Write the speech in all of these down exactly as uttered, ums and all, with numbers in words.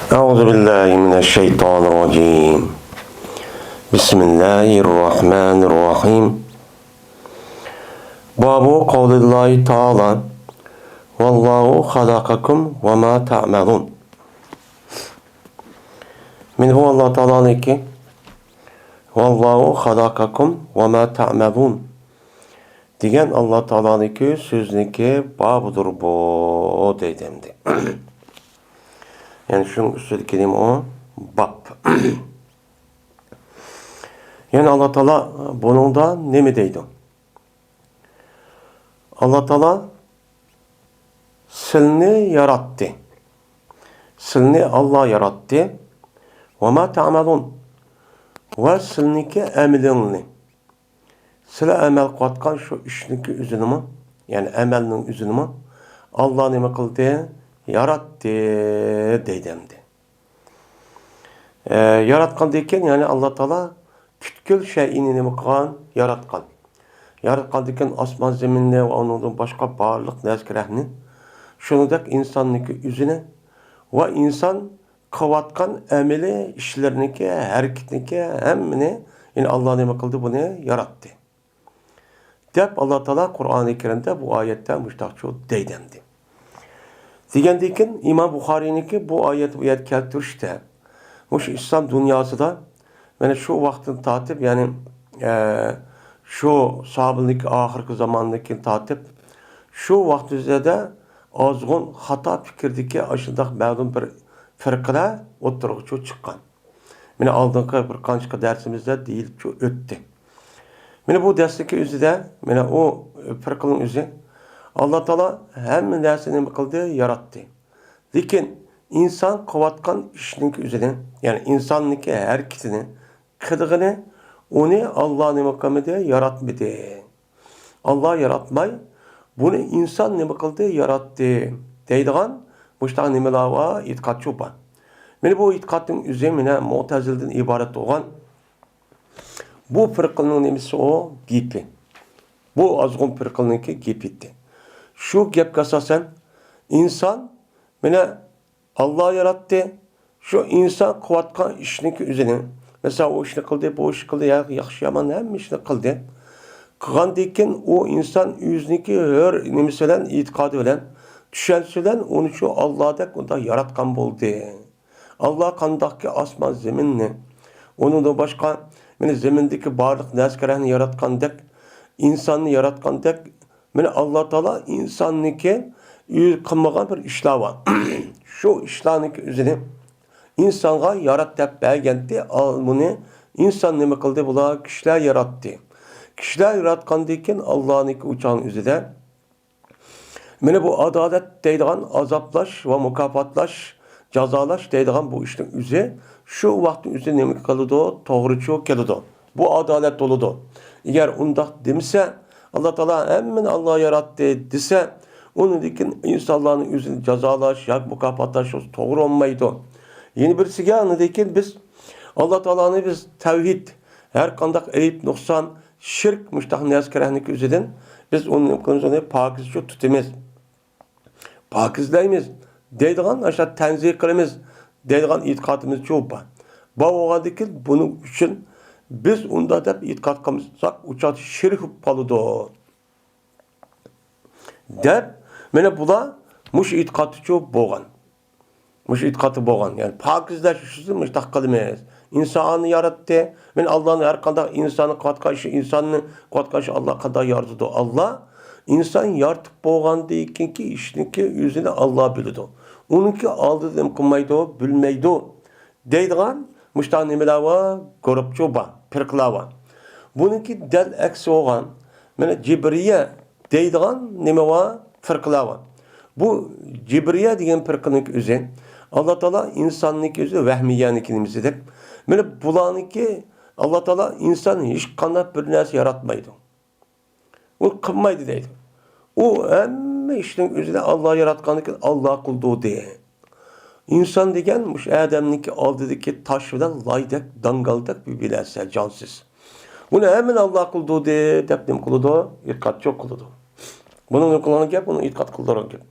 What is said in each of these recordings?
أعوذ بالله من الشيطان الرجيم. بسم الله الرحمن الرحيم. باب قول الله تعالى: والله خلقكم وما تعملون. مانا بۇ ئاللا تائالانىڭكى، والله خلقكم وما تعملون دېگەن ئاللا تائالانىڭكى سۆزىنىڭكى بابىدۇر بۇ، دەيدۇ ئەمدى. يەنى شۇنىڭ ئۈستىدىكى نېمە ئۇ؟ باب. يەنى ئاللا تائالا بۇنىڭدا نېمە دەيدۇ؟ ئاللا تائالا سىلنى ياراتتى. سىلنى ئاللا ياراتتى. وما تعملون. ۋە سىلنىڭكى ئەمىلىڭنى، سىلەر ئەمەل قىلىۋاتقان شۇ ئىشنىڭكى ئۆزىنىمۇ، يەنى ئەمەلنىڭ ئۆزىنىمۇ ئاللا نېمە قىلدى؟ ياراتتى، دەيدۇ ئەمدى. ئە، ياراتقاندىن كېيىن، يەنى ئاللا تائالا پۈتكۈل شەيئىنى نېمە قىلغان؟ ياراتقان. ياراتقاندىن كېيىن ئاسمان زېمىننى ۋە ئۇنىڭدىن باشقا بارلىق نەرسە-كېرەكنى، شۇنىڭدەك ئىنساننىڭكى ئۆزىنى ۋە ئىنسان قىلىۋاتقان ئەمەلىي ئىشلىرىنىڭكى، ھەرىكىتىنىڭكى ھەممىنى، يەنى ئاللا نېمە قىلدى؟ بۇنى ياراتتى، دەپ ئاللا تائالا قۇرئانى كەرىمدە بۇ ئايەتتە مۇشتاقچۇ دەيدۇ ئەمدى. دېگەندىن كېيىن ئىمام بۇخارىينىڭكى بۇ ئايەت، بۇ يەردە كەلتۈرۈشتە، مۇشۇ ئىسلام دۇنياسىدا مانا شۇ ۋاقىتتىن تارتىپ، يەنى، ئە، شۇ ساھابىنىڭكى ئاخىرقى زامانىدىن كېيىن تارتىپ، شۇ ۋاقىت ئۆزىدە ئازغۇن خاتا پىكىردىكى ئاشۇنداق مەلۇم بىر پىرقىلەر ئوتتۇرىغا چىققان. مانا ئالدىنقى بىر قانچە دەرسىمىزدە دېيىلىپچۇ ئۆتتى. مانا بۇ دەسلىكى ئۆزىدە، مانا ئۇ پىرقىنىڭ ئۆزى، ئاللا تائالا ھەممە نەرسىنى نېمە قىلدى؟ ياراتتى. لېكىن ئىنسان قىلىۋاتقان ئىشنىڭكى ئۆزىنى، يەنى ئىنساننىڭكى ھەرىكىتىنى، قىلغىنى، ئۇنى ئاللا نېمە قىلمىدى؟ ياراتمىدى. ئاللا ياراتماي، بۇنى ئىنسان نېمە قىلدى؟ ياراتتى، دەيدىغان مۇشۇنداق نېمىلەر بار، ئېتىقادچۇ بار. مانا بۇ ئېتىقادنىڭ ئۆزى مانا مۇئتەزىلىدىن ئىبارەت بولغان بۇ پىرقىنىڭ نېمىسى ئۇ؟ گېپى. بۇ ئازغۇن پىرقىنىڭكى گېپى ئىدى. شۇ گەپكە ئاساسەن، ئىنسان مانا ئاللا ياراتتى. شۇ ئىنسان قىلىۋاتقان ئىشنىڭكى ئۆزىنى، مەسىلەن، ئۇ ئىشنى قىلدى، بۇ ئىشنى قىلدى، يا-، ياخشى-يامان ھەممە ئىشنى قىلدى. قىلغاندىن كېيىن ئۇ ئىنسان ئۆزىنىڭكى ھۆر نېمىسى بىلەن، ئېتىقادى بىلەن، چۈشەنچىسى بىلەن ئۇنى شۇ ئاللادەك ئۇنداق ياراتقان بولدى. ئاللا قانداقكى ئاسمان زېمىننى، ئۇنىڭدىن باشقا مانا زېمىندىكى بارلىق نەرسە-كەرەكنى ياراتقاندەك، ئىنساننى ياراتقاندەك، مانا ئاللا تائالا ئىنساننىڭكى ئۆزى قىلمىغان بىر ئىشلار بار. شۇ ئىشلارنىڭكى ئۆزىنى ئىنسانغا يارات دەپ بەرگەنتى. ئال-، بۇنى ئىنسان نېمە قىلدى؟ بۇلار كىشىلەر ياراتتى. كىشىلەر ياراتقاندىن كېيىن ئاللانىڭكى ئۇ چاغنىڭ ئۆزىدە مانا بۇ ئادالەت دەيدىغان ئازابلاش ۋە مۇكاپاتلاش، جازالاش دەيدىغان بۇ ئىشنىڭ ئۆزى شۇ ۋاقىتنىڭ ئۆزى نېمە قىلىدۇ؟ توغرىچۇ كېلىدۇ. بۇ ئادالەت بولىدۇ. ئەگەر ئۇنداق دېمىسە، ئاللا تائالا ھەممىنى ئاللا ياراتتى دېسە، ئۇنىڭدىن كېيىن ئىنسانلارنىڭ ئۆزىنى جازالاش ياكى مۇكاپاتلاش توغرا بولمايدۇ. يەنە بىرسىگە، ئاندىن كېيىن بىز ئاللا تائالانى بىز تەۋھىد، ھەر قانداق ئەيىب، نۇقسان، شىرك، مۇشتاق نەرسە-كەرەكنىڭكى ئۆزىدىن بىز ئۇنى نېمە قىلىمىز؟ ئۇنى پاكىزچۇ تۇتىمىز، پاكىزلەيمىز دەيدىغان، ئاشۇ تەنزىھ قىلىمىز دەيدىغان ئېتىقادىمىزچۇ بار. بار بولغاندىكىن بۇنىڭ ئۈچۈن بىز ئۇنداق دەپ ئېتىقاد قىلمىساق، ئۇ چاغدا شىرك بولۇپ قالىدۇ، دەپ، مانا بۇلار مۇشۇ ئېتىقادتىچۇ بولغان. مۇشۇ ئېتىقادتا بولغان. يەنى پاكىزلەش ئۈچۈن مۇشۇنداق قىلىمىز. ئىنساننى ياراتتى. مەن ئاللانى ھەر قانداق ئىنساننى قىلىۋاتقان ئىشى، ئىنساننى قىلىۋاتقان ئىشى ئاللا قانداق يارىتىدۇ؟ ئاللا ئىنسان يارىتىپ بولغاندىن كېيىنكى ئىشنىڭكى ئۆزىنى ئاللا بىلىدۇ. ئۇنىڭكى ئالدىدا نېمە قىلمايدۇ، بىلمەيدۇ دەيدىغان مۇشۇنداق نېمىلەر بار، گۇرۇپچۇ بار، پىرقىلار بار. بۇنىڭكى دەل ئەكسى بولغان، مانا، جىبرىيە دەيدىغان نېمە بار؟ پىرقىلار بار. بۇ جىبرىيە دېگەن پىرقىنىڭكى ئۆزى، ئاللا تائالا ئىنساننىڭكى ئۆزى، ۋەھمىيەنىڭكى نېمىسى دەپ. مانا بۇلارنىڭكى، ئاللا تائالا ئىنسان ھېچقانداق بىر نەرسە ياراتمايدۇ. ئۇ قىلمايدۇ دەيدۇ. ئۇ ھەممە ئىشنىڭ ئۆزىنى ئاللا ياراتقاندىكىن ئاللا قىلدۇردى. ئىنسان دېگەن مۇشۇ ئادەمنىڭكى ئالدىدىكى تاش بىلەن لايدەك، داڭگالدەك بىر، بىر نەرسە، جانسىز. بۇنى ھەممىنى ئاللا قىلدۇردى دەپ نېمە قىلىدۇ؟ ئېتىقادچۇ قىلىدۇ. بۇنىڭ نېمە قىلغان گەپ؟ ئۇنىڭ ئېتىقاد قىلدۇرغان گەپ.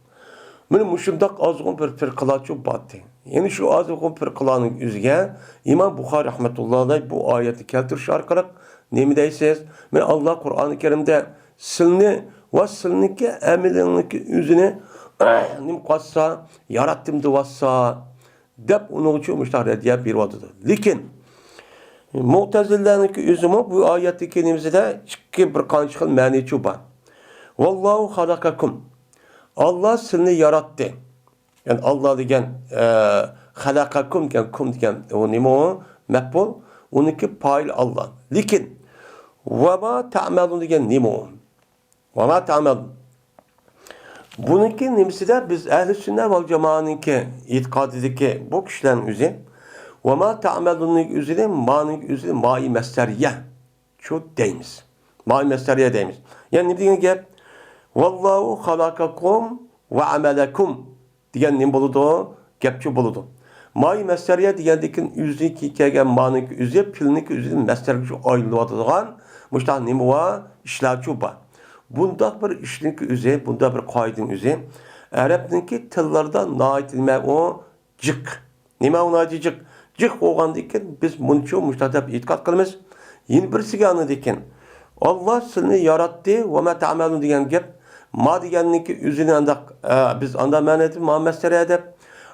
مانا مۇشۇنداق ئازغۇن بىر پىرقىلارچۇ بارتى. يەنى شۇ ئازغۇن پىرقىلارنىڭ ئۆزىگە ئىمام بۇخارىي رەھمەتۇللاھى ئەلەيھ بۇ ئايەتنى كەلتۈرۈش ئارقىلىق نېمە دەيسىز؟ مانا ئاللا قۇرئانى كەرىمدە سىلنى ۋە سىلنىڭكى ئەمىلىڭنىڭكى ئۆزىنى نېمە قىلسا، ياراتتىم دېۋاتسا، دەپ ئۇنىڭغىچۇ مۇشۇنداق رەددىيە بېرىۋاتىدۇ. لېكىن مۇئتەزىلىلەرنىڭكى ئۆزىمۇ بۇ ئايەتتىكى نېمىسىدە ئىككى بىر قانچە خىل مەنىچۇ بار. ۋاللاھۇ خەلەقەكۇم. ئاللا سىلنى ياراتتى. يەنى ئاللا دېگەن، ئە، خەلەقەكۇم دېگەن، كۇم دېگەن ئۇ نېمە ئۇ؟ مەپئۇل. ئۇنىڭكى پائىل ئاللا. لېكىن ۋەما تەئمەلۇن دېگەن نېمە ئۇ؟ ۋەما تەئمەلۇن. بۇنىڭكى نېمىسىدە بىز ئەھلى سۈننە ۋەل جامائەنىڭكى ئېتىقادىدىكى بۇ كىشىلەرنىڭ ئۆزى ۋەما تەئمەلۇننىڭ ئۆزىنى، مانىڭ ئۆزىنى مائى مەستەرىيە شۇ دەيمىز. مائى مەستەرىيە دەيمىز. يەنى نېمە دېگەن گەپ؟ ۋاللاھۇ خەلەقەكۇم ۋە ئەمەلەكۇم دېگەن نېمە بولىدۇ؟ گەپچۇ بولىدۇ. مائى مەستەرىيە دېگەندىكىن ئۆزىدىن كېيىن كەلگەن مانىڭكى ئۆزى، پېئىلنىڭكى ئۆزىدىن مەستەرگە شۇ ئايلىنىۋاتىدىغان مۇشۇنداق نېمە بار؟ ئىشلارچۇ بار. بۇنداق بىر ئىشنىڭكى ئۆزى، بۇنداق بىر قائىدىنىڭ ئۆزى ئەرەبنىڭكى تىللىرىدا ناھايىتى نېمە ئۇ؟ جىق. نېمە ئۇ ناھايىتى جىق؟ جىق بولغاندىكىن بىز مۇنچۇ مۇشۇنداق دەپ ئېتىقاد قىلىمىز. يەنە بىرسىگە ئاندىكىن، ئاللا سىلنى ياراتتى، ۋەما تەئمەلۇن دېگەن گەپ. ما دېگەننىڭكى ئۆزىنى ئانداق، ئە، بىز ئانداق مەنىدە ما مەستەرىيە دەپ.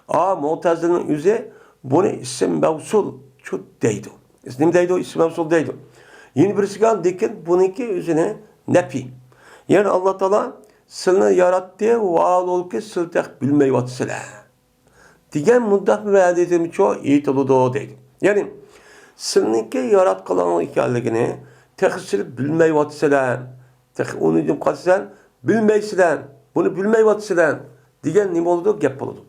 ئا، مۇئتەزىلىنىڭ ئۆزى بۇنى ئىسىم مەۋسۇل شۇ دەيدۇ. نېمە دەيدۇ؟ ئىسىم مەۋسۇل دەيدۇ. يەنە بىرسىگە ئاندىكىن بۇنىڭكى ئۆزىنى نەپى. يەنى ئاللا تائالا سىلنى ياراتتى، ۋاھالۇلكى سىل تېخى بىلمەيۋاتىسىلەر دېگەن مۇنداق بىر ھەدىسىمچۇ ئېيتىلىدۇ دەيدۇ. يەنى سىلنىڭكى ياراتقۇلارنىڭ ئىكەنلىكىنى تېخى سىلەر بىلمەيۋاتىسىلەر. تېخى ئۇنى نېمە قىلسىلەر؟ بىلمەيسىلەر. بۇنى بىلمەيۋاتىسىلەر دېگەن نېمە بولىدۇ؟ گەپ بولىدۇ.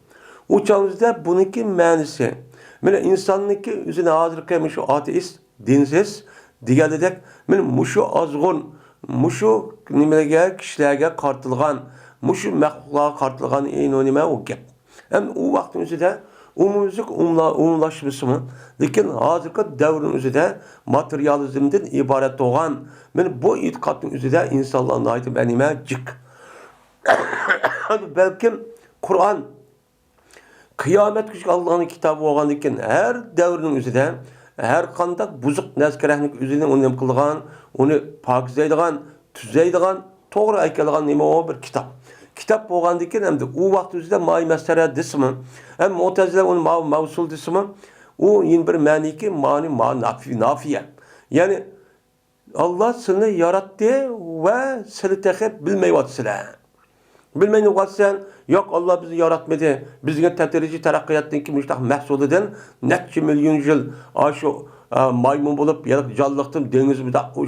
ئۇ چاغىمىزدا بۇنىڭكى مەنىسى، مانا ئىنساننىڭكى ئۆزىنى ھازىرقى مۇشۇ ئاتېئىست، دىنسىز دېگەندەك، مانا مۇشۇ ئازغۇن، مۇشۇ نېمىلەرگە، كىشىلەرگە قارىتىلغان، مۇشۇ مەخلۇقلارغا قارىتىلغان ئېنى نېمە ئۇ گەپ. ئەمدى ئۇ ۋاقىتنىڭ ئۆزىدە ئومۇميۈزلۈك ئومۇملا-، ئومۇملاشمىسىمۇ، لېكىن ھازىرقى دەۋرنىڭ ئۆزىدە ماتېرىيالىزمدىن ئىبارەت بولغان مانا بۇ ئېتىقادنىڭ ئۆزىدە ئىنسانلار ناھايىتى بىر نېمە جىق. بەلكىم قۇرئان قىيامەتكىچە ئاللانىڭ كىتابى بولغاندىكىن، ھەر دەۋرنىڭ ئۆزىدە ھەر قانداق بۇزۇق نەرسە كېرەكنىڭ ئۆزىنى ئۇنى نېمە قىلىدىغان، ئۇنى پاكىزلەيدىغان، تۈزەيدىغان، توغرا ئەكەلگەن نېمە ئۇ بىر كىتاب. كىتاب بولغاندىكىن ئەمدى ئۇ ۋاقىت ئۆزىدە مائى مەستەرىيە دېسىمۇ، ھەم مۇئتەزىلە ئۇنى ماۋۇ مەۋسۇل دېسىمۇ، ئۇ يەنە بىر مەنىكى مانى ما نافى-، نافىيە. يەنى ئاللا سىلنى ياراتتى ۋە سىلى تېخى بىلمەيۋاتىسىلەر. بىلمەي نېمە قىلىسەن؟ ياق، ئاللا بىزنى ياراتمىدى. بىزگە تەدرىجىي تەرەققىياتتىن كېيىن مۇشۇنداق مەھسۇلىدىن نەچچە مىليون يىل ئاشۇ، ئا، مايمۇن بولۇپ، يەنە جانلىقتىن دېڭىز بۇنداق ئۇ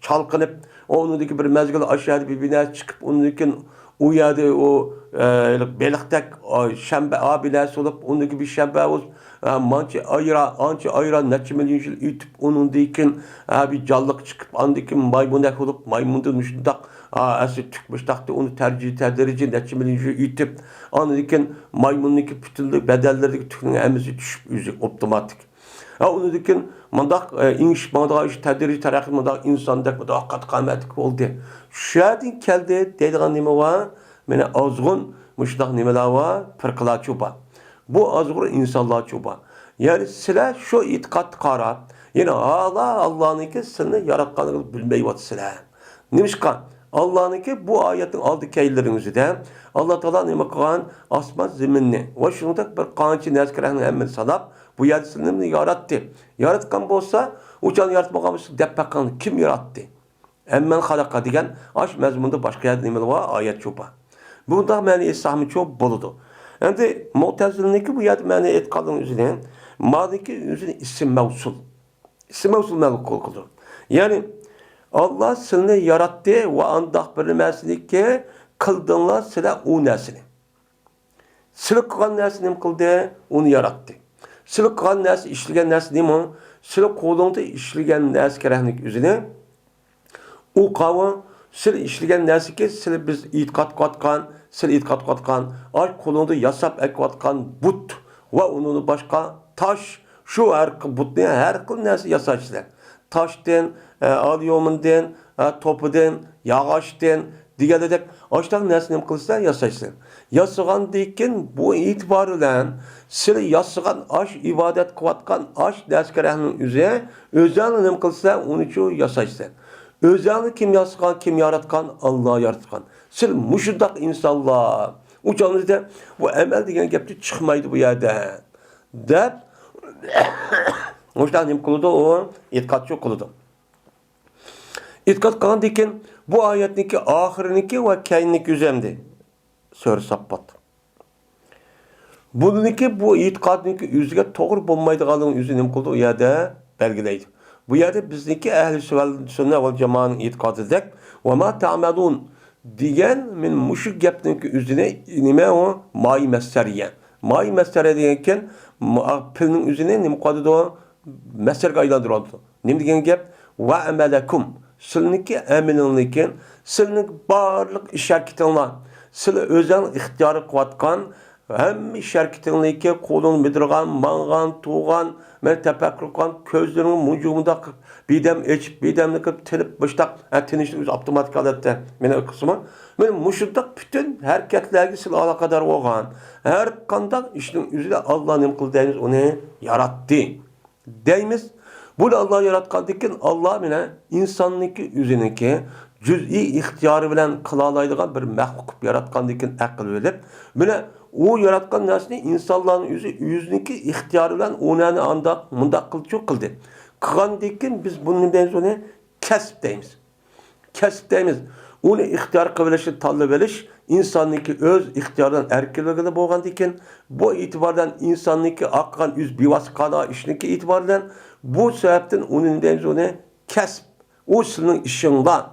چالقىنىپ، ئۇنىڭدىن كېيىن بىر مەزگىل ئاشۇ يەردە بىر، بىر نەرسە چىقىپ، ئۇنىڭدىن كېيىن ئۇ يەردە ئۇ، ئە، بېلىقتەك، ئا، شەنبە، ئا، بىر نەرسە بولۇپ، ئۇنىڭدىن كېيىن بىر شەنبە بولۇپ، ئا، مانچە ئايرا-، ئانچە ئايرا نەچچە مىليون يىل ئۆتۈپ، ئۇنىڭدىن كېيىن، ئا، بىر جانلىق چىقىپ، ئاندىن كېيىن مايمۇندەك بولۇپ، مايمۇندىن مۇشۇنداق، ئا، ئەسلى تۈك مۇشتاقتى، ئۇنى تەدرىجىي، تەدرىجىي نەچچە مىليون يىل ئۆتۈپ، ئاندىن كېيىن مايمۇننىڭكى پۈتۈنلەي بەدەنلىرىدىكى تۈكنىڭ ھەممىسى چۈشۈپ، ئۆزى ئاپتوماتىك. ھە، ئۇنىڭدىن كېيىن مۇنداق، ئە، ئېڭىشىپ ماڭىدىغان ئىش تەدرىجىي تەرەققىي، مۇنداق ئىنساندەك، مۇنداق قات قامەتلىك بولدى. شۇ يەردىن كەلدى دەيدىغان نېمە بار؟ مانا ئازغۇن مۇشۇنداق نېمىلەر بار؟ پىرقىلارچۇ بار. بۇ ئازغۇن ئىنسانلارچۇ بار. يەنى سىلەر شۇ ئېتىقادقا قاراپ، يەنى ھالا ئاللانىڭكى سىلنى ياراتقانلىقىنى بىلمەيۋاتىسىلەر. نېمىشقا؟ ئاللانىڭكى بۇ ئايەتنىڭ ئالدى كەينىلىرىنىڭ ئۆزىدە ئاللا تائالا نېمە قىلغان؟ ئاسمان زېمىننى ۋە شۇنىڭدەك بىر قانچە نەرسە كېرەكنىڭ ھەممىنى ساناپ، بۇ يەر سىلىنى ياراتتى. ياراتقان بولسا، ئۇ چاغنى ياراتمىغان بولسا، دەپ باققان كىم ياراتتى؟ ئەممەن خەلەقە دېگەن ئاش مەزمۇندا باشقا يەردە نېمىلەر بار؟ ئايەتچۇ بار. بۇنداق مەنە ئېيتساقمۇچۇ بولىدۇ. ئەمدى مۇئتەزىلىنىڭكى بۇ يەردە مەنە ئېيتقانلىقىنىڭ ئۆزىنى، مانىكى ئۆزىنى ئىسىم مەۋسۇل. ئىسىم مەۋسۇل مەلۇم قىلىدۇ. يەنى، ئاللا سىلنى ياراتتى ۋە ئانداق بىر نەرسىنىكى قىلدىڭلار سىلەر ئۇ نەرسىنى. سىلى قىلغان نەرسە نېمە قىلدى؟ ئۇنى ياراتتى. سىلى قىلغان نەرسە، ئىشلىگەن نەرسە نېمە؟ سىلى قولۇڭدا ئىشلىگەن نەرسە كېرەكلىك ئۆزىنى. ئۇ قاۋۇ، سىلى ئىشلىگەن نەرسىكى، سىلى بىز ئېتىقاد قىلىۋاتقان، سىلى ئېتىقاد قىلىۋاتقان، ئاش قولۇڭدا ياساپ ئەكىۋاتقان بۇت ۋە ئۇنىڭدىن باشقا تاش، شۇ ھەر خىل بۇتنى، ھەر خىل نەرسە ياسايسىلەر. تاشتىن، ئە، ئاليۇمىندىن، ئە، توپىدىن، ياغاچتىن، دېگەنلىدەك، ئاشۇنداق نەرسىنى نېمە قىلىسىلەر؟ ياسايسىلەر. ياسىغاندىن كېيىن بۇ ئېتىبار بىلەن سىلى ياسىغان ئاش، ئىبادەت قىلىۋاتقان ئاش نەرسىگە رەھمىنىڭ ئۆزى ئۆزەڭلار نېمە قىلىسىلەر؟ ئۇنىچۇ ياسايسىلەر. ئۆزەڭلار كىم ياسىغان، كىم ياراتقان؟ ئاللا ياراتقان. سىلى مۇشۇنداق ئىنسانلار. ئۇ چاغدا بۇ ئەمەل دېگەن گەپتىن چىقمايدۇ بۇ يەردە. دەپ، مۇشۇنداق نېمە قىلىدۇ ئۇ؟ ئېتىقادچۇ قىلىدۇ. ئېتىقاد قىلغاندىن كېيىن، بۇ ئايەتنىڭكى ئاخىرىنىڭكى ۋە كەينىنىڭكى ئۆزى ئەمدى سۈرە ساففات. بۇنىڭكى، بۇ ئېتىقادنىڭكى ئۆزىگە توغرا بولمايدىغانلىقىنى ئۆزى نېمە قىلىدۇ؟ ئۇ يەردە بەلگىلەيدۇ. بۇ يەردە بىزنىڭكى ئەھلى سۈننە ۋەل جامائەنىڭ ئېتىقادىدەك، ۋە ما تەئمەلۇن دېگەن، مەن مۇشۇ گەپنىڭكى ئۆزىنى نېمە ئۇ؟ مائى مەستەرىيە. مائى مەستەرىيە دېگەنكەن، مۇ-، پېئىلنىڭ ئۆزىنى نېمە قىلىدۇ؟ مەستەرگە ئايلاندۇرۇۋاتىدۇ. نېمە دېگەن گەپ؟ ۋە ئەمەلەكۇم. سىلىنىڭكى ئەمىلىڭلىكىن، سىلىنىڭ بارلىق ئىش ھەرىكىتىڭلار، سىلى ئۆزەڭ ئىختىيارى قىلىۋاتقان ھەممە ئىش ھەرىكىتىڭلىكى، قولۇڭ مىدىرغان، ماڭغان، تۇرغان، مەن تەپەككۇر قىلغان، كۆزلىرىڭ مۇنجۇ مۇنداق بىردەم ئېچىپ، بىردەمنى قىلىپ، تىنىپ، مۇشتاق، ھە، تىنىشنىڭ ئۆزى ئاپتوماتىك ھالەتتە مېنى قىلسىمۇ، مانا مۇشۇنداق پۈتۈن ھەرىكەتلەرگە سىلى ئالاقىدار بولغان، ھەر قانداق ئىشنىڭ ئۆزىدە ئاللا نېمە قىلدى دەيمىز؟ ئۇنى ياراتتى دەيمىز. بۇنى ئاللا ياراتقاندىن كېيىن، ئاللا مانا ئىنساننىڭكى ئۆزىنىڭكى جۈزئىي ئىختىيارى بىلەن قىلالايدىغان بىر مەخلۇق قىلىپ ياراتقاندىن كېيىن ئەقىل بېرىپ، مانا ئۇ ياراتقان نەرسىنى ئىنسانلارنىڭ ئۆزى ئۆزىنىڭكى ئىختىيارى بىلەن ئۇ نەرسىنى ئانداق مۇنداق قىلچۇ قىلدى. قىلغاندىن كېيىن بىز بۇنى نېمە دەيمىز؟ ئۇنى كەسىپ دەيمىز. كەسىپ دەيمىز. ئۇنى ئىختىيار قىلىۋېلىشنى، تاللىۋېلىش ئىنساننىڭكى ئۆز ئىختىيارىدىن، ئەركىنلىكىدە بولغاندىكىن، بۇ ئېتىبار بىلەن ئىنساننىڭكى قىلغان ئۆز بىۋاسىتە قىلغان ئىشنىڭكى ئېتىبارى بىلەن بۇ سەۋەبتىن ئۇنى نېمە دەيمىز؟ ئۇنى كەسىپ. ئۇ سىلىنىڭ ئىشىڭلار.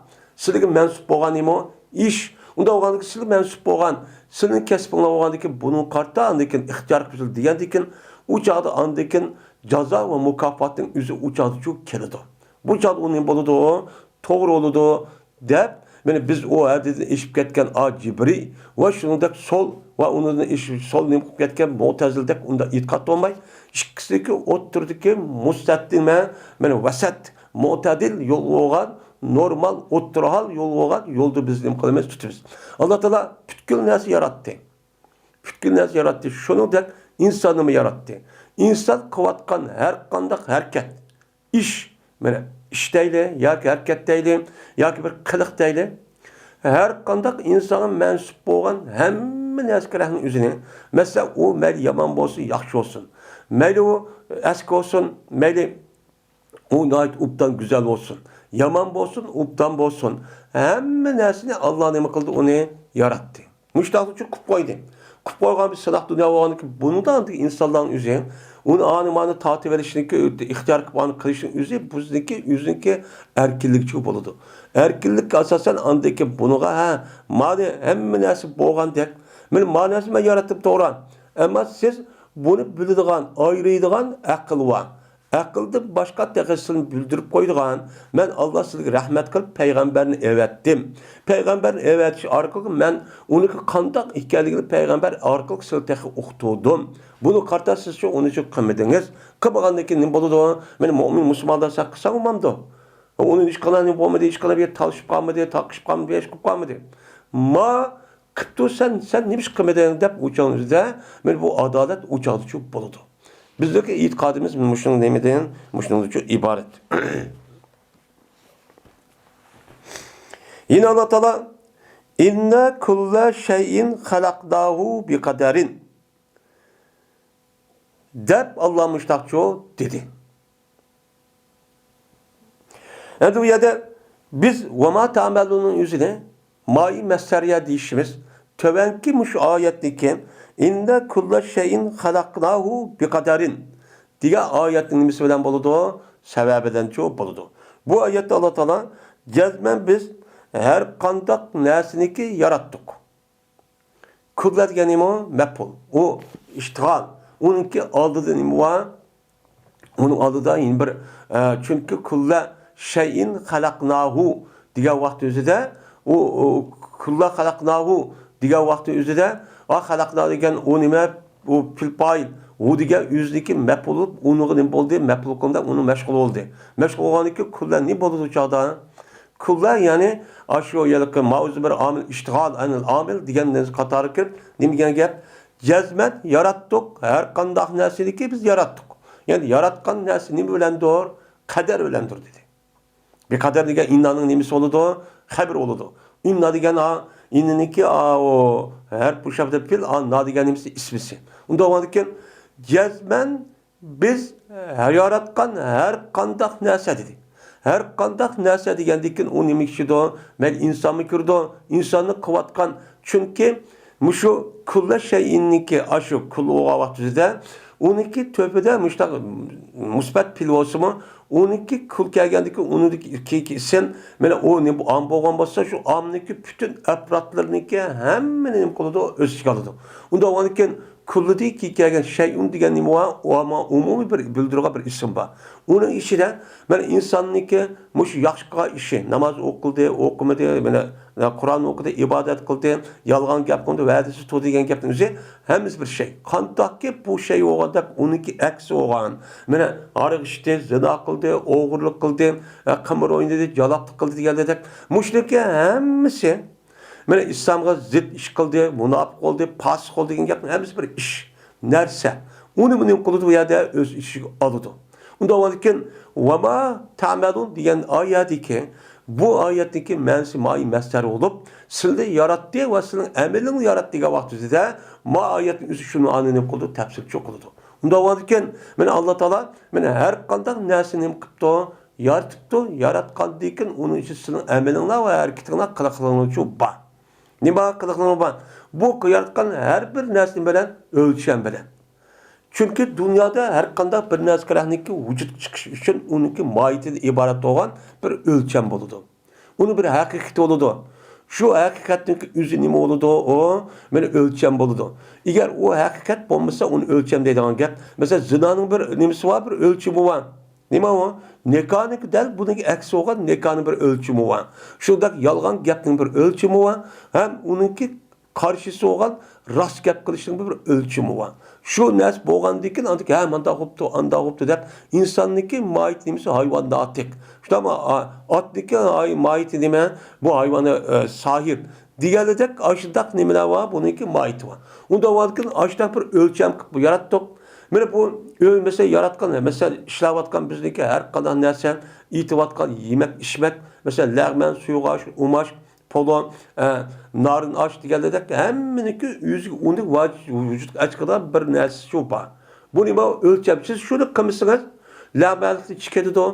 سىلىگە مەنسۇپ بولغان نېمە؟ ئىش. ئۇنداق بولغاندىكىن سىلىگە مەنسۇپ بولغان، سىلىنىڭ كەسپىڭلار بولغاندىكىن بۇنىڭغا قارىتا ئاندىن كېيىن ئىختىيار قىلىسىلەر دېگەندىكىن، ئۇ چاغدا ئاندىن كېيىن جازا ۋە مۇكاپاتنىڭ ئۆزى ئۇ چاغدىچۇ كېلىدۇ. بۇ چاغدا ئۇ نېمە بولىدۇ؟ توغرا بولىدۇ دەپ، مانا بىز ئۇ ھەددىدىن ئېشىپ كەتكەن ئا جىبرىي ۋە شۇنىڭدەك سول ۋە ئۇنىڭدىن ئېشىپ سول نېمە قىلىپ كەتكەن مۇتەزىلىدەك ئۇنداق ئېتىقاد بولماي، ئىككىسىدىكى ئوتتۇرىدىكى مۇستەتىمە، مانا ۋەسەت، مۇتەدىل يول بولغان، نورمال، ئوتتۇرا ھال يول بولغان يولدا بىز نېمە قىلىمىز؟ تۇتىمىز. ئاللا تائالا پۈتكۈل نەرسە ياراتتى. پۈتكۈل نەرسە ياراتتى. شۇنىڭدەك ئىنساننىمۇ ياراتتى. ئىنسان قىلىۋاتقان ھەر قانداق ھەرىكەت، ئىش، مانا ئىش دەيلى ياكى ھەرىكەت دەيلى ياكى بىر قىلىق دەيلى، ھەر قانداق ئىنسانغا مەنسۇپ بولغان ھەممە نەرسىگە رەھمىنىڭ ئۆزىنى، مەسىلەن، ئۇ مەيلى يامان بولسۇن، ياخشى بولسۇن، مەيلى ئۇ ئەسكى بولسۇن، مەيلى ئۇ ناھايىتى ئوبدان گۈزەل بولسۇن، يامان بولسۇن، ئوبدان بولسۇن، ھەممە نەرسىنى ئاللا نېمە قىلدى؟ ئۇنى ياراتتى. مۇشۇنداقچۇ قىلىپ قويدى. قىلىپ قويغان بىر سىناق دۇنيا بولغاندىكىن، بۇنىڭدا ئىنسانلارنىڭ ئۆزى ئۇنى ئانىمانى تارتىۋېلىشنىڭكى، ئىختىيار قىلىپ ئانى قىلىشنىڭ ئۆزى بىزنىڭكى ئۆزىنىڭكى ئەركىنلىكچۇ بولىدۇ. ئەركىنلىككە ئاساسەن ئاندىن كېيىن بۇنىڭغا، ھە، مانا ھەممە نەرسە بولغاندەك، مانا، مانا نەرسىنى مەن ياراتتىم، توغرا. ئەمما سىز بۇنى بىلىدىغان، ئايرىيدىغان ئەقىل بار. ئەقىلدىن باشقا تېخى سىلىنى بىلدۈرۈپ قويىدىغان، مەن ئاللا سىلىگە رەھمەت قىلىپ پەيغەمبەرنى ئەۋەتتىم. پەيغەمبەرنى ئەۋەتىش ئارقىلىق مەن ئۇنىڭكى قانداق ئىكەنلىكىنى پەيغەمبەر ئارقىلىق سىلىگە تېخى ئۇقتۇردۇم. بۇنى قارىتا سىز شۇ ئۇنى شۇ قىلمىدىڭىز. قىلمىغاندىن كېيىن نېمە بولىدۇ؟ مەن مۆمىن مۇسۇلمانلار سەن قىلساڭ بولمامدۇ؟ ئۇنى ھېچقانداق نېمە بولمىدى، ھېچقانداق بىر يەر تالىشىپ قالمىدى، تاقىشىپ قالمىدى، ھېچ قىلىپ قالمىدى. ما قىپتۇ سەن، سەن نېمە ئىش قىلمىدىڭ دەپ ئۇ چاغنىڭ ئۆزىدە مانا بۇ ئادالەت ئۇ چاغدىچۇ بولىدۇ. بىزنىڭكى ئېتىقادىمىز مۇشۇنىڭ نېمىدىن، مۇشۇنىڭدىچۇ ئىبارەت. يەنە ئاللا تائالا، «ئىننا كۇللا شەيئىن خەلەقناھۇ بىقەدەرىن» دەپ ئاللا مۇشتاقچۇ دېدى. ئەمدى بۇ يەردە بىز ۋە ما تەئمەلۇننىڭ ئۆزىنى مائى مەستەرىيە دېيىشىمىز، تۆۋەنكى مۇشۇ ئايەتتىكى «ئىننا كۇللا شەيئىن خەلەقناھۇ بىقەدەرىن» دېگەن ئايەتنىڭ نېمىسى بىلەن بولىدۇ؟ سەۋەبىدەنچۇ بولىدۇ. بۇ ئايەتتە ئاللا تائالا جەزمەن بىز ھەر قانداق نەرسىنىكى ياراتتۇق. كۇللا دېگەن نېمە؟ مەپئۇل. ئۇ ئىشتىغال. ئۇنىڭكى ئالدىدا نېمە بار؟ ئۇنىڭ ئالدىدا يەنە بىر، ئە، چۈنكى كۇللا شەيئىن خەلەقناھۇ دېگەن ۋاقىت ئۆزىدە، ئۇ، ئۇ كۇللا خەلەقناھۇ دېگەن ۋاقىت ئۆزىدە، ئا، خەلەقنا دېگەن ئۇ نېمە؟ ئۇ پېئىل پائىل. ھۇ دېگەن ئۆزىنىڭكى مەپئۇل بولۇپ، ئۇنىڭغا نېمە بولدى؟ مەپئۇل قىلدى، ئۇنىڭ مەشغۇل بولدى. مەشغۇل بولغاندىن كېيىن كۇللا نېمە بولىدۇ ئۇ چاغدا؟ كۈللە، يەنى ئاشۇ ھېلىقى ماۋزۇ بىر ئامىل، ئىشتىغال ئەنىل ئامىل دېگەن نەرسە قاتارىغا كىرىپ، نېمە دېگەن گەپ؟ جەزمەن ياراتتۇق، ھەر قانداق نەرسىنىكى بىز ياراتتۇق. يەنى ياراتقان نەرسە نېمە بىلەندۇر؟ قەدەر بىلەندۇر، دېدى. بىر قەدەر دېگەن ئىننانىڭ نېمىسى بولىدۇ؟ خەبىرى بولىدۇ. ئىننا دېگەن، ئا، ئىننىنىكى، ئا، ئۇ ھەرپ ئوخشاپتۇ، پېئىل، ئا، نا دېگەن نېمىسى؟ ئىسمىسى. ئۇنداق بولغاندىكىن، جەزمەن بىز ياراتقان ھەر قانداق نەرسە دېدى. ھەر قانداق نەرسە دېگەندىن كېيىن ئۇ نېمە ئىچىدۇ؟ مەيلى ئىنسانمۇ كىرىدۇ، ئىنساننى قىلىۋاتقان. چۈنكى مۇشۇ كۈللە شەيئىننىڭكى ئاشۇ كۈل بولغان ۋاقتىدا ئۇنىڭكى تۆپىدە مۇشۇنداق مۇسبەت پېئىل بولسىمۇ، ئۇنىڭكى كۈل كەلگەندىن كېيىن ئۇنىڭدىكى كېيىنكى ئىسىم، مانا ئۇ نېمە ئام بولغان بولسا، شۇ ئامنىڭكى پۈتۈن ئەپرادلىرىنىڭكى ھەممىنى نېمە قىلىدۇ؟ ئۆز ئىچىگە ئالىدۇ. ئۇنداق بولغاندىن كېيىن كۈللىدىن كېيىن كەلگەن شەيئۇن دېگەن نېمە بار؟ ئۇ ھامان ئومۇمىي بىر بىلدۈرىدىغان بىر ئىسىم بار. ئۇنىڭ ئىچىدە مانا ئىنساننىڭكى مۇشۇ ياخشى قىلغان ئىشى، ناماز ئوقۇلدى، ئوقۇمىدى، مانا قۇرئان ئوقۇدى، ئىبادەت قىلدى، يالغان گەپ قىلدى، ۋەدىسى تۇردى دېگەن گەپنىڭ ئۆزى ھەممىسى بىر شەي. قانداقكى بۇ شەي بولغان دەپ ئۇنىڭكى ئەكسى بولغان. مانا ھاراق ئىچتى، زىنا قىلدى، ئوغرىلىق قىلدى، قىمار ئوينىدى، جالاقلىق قىلدى دېگەندەك. مۇشۇنىڭكى ھەممىسى مانا ئىسلامغا زىت ئىش قىلدى، مۇناپىق بولدى، پاسىق بولدى دېگەن گەپنىڭ ھەممىسى بىر ئىش، نەرسە. ئۇنى مۇنى قىلىدۇ، بۇ يەردە ئۆز ئىچىگە ئالىدۇ. ئۇنداق بولغاندىكىن، ۋەما تەمەلۇن دېگەن ئايەتتىكى بۇ ئايەتتىكى مەنىسى مائى مەسدەر بولۇپ، سىلنى ياراتتى ۋە سىلىنىڭ ئەمىلىڭنى ياراتتى دېگەن ۋاقتىدا مائى ئايەتنىڭ ئۆزى شۇنى ئانا نېمە قىلىدۇ، تەپسىرچى قىلىدۇ. ئۇنداق بولغاندىكىن، مانا ئاللا تائالا مانا ھەر قانداق نەرسىنى نېمە قىپتۇ؟ يارىتىپتۇ، ياراتقاندىن كېيىن ئۇنىڭ ئىچىدە سىزنىڭ ئەمىلىڭلار ۋە ھەرىكىتىڭلار، قىلىقلىرىڭلارچۇ بار. نېمە قىلىقلىرىڭلار بار؟ بۇ ياراتقان ھەر بىر نەرسە بىلەن، ئۆلچەم بىلەن. چۈنكى دۇنيادا ھەر قانداق بىر نەرسە كېرەكلىككە ۋۇجۇدقا چىقىش ئۈچۈن ئۇنىڭكى ماھىيىتىدىن ئىبارەت بولغان بىر ئۆلچەم بولىدۇ. ئۇنىڭ بىر ھەقىقىتى بولىدۇ. شۇ ھەقىقەتنىڭ ئۆزى نېمە بولىدۇ؟ ئۇ مانا ئۆلچەم بولىدۇ. ئەگەر ئۇ ھەقىقەت بولمىسا، ئۇنى ئۆلچەم دەيدىغان گەپ. مەسىلەن، زىنانىڭ بىر نېمىسى بار، بىر ئۆلچىمى بار. نېمە ئۇ؟ نىكاھنىڭكى دەل بۇنىڭكى ئەكسى بولغان نىكاھنىڭ بىر ئۆلچىمى بار. شۇنداق يالغان گەپنىڭ بىر ئۆلچىمى بار. ھەم ئۇنىڭكى قارشىسى بولغان راست گەپ قىلىشنىڭ بىر ئۆلچىمى بار. شۇ نەرسە بولغاندىن كېيىن ئاندىن كېيىن، ھە، مانداق بوپتۇ، ئانداق بوپتۇ دەپ ئىنساننىڭكى ماھىيىتى نېمىسى؟ ھايۋان ناتىق. شۇنداقمۇ؟ ئا-، ئاتنىڭكى ھاي-، ماھىيىتى نېمە؟ بۇ ھايۋانى، ئە، ساھىر دېگەنلىدەك ئاشۇنداق نېمىلەر بار، بۇنىڭكى ماھىيىتى بار. ئۇنداق بولغاندىكىن ئاشۇنداق بىر ئۆلچەم قىلىپ ياراتتۇق. مانا بۇ ئۆلمىسە ياراتقان، مەسىلەن، ئىشلەۋاتقان بىزنىڭكى ھەر قانداق نەرسە، ئېتىۋاتقان يېمەك، ئىچمەك، مەسىلەن، لەغمەن، سۇيۇقئاش، ئۇماچ، پولۇ، ئە، نارىن ئاش دېگەنلەردەك ھەممىنىڭكى ئۆزىگە ئۇنى ۋاج-، ۋۇجۇدقا ئەچىقىدىغان بىر نەرسىسى بار. بۇ نېمە؟ ئۆلچەم. سىز شۇنى قىلمىسىڭىز، لەغمەنلىكتىن چىقىدۇ،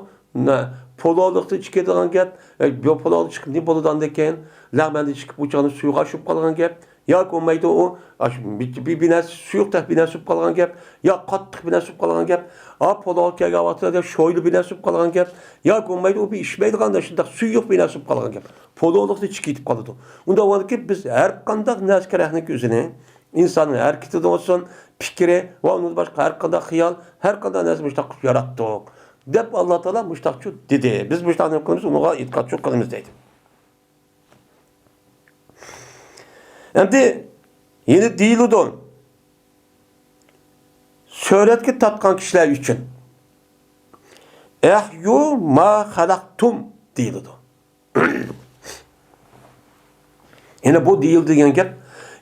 نە، پولۇلۇقتىن چىقىدىغان گەپ، ئە، بۇ پولۇلۇق چىقىپ نېمە بولىدۇ ئاندىن كېيىن؟ لەغمەندىن چىقىپ ئۇ چاغدا سۇيۇقئاش بولۇپ قالغان گەپ. ياكى بولمايدۇ ئۇ، ئاش-، بىر، بىر، بىر نەرسە سۇيۇقتەك بىر نەرسە بولۇپ قالغان گەپ. يا قاتتىق بىر نەرسە بولۇپ قالغان گەپ. ئا، پولۇلۇق كەلگەن ۋاقتىدا شويلا بىر نەرسە بولۇپ قالغان گەپ. ياكى بولمايدۇ ئۇ بىر ئىچمەيدىغان شۇنداق سۇيۇق بىر نەرسە بولۇپ قالغان گەپ. پولۇلۇقتىن چىقىپ كېتىپ قالىدۇ. ئۇنداق بولغاندىكىن بىز ھەر قانداق نەرسە كېرەكلىك ئۆزىنى، ئىنساننىڭ ھەرىكىتىدە بولسۇن، پىكرى ۋە ئۇندىن باشقا ھەر قانداق خىيال، ھەر قانداق نەرسە مۇشۇنداق قىلىپ ياراتتۇق، دەپ ئاللا تائالا مۇشۇنداقچۇ دېدى. بىز مۇشۇنداق نېمە قىلىمىز، ئۇنىڭغا ئېتىقادچۇ قىلىمىز دەيدۇ. ئەمدى يەنە دېيىلىدۇ، سۈرەتكە تارتقان كىشىلەر ئۈچۈن، ئەھيۇ ما خەلەقتۇم دېيىلىدۇ. يەنە بۇ دېيىلدى دېگەن گەپ.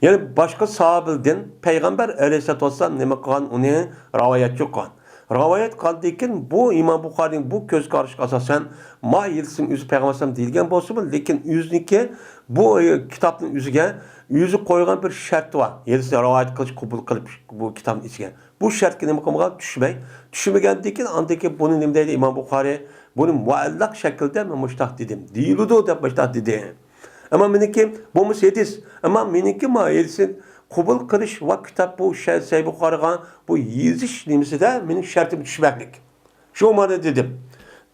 يەنە باشقا ساھابىلەردىن پەيغەمبەر ئەلەيھىسسالاتۇ ۋەسسالام نېمە قىلغان، ئۇنى راۋايەتچى قىلغان. راۋايەت قىلغاندىن كېيىن بۇ ئىمام بۇخارىنىڭ بۇ كۆز قارىشىغا ئاساسەن، ما ھەدىسنىڭ ئۆزى پەيغەمبەر ئەلەيھىسسالام دېيىلگەن بولسىمۇ، لېكىن ئۆزىنىڭكى بۇ، ئە، كىتابنىڭ ئۆزىگە ئۆزى قويغان بىر شەرتى بار. ھەدىسنى راۋايەت قىلىش، قوبۇل قىلىش بۇ كىتابنىڭ ئىچىگە. بۇ شەرتكە نېمە قىلمىغان؟ چۈشمەي. چۈشمىگەندىن كېيىن، ئاندىن كېيىن بۇنى نېمە دەيدۇ ئىمام بۇخارى؟ بۇنى مۇئەللەق شەكىلدە مەن مۇشۇنداق دېدىم، دېيىلىدۇ دەپ مۇشۇنداق دېدى. ئەمما مېنىڭكى بولمىسا ھەدىس. ئەمما مېنىڭكى ما ھەدىسنى قوبۇل قىلىش ۋە كىتاب بۇ شە-، سەھىھ بۇخارىغا بۇ يېزىش نېمىسىدە مېنىڭ شەرتىم چۈشمەكلىك. شۇ مانا دېدىم.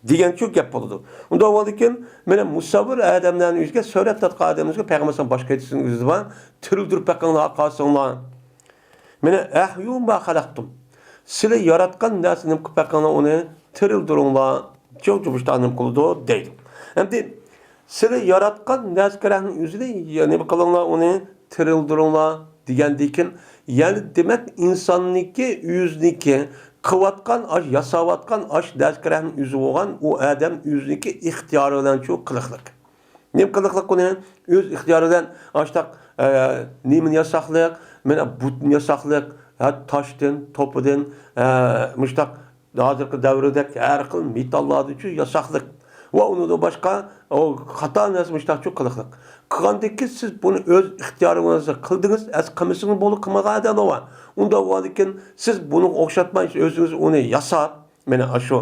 دېگەنچۇ گەپ بولىدۇ. ئۇنداق بولغاندىكىن، مانا مۇسەۋۋىر ئادەملەرنىڭ ئۆزىگە، سۈرەت تارتقان ئادەملەرگە پەيغەمبەر ئەلەيھىسسالام باشقا ھەدىسنىڭ ئۆزىدە بار، تىرىلدۈرۈپ بېقىڭلار، قارىساڭلار. مانا، ئەھيۇ ما خەلەقتۇم. سىلى ياراتقان نەرسىنى نېمە قىلىپ بېقىڭلار، ئۇنى تىرىلدۈرۈڭلار. چوڭ جۇمۇشتا نېمە قىلىدۇ دەيدۇ. ئەمدى سىلى ياراتقان نەرسە كېرەكنىڭ ئۆزىنى يا-، نېمە قىلىڭلار، ئۇنى تىرىلدۈرۈڭلار دېگەندىن كېيىن، يەنى دېمەك، ئىنساننىڭكى ئۆزىنىڭكى قىلىۋاتقان، ئاش-، ياساۋاتقان ئاش نەرسە كېرەكنىڭ ئۆزى بولغان ئۇ ئادەم ئۆزىنىڭكى ئىختىيارى بىلەن شۇ قىلىقلىق. نېمە قىلىقلىق بۇنى؟ ئۆز ئىختىيارى بىلەن ئاشتاق، ئە، نېمىنى ياساقلىق؟ مانا بۇتنى ياساقلىق، ھە، تاشتىن، توپىدىن، ئە، مۇشتاق ھازىرقى دەۋردەك ھەر خىل مېتاللاردىنچۇ ياساقلىق. ۋە ئۇنىڭدىن باشقا، ئۇ خاتا نەرسە مۇشتاقچۇ قىلىقلىق. قىلغاندىن كېيىن سىز بۇنى ئۆز ئىختىيارىڭىزدا قىلدىڭىز، ئەس قىلمىسىڭىز بولدى، قىلمىغان ئادەملەر بار. ئۇنداق بولغاندىن كېيىن سىز بۇنىڭغا ئوخشاتماي ئۆزىڭىز ئۇنى ياساپ، مانا ئاشۇ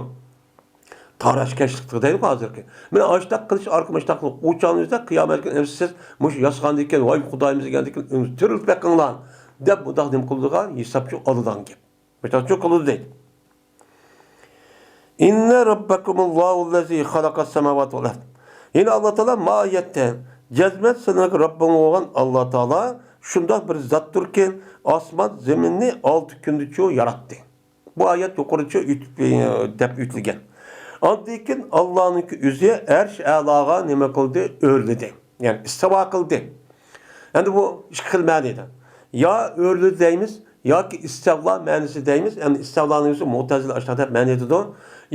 تاراشكەشلىك دەيدىغۇ ھازىرقى. مانا ئاشتاق قىلىش ئارقىلىق مۇشتاق قىلىپ ئۇ چاغنىڭ ئۆزىدە قىيامەت كۈنى سىز مۇشۇ ياسىغاندىن كېيىن، ۋاي خۇدايىمىز دېگەندىن كېيىن ئۆزىنى تىرىلتىپ بېقىڭلار دەپ مۇنداق نېمە قىلىدىغان ھېسابچۇ ئالىدىغان گەپ. مۇشتاقچۇ قىلىدۇ دەيدۇ. ئىننە رەببەكۇمۇللاھۇللەزى خەلەقەس سەماۋاتى ۋەل ئەرد. يەنە ئاللا تائالا ما ئايەتتە جەزمەن سېنىڭ رەببىڭ بولغان ئاللا تائالا شۇنداق بىر زاتتۇركى، ئاسمان زېمىننى ئالتە كۈندىچۇ ياراتتى. بۇ ئايەت يۇقىرىچە ئۆتۈپ، دەپ ئۆتۈلگەن. ئاندىن كېيىن ئاللانىڭكى ئۆزى ئەرش ئەلاغا نېمە قىلدى؟ ئۆرلىدى. يەنى ئىستىۋا قىلدى. ئەمدى بۇ ئىككى خىل مەنىدە. يا ئۆرلىدى دەيمىز، ياكى ئىستەۋلا مەنىسى دەيمىز. ئەمدى ئىستەۋلانىڭ ئۆزى مۇتەزىلە ئاشۇنداق دەپ مەنىدىدۇ.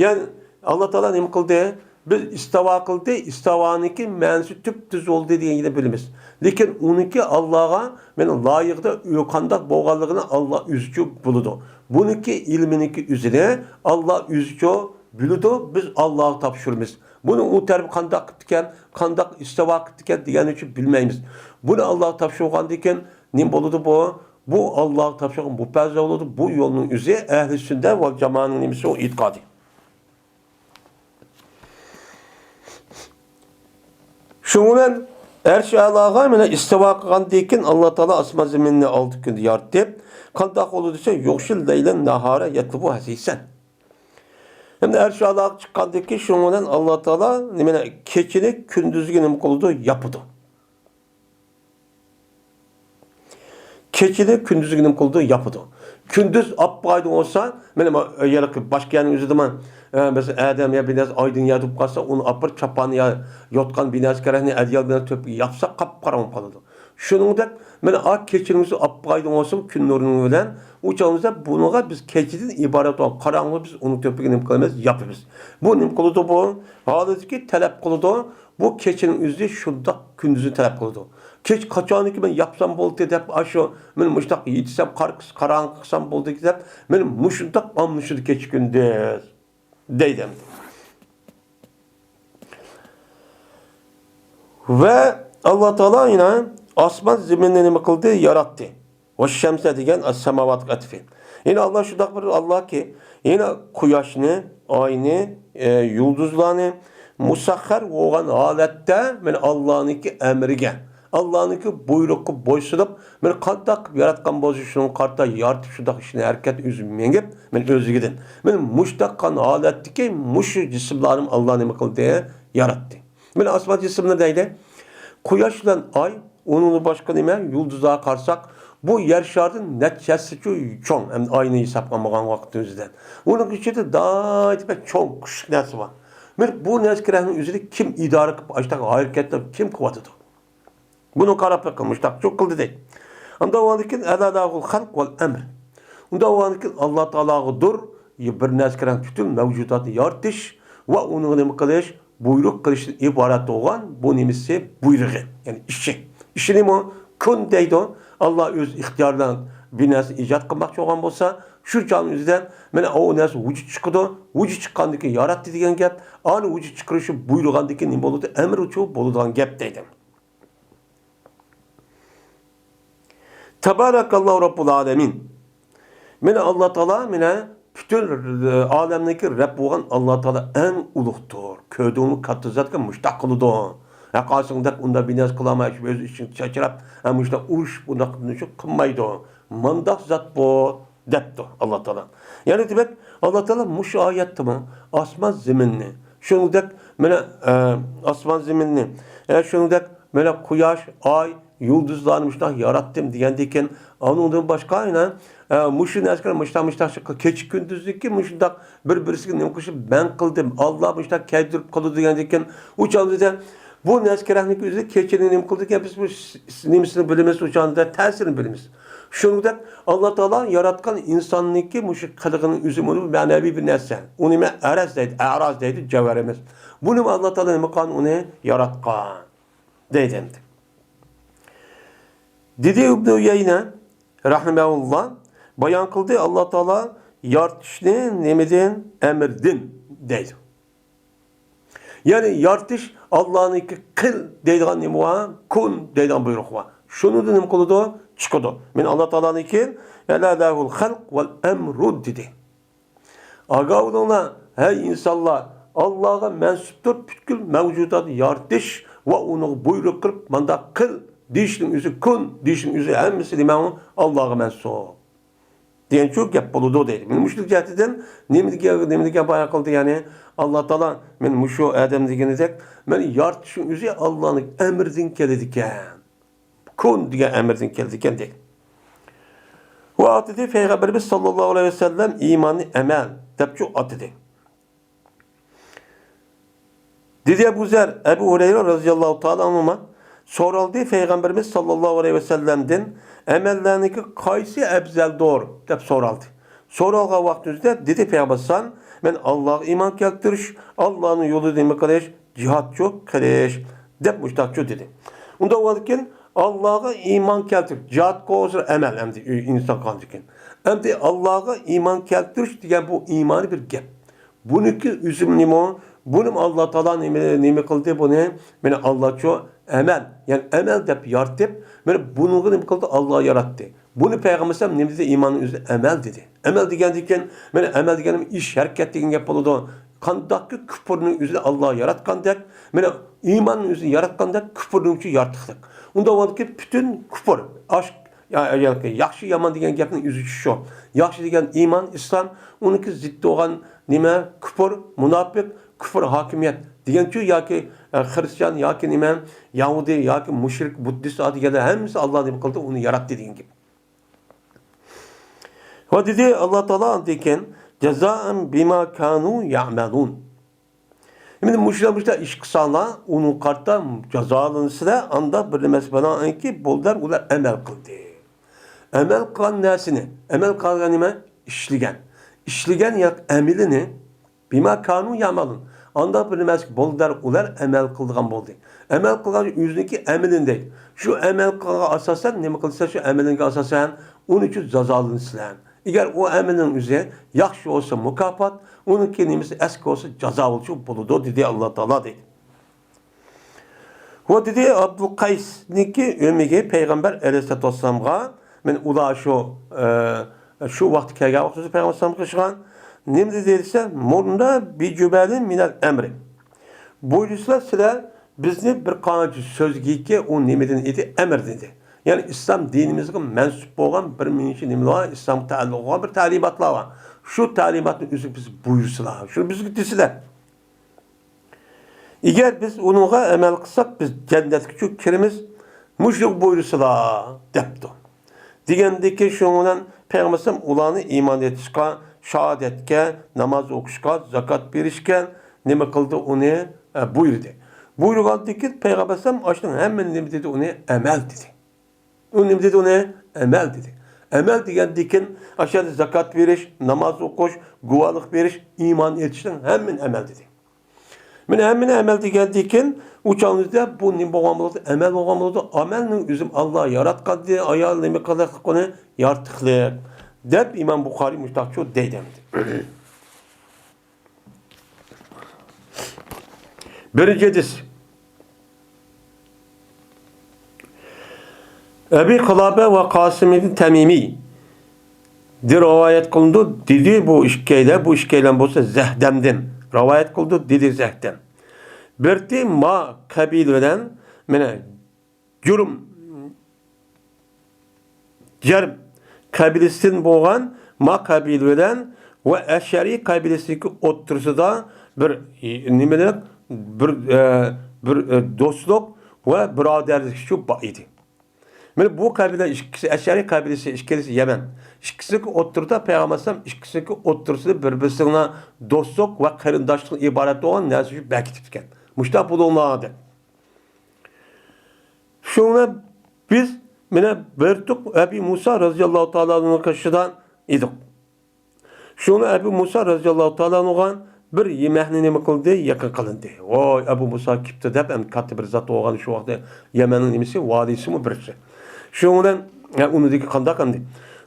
يەنى ئاللا تائالا نېمە قىلدى؟ بىز ئىستاۋا قىلدى، ئىستاۋانىڭكى مەنىسى تۈپتۈز بولدى دېگەننى بىلىمىز. لېكىن ئۇنىڭكى ئاللاغا مانا لايىقىدا ئۆ-، قانداق بولغانلىقىنى ئاللا ئۆزىچۇ بىلىدۇ. بۇنىڭكى ئىلمىنىڭكى ئۆزىنى ئاللا ئۆزىچۇ بىلىدۇ، بىز ئاللاغا تاپشۇرىمىز. بۇنى ئۇ تەرىپى قانداق قىپتىكەن، قانداق ئىستاۋا قىپتىكەن دېگەننى ئۈچۈن بىلمەيمىز. بۇنى ئاللاغا تاپشۇرغاندىن كېيىن نېمە بولىدۇ بۇ؟ بۇ ئاللاغا تاپشۇرغان مۇپەززە بولىدۇ. بۇ يولنىڭ ئۆزى ئەھلى سۈننە ۋە جامائەنىڭ نېمىسى ئۇ ئېتىقادى. شۇنىڭ بىلەن ئەرش ئەلاغا مانا ئىستىۋا قىلغاندىن كېيىن ئاللا تائالا ئاسمان زېمىننى ئالتە كۈندە يارىتىپ، قانداق بولىدۇ دېسە، يۇغشىل لەيلەن ناھارا يەتلۇبۇ ھەسىسەن. ئەمدى ئەرش ئەلاغا چىققاندىن كېيىن شۇنىڭ بىلەن ئاللا تائالا نېمىنى، كېچىنى كۈندۈزگە نېمە قىلىدۇ؟ ياپىدۇ. كېچىنى كۈندۈزگە نېمە قىلىدۇ؟ ياپىدۇ. كۈندۈز ئاپپايدىن بولسا، مانا ھېلىقى باشقا يەرنىڭ ئۆزىدىمۇ، ئە، مەسىلەن، ئادەم يا بىر نەرسە ئايدىڭ يا تۇرۇپ قالسا، ئۇنى ئاپىرىپ چاپان يا يوتقان بىر نەرسە كېرەكنى ئەدىيال بىلەن تۆپكە ياپسا، قاپقاراڭغۇ قالىدۇ. شۇنىڭدەك، مانا ئا كېچىنىڭ ئۆزى ئاپپايدىن بولسا، كۈن نۇرىنىڭ بىلەن ئۇ چاغىمىزدا بۇنىڭغا بىز كېچىدىن ئىبارەت بولغان قاراڭغۇ، بىز ئۇنىڭ تۆپىگە نېمە قىلىمىز؟ ياپىمىز. بۇ نېمە قىلىدۇ بۇ؟ ھالىتىكى تەلەپ قىلىدۇ. بۇ كېچىنىڭ ئۆزى شۇنداق كۈندۈزنى تەلەپ قىلىدۇ. كېچە قاچانكى مەن ياپسام بولدى دەپ، ئاشۇ مەن مۇشۇنداق يېتىسەم، قار-، قاراڭغۇ قىلسام بولدى دەپ، مەن مۇشۇنداق ئالمىشىدۇ كېچە كۈندۈز دەيدۇ. ۋە ئاللا تائالا يەنە ئاسمان زېمىننى نېمە قىلدى؟ ياراتتى. ۋە شەمسە دېگەن ئەس-ساماۋاتقا ئەتىفى. يەنە ئاللا شۇنداق بىر ئاللاكى، يەنە قۇياشنى، ئاينى، ئە، يۇلدۇزلارنى مۇسەخخەر بولغان ھالەتتە، مانا ئاللانىڭكى ئەمرىگە، ئاللانىڭكى بۇيرۇقىغا بويسۇنۇپ، مانا قانداق قىلىپ ياراتقان بولسا، شۇنىڭغا قارىتا يارىتىپ، شۇنداق ئىشنى ھەرىكەت ئۆزى مېڭىپ، مانا ئۆزلۈكىدىن. مانا مۇشۇنداق قىلغان ھالەتتىكى مۇشۇ جىسىملارنى ئاللا نېمە قىلدى؟ ياراتتى. مانا ئاسمان جىسىملىرى دەيدۇ. قۇياش بىلەن ئاي، ئۇنىڭدىن باشقا نېمە؟ يۇلدۇزلارغا قارىساق، بۇ يەر شارىدىن نەچچە ھەسسىچۇ چوڭ، ئەمدى ئاينى ھېسابقا ئالمىغان ۋاقىتنىڭ ئۆزىدە. ئۇنىڭ ئىچىدە دائىم بەك چوڭ، كۈچلۈك نەرسە بار. مانا بۇ نەرسە كېرەكنىڭ ئۆزىنى كىم ئىدارە قىلىپ، ئاشۇنداق ھەرىكەتنى كىم قىلىۋاتىدۇ؟ بۇنى قاراپ بېقىڭ، مۇشتاقچۇ قىلدى دەيدۇ. ئۇنداق بولغاندىكىن، ئەلەلاھۇل خەلق ۋەل ئەمر. ئۇنداق بولغاندىكىن، ئاللا تائالاغىدۇر بىر نەرسە كېرەك، پۈتۈن مەۋجۇداتنى يارىتىش ۋە ئۇنىڭغا نېمە قىلىش، بۇيرۇق قىلىشتىن ئىبارەت بولغان بۇ نېمىسى، بۇيرۇقى، يەنى ئىشى. ئىشى نېمە؟ كۇن دەيدۇ. ئاللا ئۆز ئىختىيارى بىلەن بىر نەرسىنى ئىجاد قىلماقچى بولغان بولسا، شۇ چاغنىڭ ئۆزىدە مانا ئۇ نەرسە ۋۇجۇد چىقىدۇ. ۋۇجۇد چىققاندىن كېيىن ياراتتى دېگەن گەپ. ئانى ۋۇجۇد چىقىرىشى بۇيرۇغاندىن كېيىن نېمە بولىدۇ؟ ئەمرىچۇ بولىدىغان گەپ دەيدۇ. تەبارەكەللاھۇ رەببۇل ئالەمىن. مانا ئاللا تائالا، مانا پۈتۈن ئالەمنىڭكى رەب بولغان ئاللا تائالا ئەڭ ئۇلۇغدۇر. كۆردۈڭمۇ، كاتتا زاتقا مۇشتاق قىلىدۇ. ھەققاسىڭدەك ئۇنداق بىر نەرسە قىلالماي، شۇ ئۆز ئىچىڭ چاچراپ، ھە، مۇشتاق ئۇرۇش، بۇنداق قىلمايدۇ. مانداق زات بۇ، دەپتۇ ئاللا تائالا. يەنى دېمەك، ئاللا تائالا مۇشۇ ئايەتتىمۇ ئاسمان زېمىننى، شۇنىڭدەك مانا، ئە، ئاسمان زېمىننى، ئە، شۇنىڭدەك مانا قۇياش، ئاي، يۇلدۇزلارنى مۇشۇنداق ياراتتىم دېگەندىن كېيىن، ئۇنىڭدىن باشقا يەنە، ئە، مۇشۇ نەرسىلەر مۇشۇنداق، مۇشۇنداق كېچە كۈندۈزنىڭكى مۇشۇنداق بىر-بىرسىگە نېمە قىلىشىپ مەن قىلدىم، ئاللا مۇشۇنداق كەلتۈرۈپ قىلىدۇ دېگەندىن كېيىن، ئۇ چاغدا بۇ نەرسە كېرەكلىك ئۆزى كېچىنى نېمە قىلىدىكەن، بىز بۇ نېمىسىنى بىلىمىز، ئۇ چاغدا تەسىرىنى بىلىمىز. شۇنىڭدەك ئاللا تائالا ياراتقان ئىنساننىڭكى مۇشۇ قىلىقىنىڭ ئۆزى بۇ مەنەۋىي بىر نەرسە. ئۇنى مەن ئەرەز دەيدۇ، ئەراز دەيدۇ، جەۋھەر ئەمەس. بۇنى ئاللا تائالا نېمە قىلغان؟ ئۇنى ياراتقان. دەيدۇ ئەمدى. دېدى ئىبنى ئۇيەينە رەھىمەھۇللا بايان قىلدى، ئاللا تائالا يارىتىشنى نېمىدىن؟ ئەمىردىن دەيدۇ. يەنى يارىتىش ئاللانىڭكى قىل دەيدىغان نېمە بار؟ كۇن دەيدىغان بۇيرۇق بار. شۇنىڭدىن نېمە قىلىدۇ؟ چىقىدۇ. مەن ئاللا تائالانىڭكى ئەلا لەھۇل خەلق ۋەل ئەمرۇ دېدى. ئاگاھ بولۇڭلار، ھەي ئىنسانلار، ئاللاغا مەنسۇپتۇر پۈتكۈل مەۋجۇداتنى يارىتىش ۋە ئۇنىڭغا بۇيرۇق قىلىپ، مانداق قىل دېيىشنىڭ ئۆزى، كۈن دېيىشنىڭ ئۆزى ھەممىسى نېمە؟ ئاللاغا مەنسۇپ دېگەن شۇ گەپ بولىدۇ دەيدۇ. مانا مۇشۇ جەھەتتىن نېمە دېگەن، نېمە دېگەن بايان قىلدى، يەنى ئاللا تائالا مەن مۇشۇ ئادەم دېگىنىدەك، مەن يارىتىشنىڭ ئۆزى ئاللانىڭ ئەمرىدىن كېلىدىكەن. كۇن دېگەن ئەمىردىن كېلىدىكەن دەيدۇ. ۋە ئاتىدى پەيغەمبىرىمىز ساللاللاھۇ ئەلەيھى ۋەسەللەم ئىماننى ئەمەل دەپچۇ ئاتىدى. دېدى ئەبۇ زەر، ئەبۇ ھۇرەيرە رازىياللاھۇ تائالا ئەنھۇما سورالدى، پەيغەمبىرىمىز ساللاللاھۇ ئەلەيھى ۋەسەللەمدىن ئەمەللەرنىڭكى قايسى ئەپزەلدۇر دەپ سورالدى. سورالغان ۋاقتىمىزدا دېدى پەيغەمبەر ئەلەيھىسسالام، مەن ئاللاغا ئىمان كەلتۈرۈش، ئاللانىڭ يولىدا نېمە قىلىش، جىھادچۇ قىلىش دەپ مۇشتاقچۇ دېدى. ئۇنداق بولغاندىكىن ئاللاغا ئىمان كەلتۈرۈپ، جىھاد قىلغۇسىلا ئەمەل ئەمدى ئىنسان قىلغاندىكىن. ئەمدى ئاللاغا ئىمان كەلتۈرۈش دېگەن بۇ ئىمانى بىر گەپ. بۇنىڭكى ئۆزى نېمە؟ بۇنى ئاللا تائالا نېمە، نېمە قىلدى بۇنى؟ مانا ئاللاچۇ ئەمەل، يەنى ئەمەل دەپ يارىتىپ، مانا بۇنىڭغا نېمە قىلدى؟ ئاللا ياراتتى. بۇنى پەيغەمبەر ئەلەيھىسسالام نېمە دېدى؟ ئىماننىڭ ئۆزى ئەمەل دېدى. ئەمەل دېگەندىكىن، مانا ئەمەل دېگەن ئىش، ھەرىكەت دېگەن گەپ بولىدۇ. قانداقكى كۇپۇرنىڭ ئۆزىنى ئاللا ياراتقاندەك، مانا ئىماننىڭ ئۆزىنى ياراتقاندەك كۇپۇرنىڭ ئۆزى يارىتىقلىق. ئۇنداق بولغاندىكىن پۈتۈن كۇپۇر، ئاش-، يا-، يا-، ياكى ياخشى يامان دېگەن گەپنىڭ ئۆزى شۇ. ياخشى دېگەن ئىمان، ئىسلام، ئۇنىڭكى زىددى بولغان نېمە؟ كۇپۇر، مۇناپىق، كۇپۇر ھاكىمىيەت دېگەنچۇ ياكى، ئە، خىرىستىيان ياكى نېمە، يەھۇدىي ياكى مۇشرىك، بۇددىست دېگەنلەر ھەممىسى ئاللا نېمە قىلدى؟ ئۇنى ياراتتى دېگەن گەپ. ۋە دېدى ئاللا تائالا ئاندىن كېيىن، جازائەن بىما كانۇ يەئمەلۇن. مانا مۇشۇلار، مۇشۇلار ئىش قىلساڭلار، ئۇنىڭغا قارىتا جازالىنىسىلەر، ئاندا بىر نېمىسى بىلەنكى بولدۇر ئۇلار ئەمەل قىلدى. ئەمەل قىلغان نەرسىنى، ئەمەل قىلغان نېمە؟ ئىشلىگەن. ئىشلىگەن يا ئەمىلىنى، بىما كانۇ يەئمەلۇن. ئاندا بىر نېمىسى بولدۇر ئۇلار ئەمەل قىلىدىغان بولدى. ئەمەل قىلغان ئۆزىنىڭكى ئەمىلىنى دەيدۇ. شۇ ئەمەل قىلغانغا ئاساسەن نېمە قىلسا، شۇ ئەمىلىڭگە ئاساسەن ئۇنىڭ ئۈچۈن جازالىنىسىلەر. ئەگەر ئۇ ئەمىلنىڭ ئۆزى ياخشى بولسا مۇكاپات، ئۇنىڭكى نېمىسى ئەسكى بولسا جازا بولۇشى بولىدۇ، دېدى ئاللا تائالا دېدى. ۋە دېدى ئابدۇل قەيسنىڭكى ئۆمىكى پەيغەمبەر ئەلەيھىسسالاتۇ ۋەسسالامغا، مەن ئۇلار شۇ، ئە، شۇ ۋاقىتتا كەلگەن ۋاقتىدا پەيغەمبەر ئەلەيھىسسالامغا ئىشقان نېمە دېدى دېسە، مۇرنا بىجۈمەلىن مىنەل ئەمرى. بۇيرۇسىلا سىلەر بىزنى بىر قانچە سۆزگىكى ئۇ نېمىدىن ئىدى؟ ئەمىر دېدى. يەنى ئىسلام دىنىمىزغا مەنسۇپ بولغان بىر مۇنچە نېمىلەر بار، ئىسلامغا تەئەللۇق بولغان بىر تەلىماتلار بار. شۇ تەلىماتنى ئۆزى بىز بۇيرۇسىلا، شۇنى بىزگە دېسىلە. ئەگەر بىز ئۇنىڭغا ئەمەل قىلساق، بىز جەننەتكىچۇ كىرىمىز، مۇشۇنى بۇيرۇسىلا، دەپتۇ. دېگەندىكىن شۇنىڭ بىلەن پەيغەمبەر ئەلەيھىسسالام ئۇلارنى ئىمان ئېيتىشقا، شاھادەتكە، ناماز ئوقۇشقا، زاكات بېرىشكە نېمە قىلدى؟ ئۇنى، ئە، بۇيرۇدى. بۇيرۇغاندىكىن پەيغەمبەر ئەلەيھىسسالام ئاشۇنىڭ ھەممىنى نېمە دېدى؟ ئۇنى ئەمەل دېدى. ئۇ نېمە دېدى ئۇنى؟ ئەمەل دېدى. ئەمەل دېگەندىكىن ئاشۇ يەردە زاكات بېرىش، ناماز ئوقۇش، گۇۋاھلىق بېرىش، ئىمان ئېيتىشنىڭ ھەممىنى ئەمەل دېدى. مانا ھەممىنى ئەمەل دېگەندىكىن ئۇ چاغىمىزدا بۇ نېمە بولغان بولىدۇ؟ ئەمەل بولغان بولىدۇ. ئەمەلنىڭ ئۆزى ئاللا ياراتقانىدى، ئايال نېمە قىلىقلىق ئۇنى يارىتىقلىق دەپ ئىمام بۇخارىي مۇشتاقچۇ دەيدۇ ئەمدى. بىرىنچى ھەدىس. ئەبى قىلابە ۋە قاسىم ئىبن تەمىمىي دىن رىۋايەت قىلىنىدۇ، دېدى بۇ ئىككىيلەن، بۇ ئىككىيلەن بولسا زەھدەمدىن رىۋايەت قىلىدۇ، دېدى زەھدەم. بىرتى ما قەبىلە بىلەن، مانا، جۇرۇم، جەرم قەبىلىسىدىن بولغان ما قەبىلە بىلەن ۋە ئەشئەرىي قەبىلىسىنىڭكى ئوتتۇرىسىدا بىر، ئى، نېمىلىك، بىر، ئە، بىر، ئە، دوستلۇق ۋە بۇرادەرلىك شۇ بار ئىدى. مانا بۇ قەبىلە ئىككىسى، ئەشئەرىي قەبىلىسى ئىككىلىسى يەمەن. ئىككىسىنىڭكى ئوتتۇرىدا پەيغەمبەر ئەلەيھىسسالام ئىككىسىنىڭكى ئوتتۇرىسىدا بىر-بىرسىنىڭ دوستلۇق ۋە قېرىنداشلىقتىن ئىبارەت بولغان نەرسە شۇ بەكىتىپتىكەن. مۇشۇنداق بولۇڭلار دەپ. شۇڭا بىز مانا بىر تۇق ئەبى مۇسا رازىياللاھۇ تائالا ئەنھۇنىڭ قېشىدا ئىدۇق. شۇڭا ئەبۇ مۇسا رازىياللاھۇ تائالا ئەنھۇغا بىر يېمەكنى نېمە قىلدى؟ يېقىن قىلىندى. ۋاي، ئەبۇ مۇسا كېپتۇ دەپ، ئەمدى كاتتا بىر زات بولغان شۇ ۋاقىتتا يەمەننىڭ نېمىسى، ۋالىيسىمۇ بىرسى. شۇنىڭ بىلەن، ھە، ئۇنىڭدىكى قانداق ئەمدى؟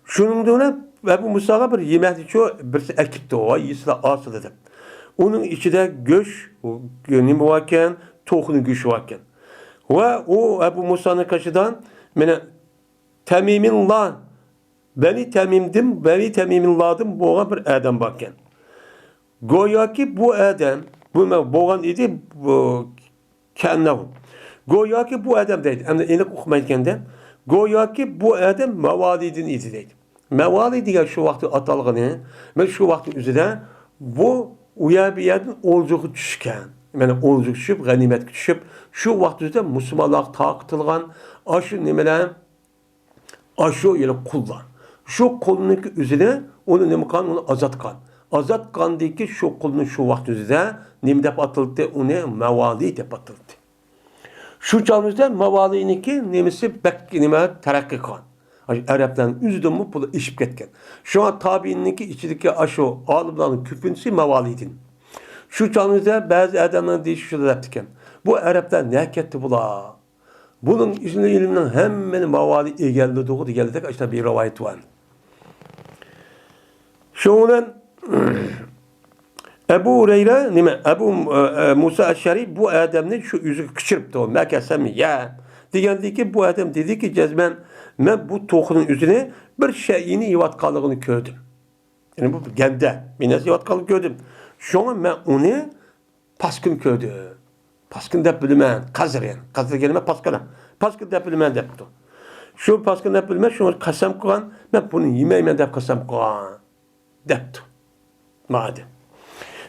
شۇنىڭ بىلەن ئەبۇ مۇساغا بىر يېمەكنىچۇ بىرسى ئەكېپتۇ، ۋاي، يېسىلا ئاسىلا دەپ. ئۇنىڭ ئىچىدە گۆش، نېمە باركەن؟ توخۇنىڭ گۆشى باركەن. ۋە ئۇ ئەبۇ مۇسانىڭ قېشىدا مانا تەمىمىللا، بەنى تەمىمدىن، بەنى تەمىمىللادىن بولغان بىر ئادەم باركەن. گوياكى بۇ ئادەم، بۇ بولغان ئىدى، بۇ كەننەۋ. گوياكى بۇ ئادەم دەيدۇ، ئەمدى ئېنىق ئۇقمايدىكەن-دە. گوياكى بۇ ئادەم ماۋالىدىن ئىدى دەيدۇ. ماۋالى دېگەن شۇ ۋاقىتتا ئاتالغىنى، مانا شۇ ۋاقىتنىڭ ئۆزىدە بۇ ئۇ يەر بۇ يەردىن ئولجىغا چۈشكەن. مانا ئولجىغا چۈشۈپ، غەنىيمەتكە چۈشۈپ، شۇ ۋاقىت ئۆزىدە مۇسۇلمانلارغا تارقىتىلغان ئاشۇ نېمىلەر، ئاشۇ يەنى قۇللار. شۇ قۇلنىڭكى ئۆزىنى ئۇنى نېمە قىلغان، ئۇنى ئازاد قىلغان. ئازاد قىلغاندىن كېيىن شۇ قۇلنى شۇ ۋاقىت ئۆزىدە نېمە دەپ ئاتىلاتتى؟ ئۇنى ماۋالى دەپ ئاتىلاتتى. شۇ چاغنىڭ ئۆزىدە ماۋالىنىڭكى نېمىسى بەك نېمە تەرەققىي قىلغان. ئاشۇ ئەرەبلەرنىڭ ئۆزىدىنمۇ بۇلار ئېشىپ كەتكەن. شۇڭا تابىئىننىڭكى ئىچىدىكى ئاشۇ ئالىملارنىڭ كۆپىنچىسى ماۋالىدىن. شۇ چاغنىڭ ئۆزىدە بەزى ئادەملەرنىڭ دېيىشى شۇنداق دەپتىكەن. بۇ ئەرەبلەر نەگە كەتتى بۇلار؟ بۇنىڭ ئىلمىنىڭ ھەممىنى ماۋالى ئىگىلىدىغۇ دېگەنلىك ئاشۇنداق بىر رىۋايەت بار. شۇنىڭ بىلەن ئەبۇ ھۇرەيرە، نېمە، ئەبۇ، ئە، ئە، مۇسا ئەششەرى بۇ ئادەمنى شۇ ئۆزىگە قىچىرىپتۇ. مەكەسەم يە دېگەندىكى بۇ ئادەم دېدىكى، جەزمەن مەن بۇ توخۇنىڭ ئۆزىنى بىر شەيئىنى يەۋاتقانلىقىنى كۆردۈم. يەنى بۇ گەندە، بىر نەرسە يەۋاتقانلىقىنى كۆردۈم. شۇڭا مەن ئۇنى پاسكىنا كۆردۈم. پاسكىنا دەپ بىلىمەن، قەزىر يەنى. قەزىر كەلىمە پاسكىنا. پاسكىنا دەپ بىلىمەن دەپتۇ. شۇ پاسكىنا دەپ بىلىمەن، شۇڭا قەسەم قىلغان، مەن بۇنى يېمەيمەن دەپ قەسەم قىلغان دەپتۇ. مانا.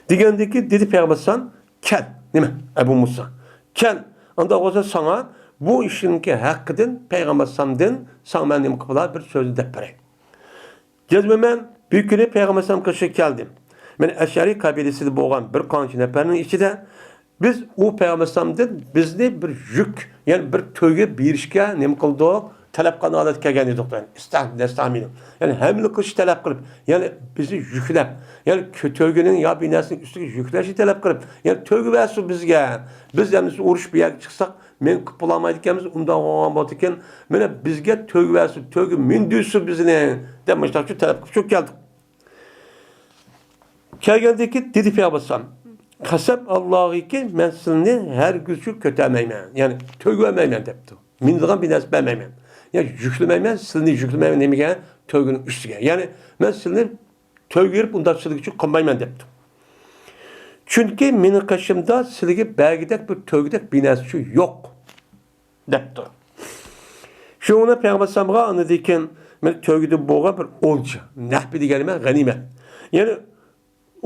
دېگەندىكى دېدى پەيغەمبەر ئەلەيھىسسالام، كەل، نېمە، ئەبۇ مۇسا، كەل، ئانداق بولسا ساڭا بۇ ئىشنىڭكى ھەققىدىن پەيغەمبەر ئەلەيھىسسالامدىن ساڭا مەن نېمە قىلىپ بولاي، بىر سۆزنى دەپ بېرەي. جەزمەن بىر كۈنى پەيغەمبەر ئەلەيھىسسالام قېشىغا كەلدىم. مەن ئەشئەرىي قەبىلىسىدە بولغان بىر قانچە نەپەرنىڭ ئىچىدە بىز ئۇ پەيغەمبەر ئەلەيھىسسالامدىن بىزنى بىر يۈك، يەنى بىر تۆگە بېرىشكە نېمە قىلدۇق؟ تەلەپ قىلغان ھالەتكە كەلگەن ئىدۇق. يەنى ھەملە قىلىش تەلەپ قىلىپ، يەنى بىزنى يۈكلەپ، يەنى كۆ-، تۆگىنىڭ يا بىر نەرسىنىڭ ئۈستىگە يۈكلەشنى تەلەپ قىلىپ، يەنى تۆگە بەرسۇن بىزگە. بىز ئەمدى ئۇرۇش بۇ يەرگە چىقساق، مەن قىلىپ بولالمايدىكەنمىز، ئۇنداق بولغان بولىدىكەن، مانا بىزگە تۆگە بەرسۇن، تۆگە مىندۈرسۇن بىزنى، دەپ مۇشۇنداق تەلەپ قىلىپ شۇ كەلدۇق. كەلگەندىكى دېدى پەيغەمبەر ئەلەيھىسسالام، قەسەم ئاللاغىكى، مەن سىلىنى ھەرگىزچۇ كۆتەرمەيمەن، يەنى تۆگە بەرمەيمەن دەپتۇ. مىنىدىغان بىر نەرسە بەرمەيمەن. يەنى يۈكلىمەيمەن، سىلىنى يۈكلىمەيمەن نېمىگە؟ تۆگىنىڭ ئۈستىگە. يەنى مەن سىلىنى تۆگە بېرىپ ئۇنداق سىلىگىچۇ قىلمايمەن دەپتۇ. چۈنكى مېنىڭ قېشىمدا سىلىگە بەرگۈدەك بىر تۆگىدەك بىر نەرسىچۇ يوق. دەپتۇ. شۇڭا پەيغەمبەر ئەلەيھىسسالامغا ئاندىن كېيىن مانا تۆگىدىن بولغان بىر ئولجا، نەھبى دېگەن نېمە؟ غەنىيمەت. يەنى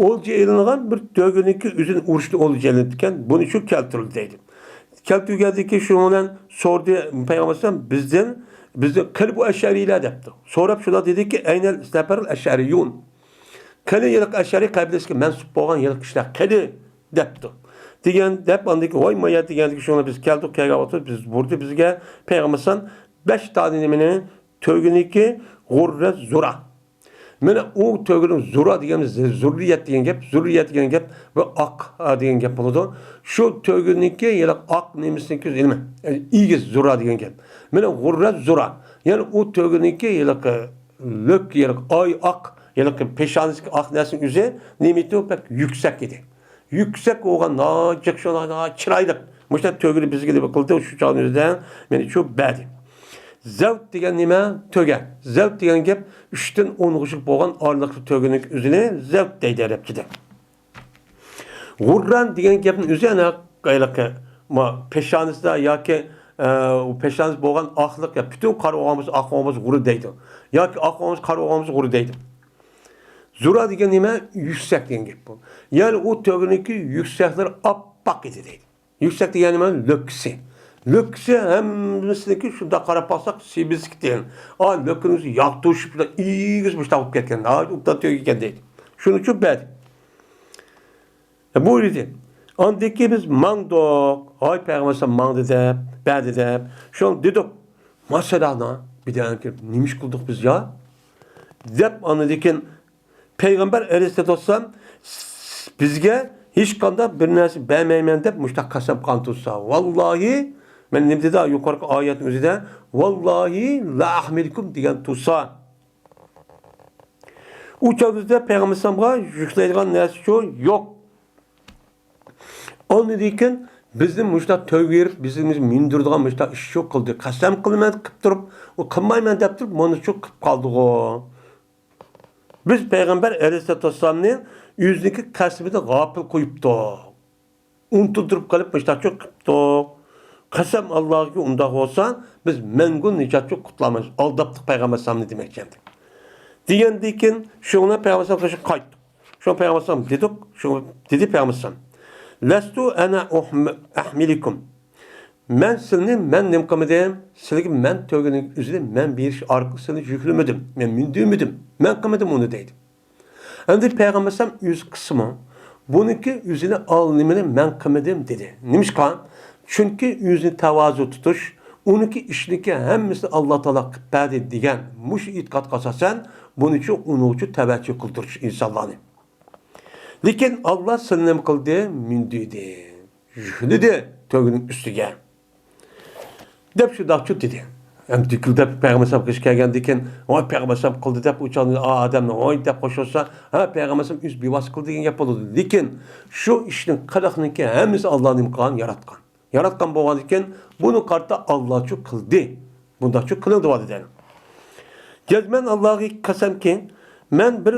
ئولجا ئېلىنغان بىر تۆگىنىڭكى ئۆزىنى ئۇرۇشتا ئولجا ئېلىنىدىكەن، بۇنى شۇ كەلتۈرۈلدى دەيدۇ. كەلتۈرگەندىن كېيىن شۇنىڭ بىلەن سورىدى پەيغەمبەر ئەلەيھىسسالام، بىزدىن، بىزدىن، قېنى بۇ ئەشئەرىيلەر دەپتۇ. سوراپ شۇلار دېدىكى، ئەينەل نەفەرىل ئەشئەرىيۇن. قېنى ھېلىقى ئەشئەرىي قەبىلىسىگە مەنسۇپ بولغان ھېلىقى كىشىلەر قېنى؟ دەپتۇ. دېگەن، دەپ ئاندىن كېيىن، ۋاي مايا دېگەندىكىن شۇڭا بىز كەلدۇق، كەلگەن ۋاقتىدا بىز بۇردا بىزگە پەيغەمبەر ئەلەيھىسسالام بەش دانە نېمىنى، تۆگىنىڭكى غۇررە زۇرا. مانا ئۇ تۆگىنىڭ زۇرا دېگەن، زۇررىيەت دېگەن گەپ، زۇررىيەت دېگەن گەپ، بۇ ئاق، ئا، دېگەن گەپ بولىدۇ. شۇ تۆگىنىڭكى ھېلىقى ئاق نېمىسىنىڭكى نېمە؟ ئېگىز زۇرا دېگەن گەپ. مانا غۇررە زۇرا. يەنى ئۇ تۆگىنىڭكى ھېلىقى لۆك، ھېلىقى ئاي ئاق، ھېلىقى پېشانىسىدىكى ئاق نەرسىنىڭ ئۆزى نېمە ئىدى؟ بەك يۈكسەك ئىدى. يۈكسەك بولغان، ناھايىتى شۇ، ناھايىتى چىرايلىق. مۇشۇنداق تۆگىنى بىزگە نېمە قىلدى، شۇ چاغنىڭ ئۆزىدە مېنى شۇ بەردى. زەۋت دېگەن نېمە؟ تۆگە. زەۋت دېگەن گەپ ئۈچتىن ئونغىچە بولغان ئارىلىقتا تۆگىنىڭ ئۆزىنى زەۋت دەيدۇ ئەرەبچىدە. غۇرران دېگەن گەپنىڭ ئۆزى ئەنە ھېلىقى، ما، پېشانىسىدا ياكى، ئە، ئۇ پېشانىسى بولغان ئاقلىق، يا پۈتۈن قارا بولغان بولسا، ئاق بولغان بولسا غۇررە دەيدۇ. ياكى ئاق بولغان بولسا، قارا بولغان بولسا غۇررە دەيدۇ. زۇرا دېگەن نېمە؟ يۈكسەك دېگەن گەپ بۇ. يەنى ئۇ تۆگىنىڭكى يۈكسەكلىرى ئاپئاق ئىدى دەيدۇ. يۈكسەك دېگەن نېمە؟ لۆككىسى. لۆككىسى ھەممىسىنىڭكى شۇنداق قاراپ باقساق، سېمىزكەن. ئا، لۆككىنىڭ ئۆزى ياغ توشۇپ، ئېگىز مۇشۇنداق بولۇپ كەتكەن. ناھايىتى ئوبدان تۆگە ئىكەن دەيدۇ. شۇنىڭ ئۈچۈن بەردى. بۇيرۇدى. ئاندىن كېيىن بىز ماڭدۇق. ھاي پەيغەمبەر ئەلەيھىسسالام ماڭدى دەپ، بەردى دەپ. شۇڭا دېدۇق، ماشائاللا، بىدەن كىرىپ نېمە ئىش قىلدۇق بىز يا؟ دەپ ئاندىن كېيىن پەيغەمبەر ئەلەيھىسسالاتۇ ۋەسسالام بىزگە ھېچقانداق بىر نەرسە بەرمەيمەن دەپ مۇشۇنداق قەسەم قىلغان تۇرسا، ۋاللاھى، مەن نېمە دېدى يۇقىرىقى ئايەتنىڭ ئۆزىدە، ۋاللاھى لا ئەھمىلكۇم دېگەن تۇرسا، ئۇ چاغدا پەيغەمبەر ئەلەيھىسسالامغا يۈكلەيدىغان نەرسىچۇ يوق. ئاندىن كېيىن بىزنى مۇشۇنداق تۆگە بېرىپ، بىزنى مىندۈرىدىغان مۇشۇنداق ئىشچۇ قىلدى. قەسەم قىلىمەن قىلىپ تۇرۇپ، ئۇ قىلمايمەن دەپ تۇرۇپ، مانىچۇ قىلىپ قالدىغۇ. بىز پەيغەمبەر ئەلەيھىسسالاتۇ ۋەسسالامنى ئۆزىنىڭكى قەسىمىدە غاپىل قويۇپتۇق. ئۇنتۇلدۇرۇپ قېلىپ مۇشۇنداقچۇ قىپتۇق. قەسەم ئاللاغىكى، ئۇنداق بولسا، بىز مەڭگۈ نىجاتچۇ قۇتۇلالمايمىز. ئالداپتۇق پەيغەمبەر ئەلەيھىسسالامنى دېمەكچى ئەمدى. دېگەندىن كېيىن، شۇڭا پەيغەمبەر ئەلەيھىسسالام قايتتۇق. شۇڭا پەيغەمبەر ئەلەيھىسسالام دېدۇق، شۇ دېدى پەيغەمبەر ئەلەيھىسسالام، لەستۇ ئەنە ئۇھم-، ئەھمىلىكۇم. مەن سىلىنى مەن نېمە قىلمىدىم؟ سىلىگە مەن تۆگىنىڭ ئۆزىنى مەن بېرىش ئارقىلىق سىلىنى يۈكلىمىدىم. مەن مىندۈرمىدىم. مەن قىلمىدىم ئۇنى دەيدۇ. ئەمدى پەيغەمبەر ئەلەيھىسسالام ئۆزى قىلسىمۇ، بۇنىڭكى ئۆزىنى ئالنىمىنى مەن قىلمىدىم دېدى. نېمىشقا؟ چۈنكى ئۆزىنى تاۋازۇ تۇتۇش، ئۇنىڭكى ئىشىنىڭكى ھەممىسىنى ئاللا تائالا قىلىپ بەردى دېگەن مۇشۇ ئېتىقادقا ئاساسەن، بۇنىچۇ ئۇنىڭچۇ تەۋەچچۇ قىلدۇرۇش ئىنسانلارنى. لېكىن ئاللا سىلىنى نېمە قىلدى؟ مىندۈردى. يۈكلىدى تۆگىنىڭ ئۈستىگە. دەپ شۇنداقچۇ دېدى. ئەمدى دۈكۈلدەپ پەيغەمبەر ئەلەيھىسسالام قېشىغا كەلگەندىن كېيىن، ۋاي پەيغەمبەر ئەلەيھىسسالام قىلدى دەپ ئۇ چاغدا ئادەمنى ۋاي دەپ قوشۇلسا، ھە پەيغەمبەر ئەلەيھىسسالام ئۆزى بىۋاسىتە قىلدى دېگەن گەپ بولىدۇ. لېكىن شۇ ئىشنىڭ قىلىقنىڭكى ھەممىسى ئاللا نېمە قىلغان؟ ياراتقان. ياراتقان بولغاندىن كېيىن بۇنى قارىتا ئاللاچۇ قىلدى. بۇنداقچۇ قىلىڭ دېۋالدى دەيدۇ. جەزمەن ئاللاغا قەسەمكى، مەن بىر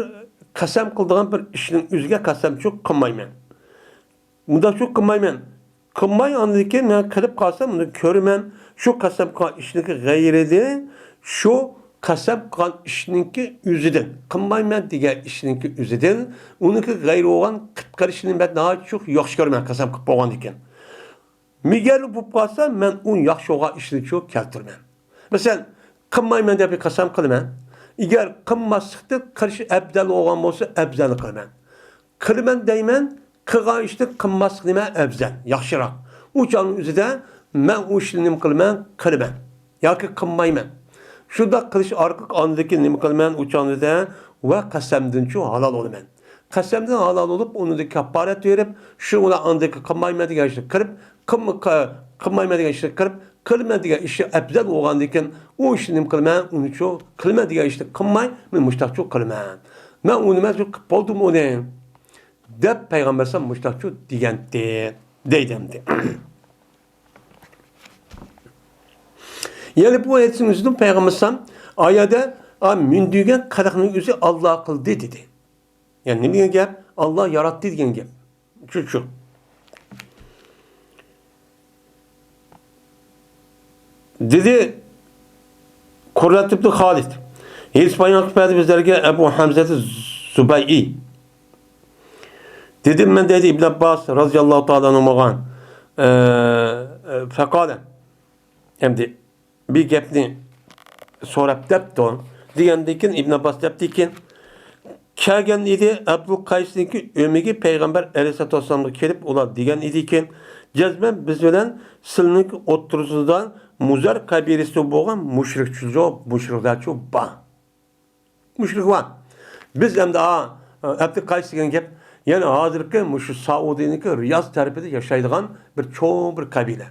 قەسەم قىلىدىغان بىر ئىشنىڭ ئۆزىگە قەسەمچۇ قىلمايمەن. مۇنداقچۇ قىلمايمەن. قىلماي ئاندىن كېيىن مەن قىلىپ قالسام ئۇنى كۆرىمەن. شۇ قەسەم قىلغان ئىشنىڭكى غەيرىدىن، شۇ قەسەم قىلغان ئىشنىڭكى ئۆزىدىن، قىلمايمەن دېگەن ئىشنىڭكى ئۆزىدىن، ئۇنىڭكى غەيرى بولغان قىلىپ قېلىشىنى مەن ناھايىتى چوڭ ياخشى كۆرىمەن قەسەم قىلىپ بولغاندىن كېيىن. ئەگەر بولۇپ قالسا، مەن ئۇ ياخشى بولغان ئىشنى شۇ كەلتۈرىمەن. مەسىلەن، قىلمايمەن دەپ بىر قەسەم قىلىمەن. ئەگەر قىلماسلىقتىن قىلىش ئەپزەل بولغان بولسا، ئەپزەلنى قىلىمەن. قىلىمەن دەيمەن، قىلغان ئىشتىن قىلماسلىق نېمە ئەپزەل، ياخشىراق. ئۇ چاغنىڭ ئۆزىدە مەن ئۇ ئىشنى نېمە قىلىمەن؟ قىلىمەن. ياكى قىلمايمەن. شۇنداق قىلىش ئارقىلىق ئاندىن كېيىن نېمە قىلىمەن؟ ئۇ چاغنىڭ ئۆزىدە ۋە قەسەمدىنچۇ ھالال بولىمەن. قەسەمدىن ھالال بولۇپ، ئۇنىڭدىن كاپپارەت بېرىپ، شۇ بىلەن ئاندىن كېيىن قىلمايمەن دېگەن ئىشنى قىلىپ، قىلما-، قا-، قىلمايمەن دېگەن ئىشنى قىلىپ، قىلىمەن دېگەن ئىشى ئەپزەل بولغاندىن كېيىن، ئۇ ئىشنى نېمە قىلىمەن؟ ئۇنىچۇ قىلىمەن دېگەن ئىشنى قىلماي، مەن مۇشتاقچۇ قىلىمەن. مەن ئۇنى مەن شۇ قىلىپ بولدۇم ئۇنى، دەپ پەيغەمبەر ئەلەيھىسسالام مۇشتاقچۇ دېگەنتى، دەيدۇ ئەمدى. يەنى بۇ ھەدىسنىڭ ئۆزىدىن پەيغەمبەر ئەلەيھىسسالام ئايەدە، ئا، مىندۈرگەن قىلىقنىڭ ئۆزى ئاللا قىلدى دېدى. يەنى نېمە دېگەن گەپ؟ ئاللا ياراتتى دېگەن گەپ. شۇ، شۇ. دېدى قۇررەت ئىبنى خالىد. ھەدىس بايان قىلىپ بەردى بىزلەرگە ئەبۇ ھەمزەتى زۇبەيئى. دېدىم مەن دەيدۇ ئىبن ئابباس رازىياللاھۇ تائالا ئەنھۇغا، ئە، ئە، فەقالە. ئەمدى بىر گەپنى سوراپ دەپتۇ. دېگەندىن كېيىن ئىبن ئابباس دەپتىكەن، كەلگەن ئىدى ئابدۇل قەيسنىڭكى ئۆمىكى پەيغەمبەر ئەلەيھىسسالاتۇ ۋەسسالامغا كېلىپ، ئۇلار دېگەن ئىدىكەن، جەزمەن بىز بىلەن سىلىنىڭكى ئوتتۇرىسىدا مۇزەر قەبىلىسىدىن بولغان مۇشرىكچىلار، مۇشرىكلارچۇ بار. مۇشرىك بار. بىز ئەمدى، ئا، ئابدۇل قەيس دېگەن گەپ، يەنى ھازىرقى مۇشۇ سائۇدىنىڭكى رىياز تەرىپىدە ياشايدىغان بىر چوڭ بىر قەبىلە.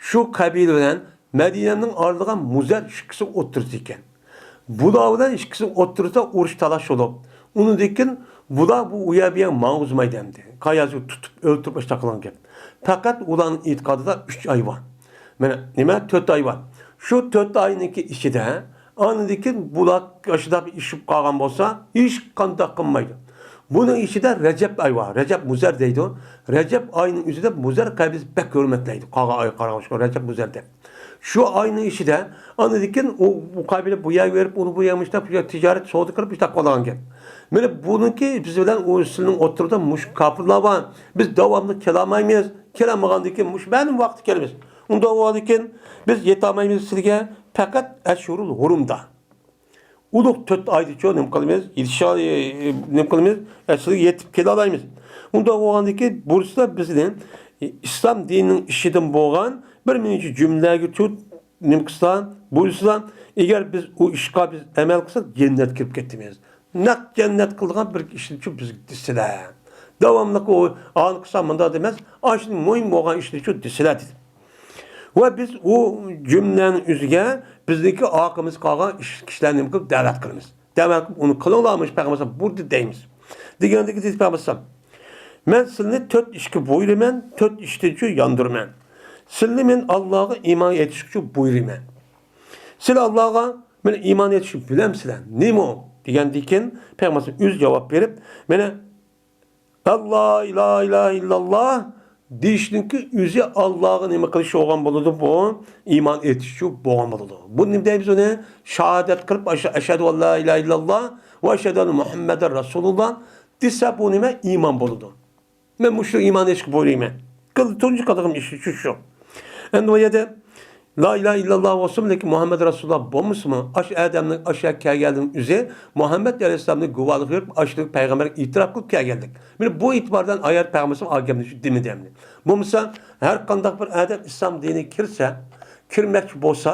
شۇ قەبىلە بىلەن مەدىنەنىڭ ئارىلىغان مۇزەر ئىككىسى ئوتتۇرىسى ئىكەن. بۇلار بىلەن ئىككىسى ئوتتۇرىسىدا ئۇرۇش تالاش بولۇپ، ئۇنىڭدىن كېيىن بۇلار بۇ ئۇ يەر بۇ يەر ماڭغۇزمايدۇ ئەمدى. قاياسىغا تۇتۇپ، ئۆلتۈرۈپ ئاشۇنداق قىلغان گەپ. پەقەت ئۇلارنىڭ ئېتىقادىدا ئۈچ ئاي بار. مانا نېمە، تۆت ئاي بار. شۇ تۆت ئاينىڭكى ئىچىدە ئاندىن كېيىن بۇلار ئاشۇنداق ئىششىپ قالغان بولسا، ھېچقانداق قىلمايدۇ. بۇنىڭ ئىچىدە رەجەب ئاي بار. رەجەب مۇزەر دەيدۇ. رەجەب ئاينىڭ ئۆزىدە مۇزەر قەبىلىسى بەك ھۆرمەتلەيدۇ. قالغان ئايغا قارىغاندا رەجەب مۇزەر دەپ. شۇ ئاينىڭ ئىچىدە ئاندىن كېيىن ئۇ، ئۇ قەبىلە بۇ يەرگە بېرىپ، ئۇنى بۇ يەرگە مۇشۇنداق، بۇ يەرگە تىجارەت، سودا قىلىپ، مۇشۇنداق قىلىدىغان گەپ. مانا بۇنىڭكى بىز بىلەن ئۇ سىلىنىڭ ئوتتۇرىدا مۇشۇ كاپىرلار بار. بىز داۋاملىق كېلەلمەيمىز. كېلەلمىگەندىن كېيىن مۇشۇ مەلۇم ۋاقىتتا كېلىمىز. ئۇنداق بولغاندىن كېيىن بىز يېتەلمەيمىز سىلىگە پەقەت ئەشھۇرۇل ھۇرۇمدا. ئۇلۇغ تۆت ئايدىچۇ نېمە قىلىمىز؟ يېتىشە-، نېمە قىلىمىز؟ ئەسلىگە يېتىپ كېلەلمەيمىز. ئۇنداق بولغاندىن كېيىن بۇرسىلار بىزنى ئىسلام دىنىنىڭ ئىچىدىن بولغان بىر نەچچە جۈملىلەرگىچۇ نېمە قىلسا، بۇيرۇسىلا، ئەگەر بىز ئۇ ئىشقا بىز ئەمەل قىلساق، جەننەتكە كىرىپ كېتىمىز. نەق جەننەت قىلىدىغان بىر ئىشنىچۇ بىز دېسىلە. داۋاملىق ئۇ ئانى قىلسا مۇنداق دېمەس، ئاشۇ مۇھىم بولغان ئىشنىچۇ دېسىلە دېدى. ۋە بىز ئۇ جۈملەنىڭ ئۆزىگە بىزنىڭكى ئارقىمىزدا قالغان ئىش-، كىشىلەرنى نېمە قىلىپ دەۋەت قىلىمىز. دەۋەت قىلىپ ئۇنى قىلىڭلار، مۇشۇ پەيغەمبەر بۇيرۇدى دەيمىز. دېگەندىكى دېدى پەيغەمبەر، مەن سىلىنى تۆت ئىشقا بۇيرۇيمەن، تۆت ئىشتىنچۇ ياندۇرىمەن. سىلىنى مەن ئاللاغا ئىمان ئېيتىشقىچۇ بۇيرۇيمەن. سىلەر ئاللاغا مەن ئىمان ئېيتىشنى بىلەمسىلەر؟ نېمە ئۇ؟ دېگەندىكىن پەيغەمبەر ئۆزى جاۋاب بېرىپ، مانا ئاللا، لا ئىلاھە ئىللاللا دېيىشنىڭكى ئۆزى ئاللاغا نېمە قىلىش بولغان بولىدۇ؟ بۇ ئىمان ئېيتىشچۇ بولغان بولىدۇ. بۇ نېمە دەيمىز ئۇنى؟ شاھادەت قىلىپ، ئەشە-، ئەشھەدۇ ئەن لا ئىلاھە ئىللاللا ۋە ئەشھەدۇ ئەننە مۇھەممەدەن رەسۇلۇللا دېسە، بۇ نېمە؟ ئىمان بولىدۇ. مەن مۇشۇ ئىمان ئېيتىشقا بۇيرۇيمەن. قىل-، تۇنجى قىلىدىغان ئىش شۇ، شۇ. ئەمدى ئۇ يەردە لا ئىلاھە ئىللاللا بولسىمۇ، لېكىن مۇھەممەد رەسۇلۇللا بولمىسىمۇ، ئاشۇ ئادەمنىڭ ئاشۇ يەرگە كەلگەنلىكىنىڭ ئۆزى مۇھەممەد ئەلەيھىسسالامنى گۇۋاھلىق بېرىپ، ئاشۇ پەيغەمبەرگە ئېتىراپ قىلىپ كەلگەنلىك. مانا بۇ ئېتىباردىن ئايەت پەيغەمبىرىمىز ئالگەن شۇ دېمىدى ئەمدى. بولمىسا، ھەر قانداق بىر ئادەم ئىسلام دىنىگە كىرسە، كىرمەكچى بولسا،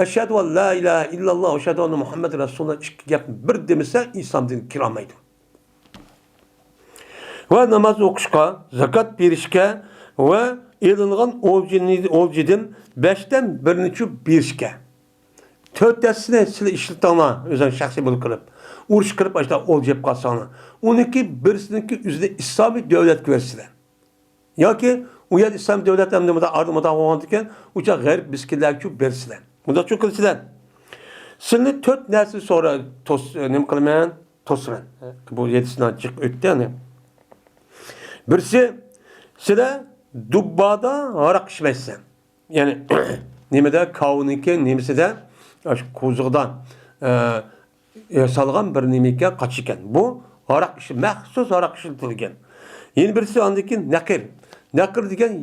ئەشھەدۇ ئەن لا ئىلاھە ئىللاللا ۋە ئەشھەدۇ ئەننە مۇھەممەدەن رەسۇلۇللا ئىككى گەپنى بىر دېمىسە، ئىسلام دىنىگە كىرەلمەيدۇ. ۋە ناماز ئوقۇشقا، زاكات بېرىشكە ۋە ئېلىنغان ئولجىنى-، ئولجىدىن بەشتىن بىرنىچۇ بېرىشكە. تۆتەسىنى سىلى ئىشلىتىڭلار، ئۆزۈڭ شەخسىي بولۇپ قېلىپ، ئۇرۇش قىلىپ، ئاشۇنداق ئولجا يەپ قالساڭلار. ئۇنىڭكى بىرسىنىڭكى ئۆزىنى ئىسلامىي دۆلەتكە بېرىسىلەر. ياكى ئۇ يەردە ئىسلام دۆلەت ئەمدى مۇنداق ئارىدا مۇنداق بولغاندىكىن، ئۇ چاغ غەرب مىسكىنلەرگىچۇ بېرىسىلەر. مۇنداقچۇ قىلىسىلەر. سىلىنى تۆت نەرسە سورا-، توس-، نېمە قىلىمەن؟ توسىمەن. بۇ يەتتىسىنى جىق ئۆتتى يەنى. بىرسى، سىلەر دۇببادا ھاراق ئىچمەيسىلەر. يەنى نېمىدە، كاۋىنىڭكى نېمىسىدە، ئاشۇ قوزۇقدا، ئە، ياسالغان بىر نېمە ئىكەن، قاچا ئىكەن. بۇ ھاراق ئىشى، مەخسۇس ھاراق ئىشلىتىلگەن. يەنە بىرسى ئاندىن كېيىن نەقىر. نەقىر دېگەن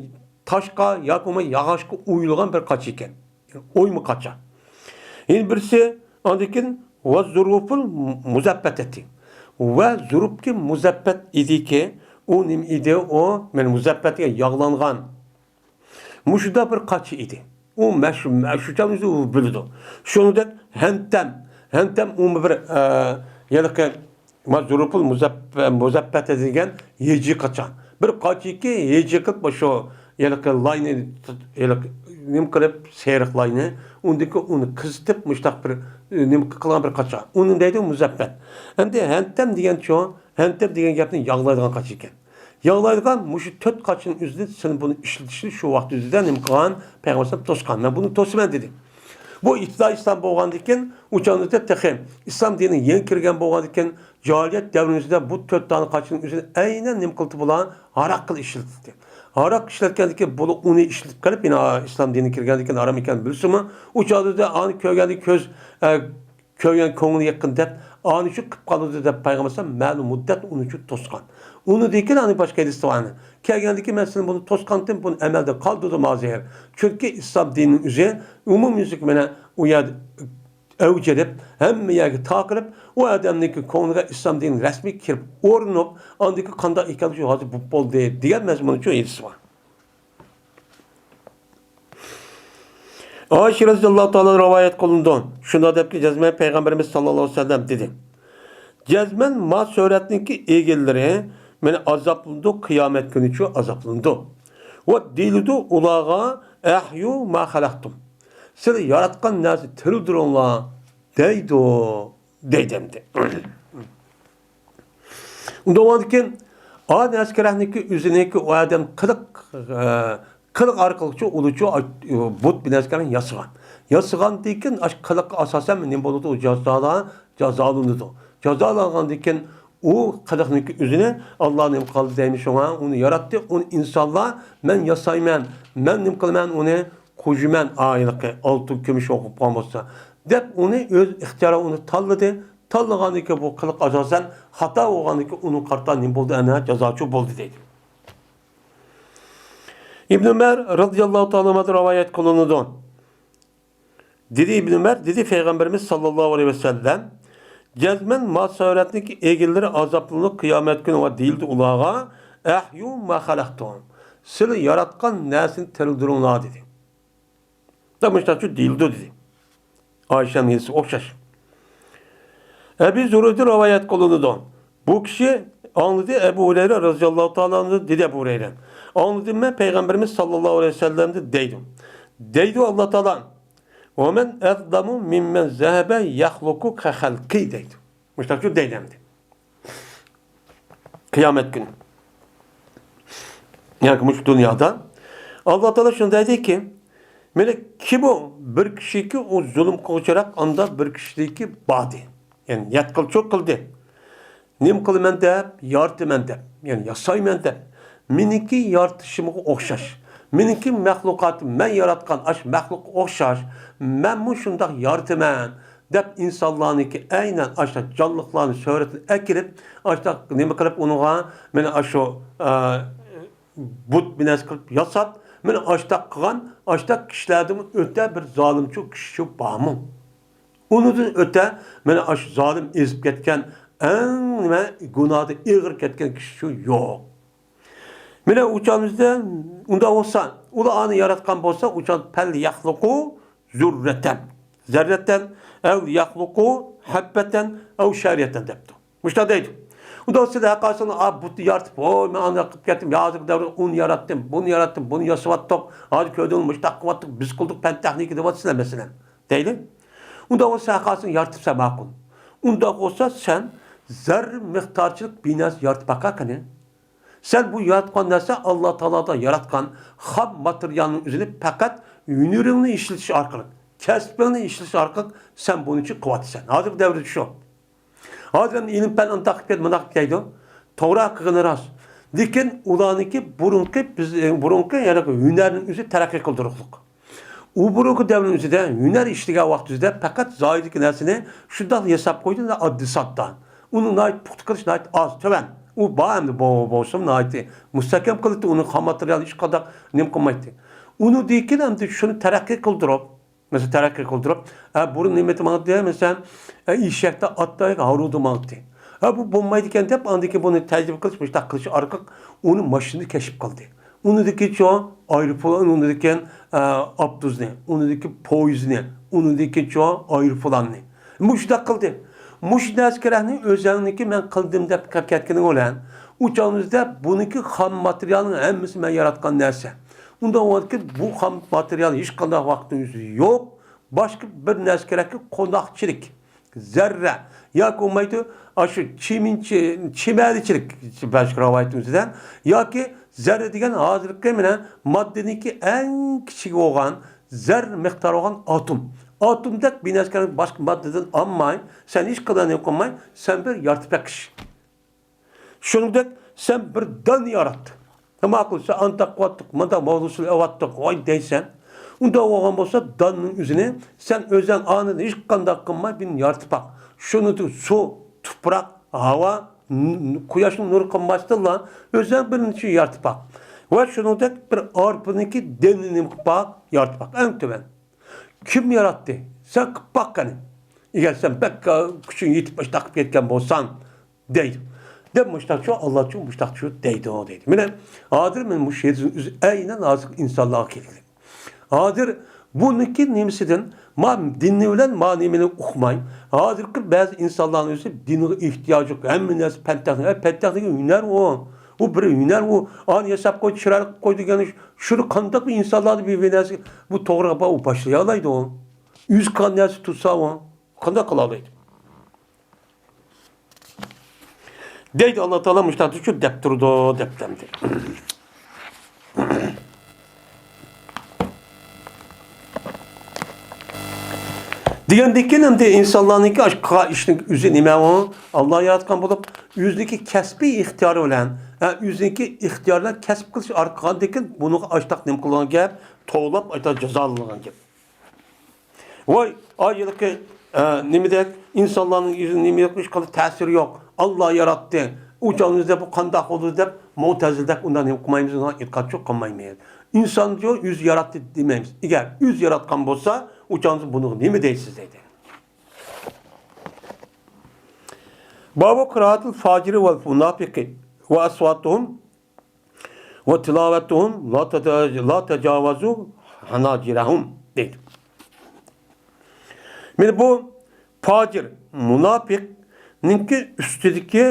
تاشقا ياكى بولمىسا ياغاچقا ئويۇلغان بىر قاچا ئىكەن. ئويما قاچا. يەنە بىرسى ئاندىن كېيىن ۋە زۇرۇفۇل مۇزەپپەتەتى. ۋە زۇرۇپكى مۇزەپپەت ئىدىكى، ئۇ نېمە ئىدى؟ ئۇ، مەن مۇزەپپەت دېگەن ياغلانغان. مۇشۇنداق بىر قاچا ئىدى. ئۇ مەش-، مەشۇچان ئۆزى ئۇ بىلىدۇ. شۇنىڭدەك ھەنتەم، ھەنتەم ئۇمۇ بىر، ئە، ھېلىقى ما زۇرۇپۇل مۇزەپ-، مۇزەپپەتە دېگەن ھېجى قاچا. بىر قاچىكى ھېجى قىلىپ، شۇ ھېلىقى لاينى تۇت-، ھېلىقى نېمە قىلىپ، سېرىق لاينى، ئۇندىكى ئۇنى قىزىتىپ، مۇشتاق بىر، ئە، نېمە قىلغان بىر قاچا. ئۇنى دەيدۇ مۇزەپپەت. ئەمدى ھەنتەم دېگەنچۇ؟ ھەنتەم دېگەن گەپنى ياغلايدىغان قاچا ئىكەن. ياغلايدىغان مۇشۇ تۆت قاچىنىڭ ئۆزىدىن سىلى بۇنى ئىشلىتىشنى شۇ ۋاقىت ئۆزىدە نېمە قىلغان؟ پەيغەمبەر ئەلەيھىسسالام توسقان. مەن بۇنى توسىمەن دېدى. بۇ ئىپتىدائىي ئىسلام بولغاندىكىن، ئۇ چاغدا تېخى ئىسلام دىنى يېڭى كىرگەن بولغاندىكىن، جاھىلىيەت دەۋرىمىزدە بۇ تۆت دانە قاچىنىڭ ئۆزىدىن ئەينەن نېمە قىلدى بۇلار؟ ھاراق قىلىپ ئىشلىتىدۇ. ھاراق ئىشلەتكەندىكىن بۇلار ئۇنى ئىشلىتىپ قېلىپ، يەنە ئىسلام دىنى كىرگەندىكىن ھارام ئىكەنلىكىنى بىلسىمۇ، ئۇ چاغدا ئانى كۆرگەندە كۆز، ئە، كۆرگەن كۆڭلى يېقىن دەپ، ئانى شۇ قىپ قالىدۇ دەپ پەيغەمبەر ئەلەيھىسسالام مەلۇم مۇددەت ئۇنى شۇ توسقان. ئۇنى دېگەن ئانى باشقا ھەدىستە بار. كەلگەندىكىن مەن سىلىنى بۇنى توسقانتىم، بۇنى ئەمەلدە قالدۇردۇم ھازىر. چۈنكى ئىسلام دىنىنىڭ ئۆزى ئومۇميۈزلۈك مانا ئۇ يەردە ئەۋج ئېلىپ، ھەممە يەرگە تارقىلىپ، ئۇ ئادەمنىڭكى كۆڭلىگە ئىسلام دىنى رەسمىي كىرىپ ئورنىنىپ، ئاندىكى قانداق ئىكەنلىكى ھازىر بولۇپ بولدى دېگەن مەزمۇنچۇ ھەدىس بار. ئائىشە رەزىياللاھۇ تائالا رىۋايەت قىلىنىدۇ. شۇنداق دەپكى، جەزمەن پەيغەمبىرىمىز ساللاللاھۇ ئەلەيھى ۋەسەللەم دېدى، جەزمەن ما سۈرەتنىڭكى ئىگىلىرى مانا ئازابلىنىدۇ، قىيامەت كۈنىچۇ ئازابلىنىدۇ. ۋە دېيىلىدۇ ئۇلارغا، ئەھيۇ ما خەلەقتۇم، سىلەر ياراتقان نەرسىنى تىرىلدۈرۈڭلار دەيدۇ. دەيدۇ ئەمدى. ئۇنداق بولغاندىكىن، ئادەم ئەسكەرەكنىڭكى ئۆزىنىڭكى ئۇ ئادەم قىلىق، ئە، قىلىق ئارقىلىقچۇ ئۇلىچۇ بۇت بىنەسكەرنى ياسىغان. ياسىغاندىن كېيىن، ئاشۇ قىلىققا ئاساسەن نېمە بولىدۇ؟ ئۇ جازالا-، جازالىنىدۇ. جازالانغاندىن كېيىن، ئۇ قىلىقنىڭكى ئۆزىنى ئاللا نېمە قىلدى دەيمىز شۇڭا، ئۇنى ياراتتى، ئۇنى ئىنسانلار، مەن ياسايمەن، مەن نېمە قىلىمەن ئۇنى، قويىمەن، ئا، ھېلىقى ئالتۇن، كۈمۈش بولۇپ قالغان بولسا، دەپ ئۇنى ئۆز ئىختىيارى ئۇنى تاللىدى. تاللىغاندىن كېيىن بۇ قىلىق ئاساسەن خاتا بولغاندىن كېيىن ئۇنىڭغا قارىتا نېمە بولدى؟ ئەنە جازاچۇ بولدى دەيدۇ. ئىبن ئۆمەر رەزىياللاھۇ تائالا ئەنھۇدىن رىۋايەت قىلىنىدۇ. دېدى ئىبن ئۆمەر، دېدى پەيغەمبىرىمىز ساللاللاھۇ ئەلەيھى ۋەسەللەم، جەزمەن ما سۈرەتنىڭكى ئىگىلىرى ئازابلىنىدۇ قىيامەت كۈنى ۋە دېيىلدى ئۇلارغا، ئەھيۇ ما خەلەقتۇم، سىلەر ياراتقان نەرسىنى تىرىلدۈرۈڭلار دېدى. دەپ مۇشۇنداقچۇ دېيىلىدۇ دېدى. ئائىشەنىڭ ھەدىسىگە ئوخشاش. ئەبى زۇرەدىن رىۋايەت قىلىنىدۇ. بۇ كىشى ئاڭلىدى ئەبۇ ھۇرەيرە رەزىياللاھۇ تائالا ئەنھۇ، دېدى ئەبۇ ھۇرەيرە. ئاڭلىدىم مەن پەيغەمبىرىمىز ساللاللاھۇ ئەلەيھى ۋەسەللەمدىن دەيدۇ. دەيدۇ ئاللا تائالا، «ومن أظلم ممن ذهب يخلق كخلقي» دەيدۇ. مۇشۇنداق دەيدۇ ئەمدى. قىيامەت كۈنى. ياكى مۇشۇ دۇنيادا. ئاللا تائالا شۇنى دەيدىكى، مانا كىم ئۇ بىر كىشىكى ئۇ زۇلۇم قىلغۇچىراق ئاندا بىر كىشىدىكى باردى. يەنى يەتقىلچۇ قىلدى. نېمە قىلىمەن دەپ، يارىتىمەن دەپ، يەنى ياسايمەن دەپ، مېنىڭكى يارىتىشىمغا ئوخشاش، مېنىڭكى مەخلۇقاتىم، مەن ياراتقان ئاشۇ مەخلۇققا ئوخشاش، مەنمۇ شۇنداق يارىتىمەن دەپ، ئىنسانلارنىڭكى ئەينەن ئاشۇنداق جانلىقلارنى سۈرەتنى ئەكىرىپ، ئاشۇنداق نېمە قىلىپ ئۇنىڭغا مانا ئاشۇ، ئە، بۇت بىناسى قىلىپ ياساپ، مانا ئاشۇنداق قىلغان، ئاشۇنداق كىشىلەردىنمۇ ئۆتە بىر زالىمچۇ كىشىچۇ بارمۇ؟ ئۇنىڭدىن ئۆتە، مانا ئاشۇ زالىم ئېزىپ كەتكەن ئەڭ نېمە گۇناھى ئېغىر كەتكەن كىشىچۇ يوق. مانا ئۇ چاغىمىزدا ئۇنداق بولسا، ئۇلار ئانى ياراتقان بولسا، ئۇ چاغ «فليخلقوا ذرة»، «ذرة أو يخلقوا حبة أو شعيرة» دەپتۇ. مۇشۇنداق دەيدۇ. ئۇنداق سىلەر ھەرقايسىڭلار، «ئا، بۇتنى يارىتىپ، ھوي، مەن ئانداق قىلىپ كەتتىم، يا ھازىرغا دەۋرىدە ئۇنى ياراتتىم، بۇنى ياراتتىم، بۇنى ياسىۋاتتۇق، ھازىر كۆردۈڭلار، مۇشۇنداق قىلىۋاتتۇق، بىز قىلدۇق، پەن تېخنىكا» دەۋاتىسىلەر مەسىلەن. دەيلى. ئۇنداق بولسا، ھەرقايسىڭ يارىتىپسەن ماقۇل. ئۇنداق بولسا، سەن زەررە مىقدارچىلىق بىر نەرسە يارىتىپ باقە قېنى. سەن بۇ ياراتقان نەرسە ئاللا تائالا ياراتقان خام ماتېرىيالنىڭ ئۆزىنى پەقەت ھۈنىرىڭنى ئىشلىتىش ئارقىلىق، كەسپىڭنى ئىشلىتىش ئارقىلىق سەن بۇنى قىلىۋاتىسەن. ھازىرقى دەۋردە شۇ. ھازىر ئەمدى ئىلىم پەن ئانداق قىلىپ كەتتى، مۇنداق قىلىپ كەيدۇ. توغرا قىلغىنى راست. لېكىن ئۇلارنىڭكى بۇرۇنقى، بىز، بۇرۇنقى، يەنى ھۈنەرنىڭ ئۆزى تەرەققىي قىلدۇرۇقلۇق. ئۇ بۇرۇنقى دەۋرنىڭ ئۆزىدە ھۈنەر ئىشلىگەن ۋاقتىمىزدا پەقەت زاھىرىدىكى نەرسىنى شۇنداق ياساپ قويدى، ئاددىي ساددا. ئۇنىڭ ناھايىتى پۇختا قىلىش ناھايىتى ئاز، تۆۋەن. ئۇ بار ئەمدى بو-، بولسىمۇ ناھايىتى مۇستەھكەم قىلاتتى، ئۇنىڭ خام ماتېرىيالى ھېچقانداق نېمە قىلمايتتى. ئۇنىڭدىن كېيىن ئەمدى شۇنى تەرەققىي قىلدۇرۇپ، مەسىلەن، تەرەققىي قىلدۇرۇپ، ئە، بۇرۇن نېمە ماڭاتتى، مەسىلەن، ئە، ئېشەكتە، ئاتتا، ھارۋىدا ماڭاتتى. ئە، بۇ بولمايدىكەن دەپ، ئاندىن كېيىن بۇنى تەجرىبە قىلىش، مۇشۇنداق قىلىش ئارقىلىق ئۇنى ماشىنىدا كەشىپ قىلدى. ئۇنىڭدىن كېيىنچۇ ئايروپىلان، ئۇنىڭدىن كېيىن، ئە، ئاپتوبۇسنى، ئۇنىڭدىن كېيىن پويىزنى، ئۇنىڭدىن كېيىنچۇ ئايروپىلاننى. مۇشۇنداق قىلدى. مۇشۇ نەرسە كېرەكنى ئۆزۈڭنىڭكى مەن قىلدىم دەپ قىلىپ كەتكىنىڭ بىلەن، ئۇ چاغىمىزدا بۇنىڭكى خام ماتېرىيالنىڭ ھەممىسى مەن ياراتقان نەرسە. ئۇنداق بولغاندىكىن بۇ خام ماتېرىيال ھېچقانداق ۋاقىتنىڭ ئۆزى يوق. باشقا بىر نەرسە كېرەككى، قوناقچىلىك، زەررە ياكى بولمايدۇ، ئاشۇ چىمىنچى-، چىمەنچىلىك، باشقا رىۋايەتنىڭ ئۆزىدە، ياكى زەررە دېگەن ھازىرقى مانا ماددىنىڭكى ئەڭ كىچىكى بولغان زەررە مىقدارى بولغان ئاتوم. ئاتومدەك بىر نەرسە كېرەك، باشقا ماددىدىن ئالماي، سەن ھېچقانداق نېمە قىلماي، سەن بىر يارىتىپ بېقىش. شۇنىڭدەك سەن بىر دان يارات. ماقۇل، سەن ئانداق قىلىۋاتتۇق، مۇنداق ماۋزۇسىنى ئېلىۋاتتۇق، ۋاي دەيسەن. ئۇنداق بولغان بولسا، داننىڭ ئۆزىنى سەن ئۆزۈڭ ئانىدىن ھېچقانداق قىلماي بىرنى يارىتىپ باق. شۇنى سۇ، تۇپراق، ھاۋا، ن-، قۇياشنىڭ نۇرى قىلماستىنلا ئۆزۈڭ بىرنى يارىتىپ باق. ۋە شۇنىڭدەك بىر ئارپىنىڭكى دېنىنى قىلىپ باق، يارىتىپ باق. ئەڭ تۆۋەن. كىم ياراتتى؟ سەن قىلىپ باق قېنى. ئەگەر سەن بەك، ئە، كۈچۈڭ يېتىپ ئاشۇنداق قىلىپ كەتكەن بولساڭ، دەيدۇ. دەپ مۇشتاقچۇ، ئاللاچۇ، مۇشتاقچۇ دەيدۇ، دەيدۇ. مانا، ھازىر مەن مۇشۇ يېزىدىن ئۆزى ئەينەن ھازىر ئىنسانلارغا كەلگىلى. ھازىر بۇنىڭكى نېمىسىدىن، ما دىنى بىلەن ما نېمىنى ئۇقماي، ھازىرقى بەزى ئىنسانلارنىڭ ئۆزى دىنغا ئېھتىياجى يوق، ھەممە نەرسە پەن تېخنىكا، پەن تېخنىكا ھۈنەر ئۇ. ئۇ بىر ھۈنەر ئۇ. ئانى ياساپ قوي، چىرايلىق قىلىپ قوي دېگەن ئىش. شۇنى قانداق بىر ئىنسانلاردا بىر، بىر نەرسە، بۇ توغرا بار، ئۇ باشلايالايدۇ. ئۆزى قىلغان نەرسە تۇرسا ئۇ. قانداق قىلالايدۇ؟ دەيدۇ ئاللا تائالا مۇشۇنداق شۇ دەپ تۇرىدۇ، دەپتۇ ئەمدى. دېگەندىكىن ئەمدى ئىنسانلارنىڭكى ئاشۇ قىلغان ئىشنىڭ ئۆزى نېمە ئۇ؟ ئاللا ياراتقان بولۇپ، ئۆزىنىڭكى كەسپىي ئىختىيارى بىلەن، ھە، ئۆزىنىڭكى ئىختىيارى بىلەن كەسىپ قىلىش ئارقىلىقتىن بۇنىڭغا ئاشتاق نېمە قىلغان گەپ؟ توۋلاپ ئاشتاق جازالانغان گەپ. ۋاي، ئاي ھېلىقى، ئە، نېمىدەك، ئىنسانلارنىڭ يۈزىدە نېمە يوق، ھېچقانداق تەسىرى يوق. ئاللا ياراتتى. ئۇ چاغنىڭ ئۆزىدە بۇ قانداق بولدى دەپ، مۇئتەزىلىدەك ئۇنداق نېمە قىلمايمىز، ئۇنداق ئېتىقادچۇ قىلمايمىز. ئىنسانچۇ ئۆزى ياراتتى دېمەيمىز. ئەگەر ئۆزى ياراتقان بولسا، ئۇ چاغنىڭ بۇنىڭغا نېمە دەيسىز دەيدۇ. بابۇ قىرائەتىل فاجىرى ۋەل مۇناپىقى ۋە ئەسۋاتۇھۇم ۋە تىلاۋەتۇھۇم لا تەجا-، لا تەجاۋەزۇ ھاناجىرەھۇم دەيدۇ. مانا بۇ پاجىر، مۇناپىق، نىڭكى ئۈستىدىكى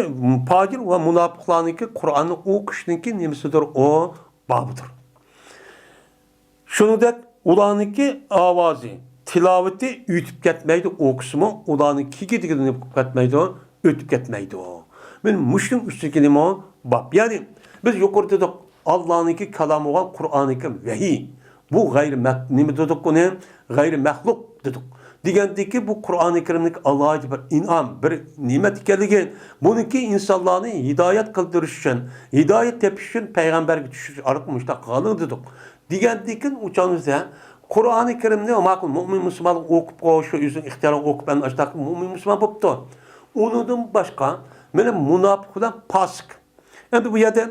پاجىر ۋە مۇناپىقلارنىڭكى قۇرئاننى ئوقۇشنىڭكى نېمىسىدۇر، ئۇ بابىدۇر. شۇنىڭدەك ئۇلارنىڭكى ئاۋازى، تىلاۋىتى ئۆتۈپ كەتمەيدۇ، ئوقۇسىمۇ ئۇلارنىڭ كىگىدىكىدىن نېمە قىلىپ كەتمەيدۇ، ئۆتۈپ كەتمەيدۇ. مانا مۇشۇنىڭ ئۈستىدىكى نېمە باب. يەنى بىز يۇقىرىدا دېدۇق، ئاللانىڭكى كالامى بولغان قۇرئانى كەرىم ۋەھىي. بۇ غەيرىي مەخ-، نېمە دېدۇق ئۇنى؟ غەيرىي مەخلۇق دېدۇق. دېگەندىكى بۇ قۇرئانى كەرىمدىكى ئالاھىدە بىر ئىنئام، بىر نېمەت ئىكەنلىكى، بۇنىڭكى ئىنسانلارنى ھىدايەت قىلدۇرۇش ئۈچۈن، ھىدايەت تېپىش ئۈچۈن پەيغەمبەرگە چۈشۈرۈش ئارقىلىق مۇشۇنداق قىلغانلىقى دېدۇق. دېگەندىكىن ئۇ چاغدا قۇرئانى كەرىمنى ماقۇل مۆمىن مۇسۇلمانلار ئوقۇپ، شۇ ئۆزىنىڭ ئىختىيارىغا ئوقۇپ، ئەنە ئاشۇنداق مۆمىن مۇسۇلمان بوپتۇ. ئۇنىڭدىن باشقا، مانا مۇناپىق بىلەن پاسىق. ئەمدى بۇ يەردە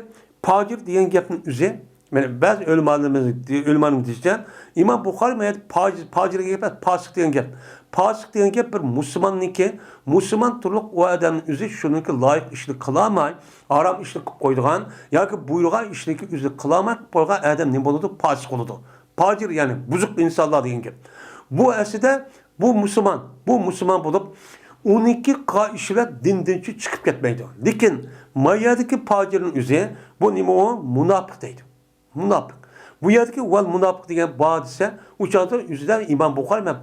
پاجىر دېگەن گەپنىڭ ئۆزى، مانا بەزى ئۆلىمالىرىمىز، ئۆلىمانىڭ دېيىشىچە، ئىمام بۇخارى مانا يەردە پاجىر، پاجىر دېگەن گەپ ئەمەس، پاسىق دېگەن گەپ. پاسىق دېگەن گەپ بىر مۇسۇلماننىڭكى، مۇسۇلمان تۇرۇق ئۇ ئادەمنىڭ ئۆزى شۇنىڭكى لايىق ئىشنى قىلالماي، ھارام ئىشنى قىلىپ قويىدىغان ياكى بۇيرۇغان ئىشنىڭكى ئۆزىنى قىلالماي قىلىپ قويغان ئادەم نېمە بولىدۇ؟ پاسىق بولىدۇ. پاجىر، يەنى بۇزۇق ئىنسانلار دېگەن گەپ. بۇ ئەسلىدە بۇ مۇسۇلمان، بۇ مۇسۇلمان بولۇپ، ئۇنىڭكى قىلغان ئىشى بىلەن دىندىن چىقىپ كەتمەيدۇ. لېكىن ما يەردىكى پاجىرنىڭ ئۆزى، بۇ نېمە ئۇ؟ مۇناپىق دەيدۇ. مۇناپىق. بۇ يەردىكى ۋەل مۇناپىق دېگەن بار دېسە، ئۇ چاغدا ئۆزىدە ئىمام بۇخارى مەن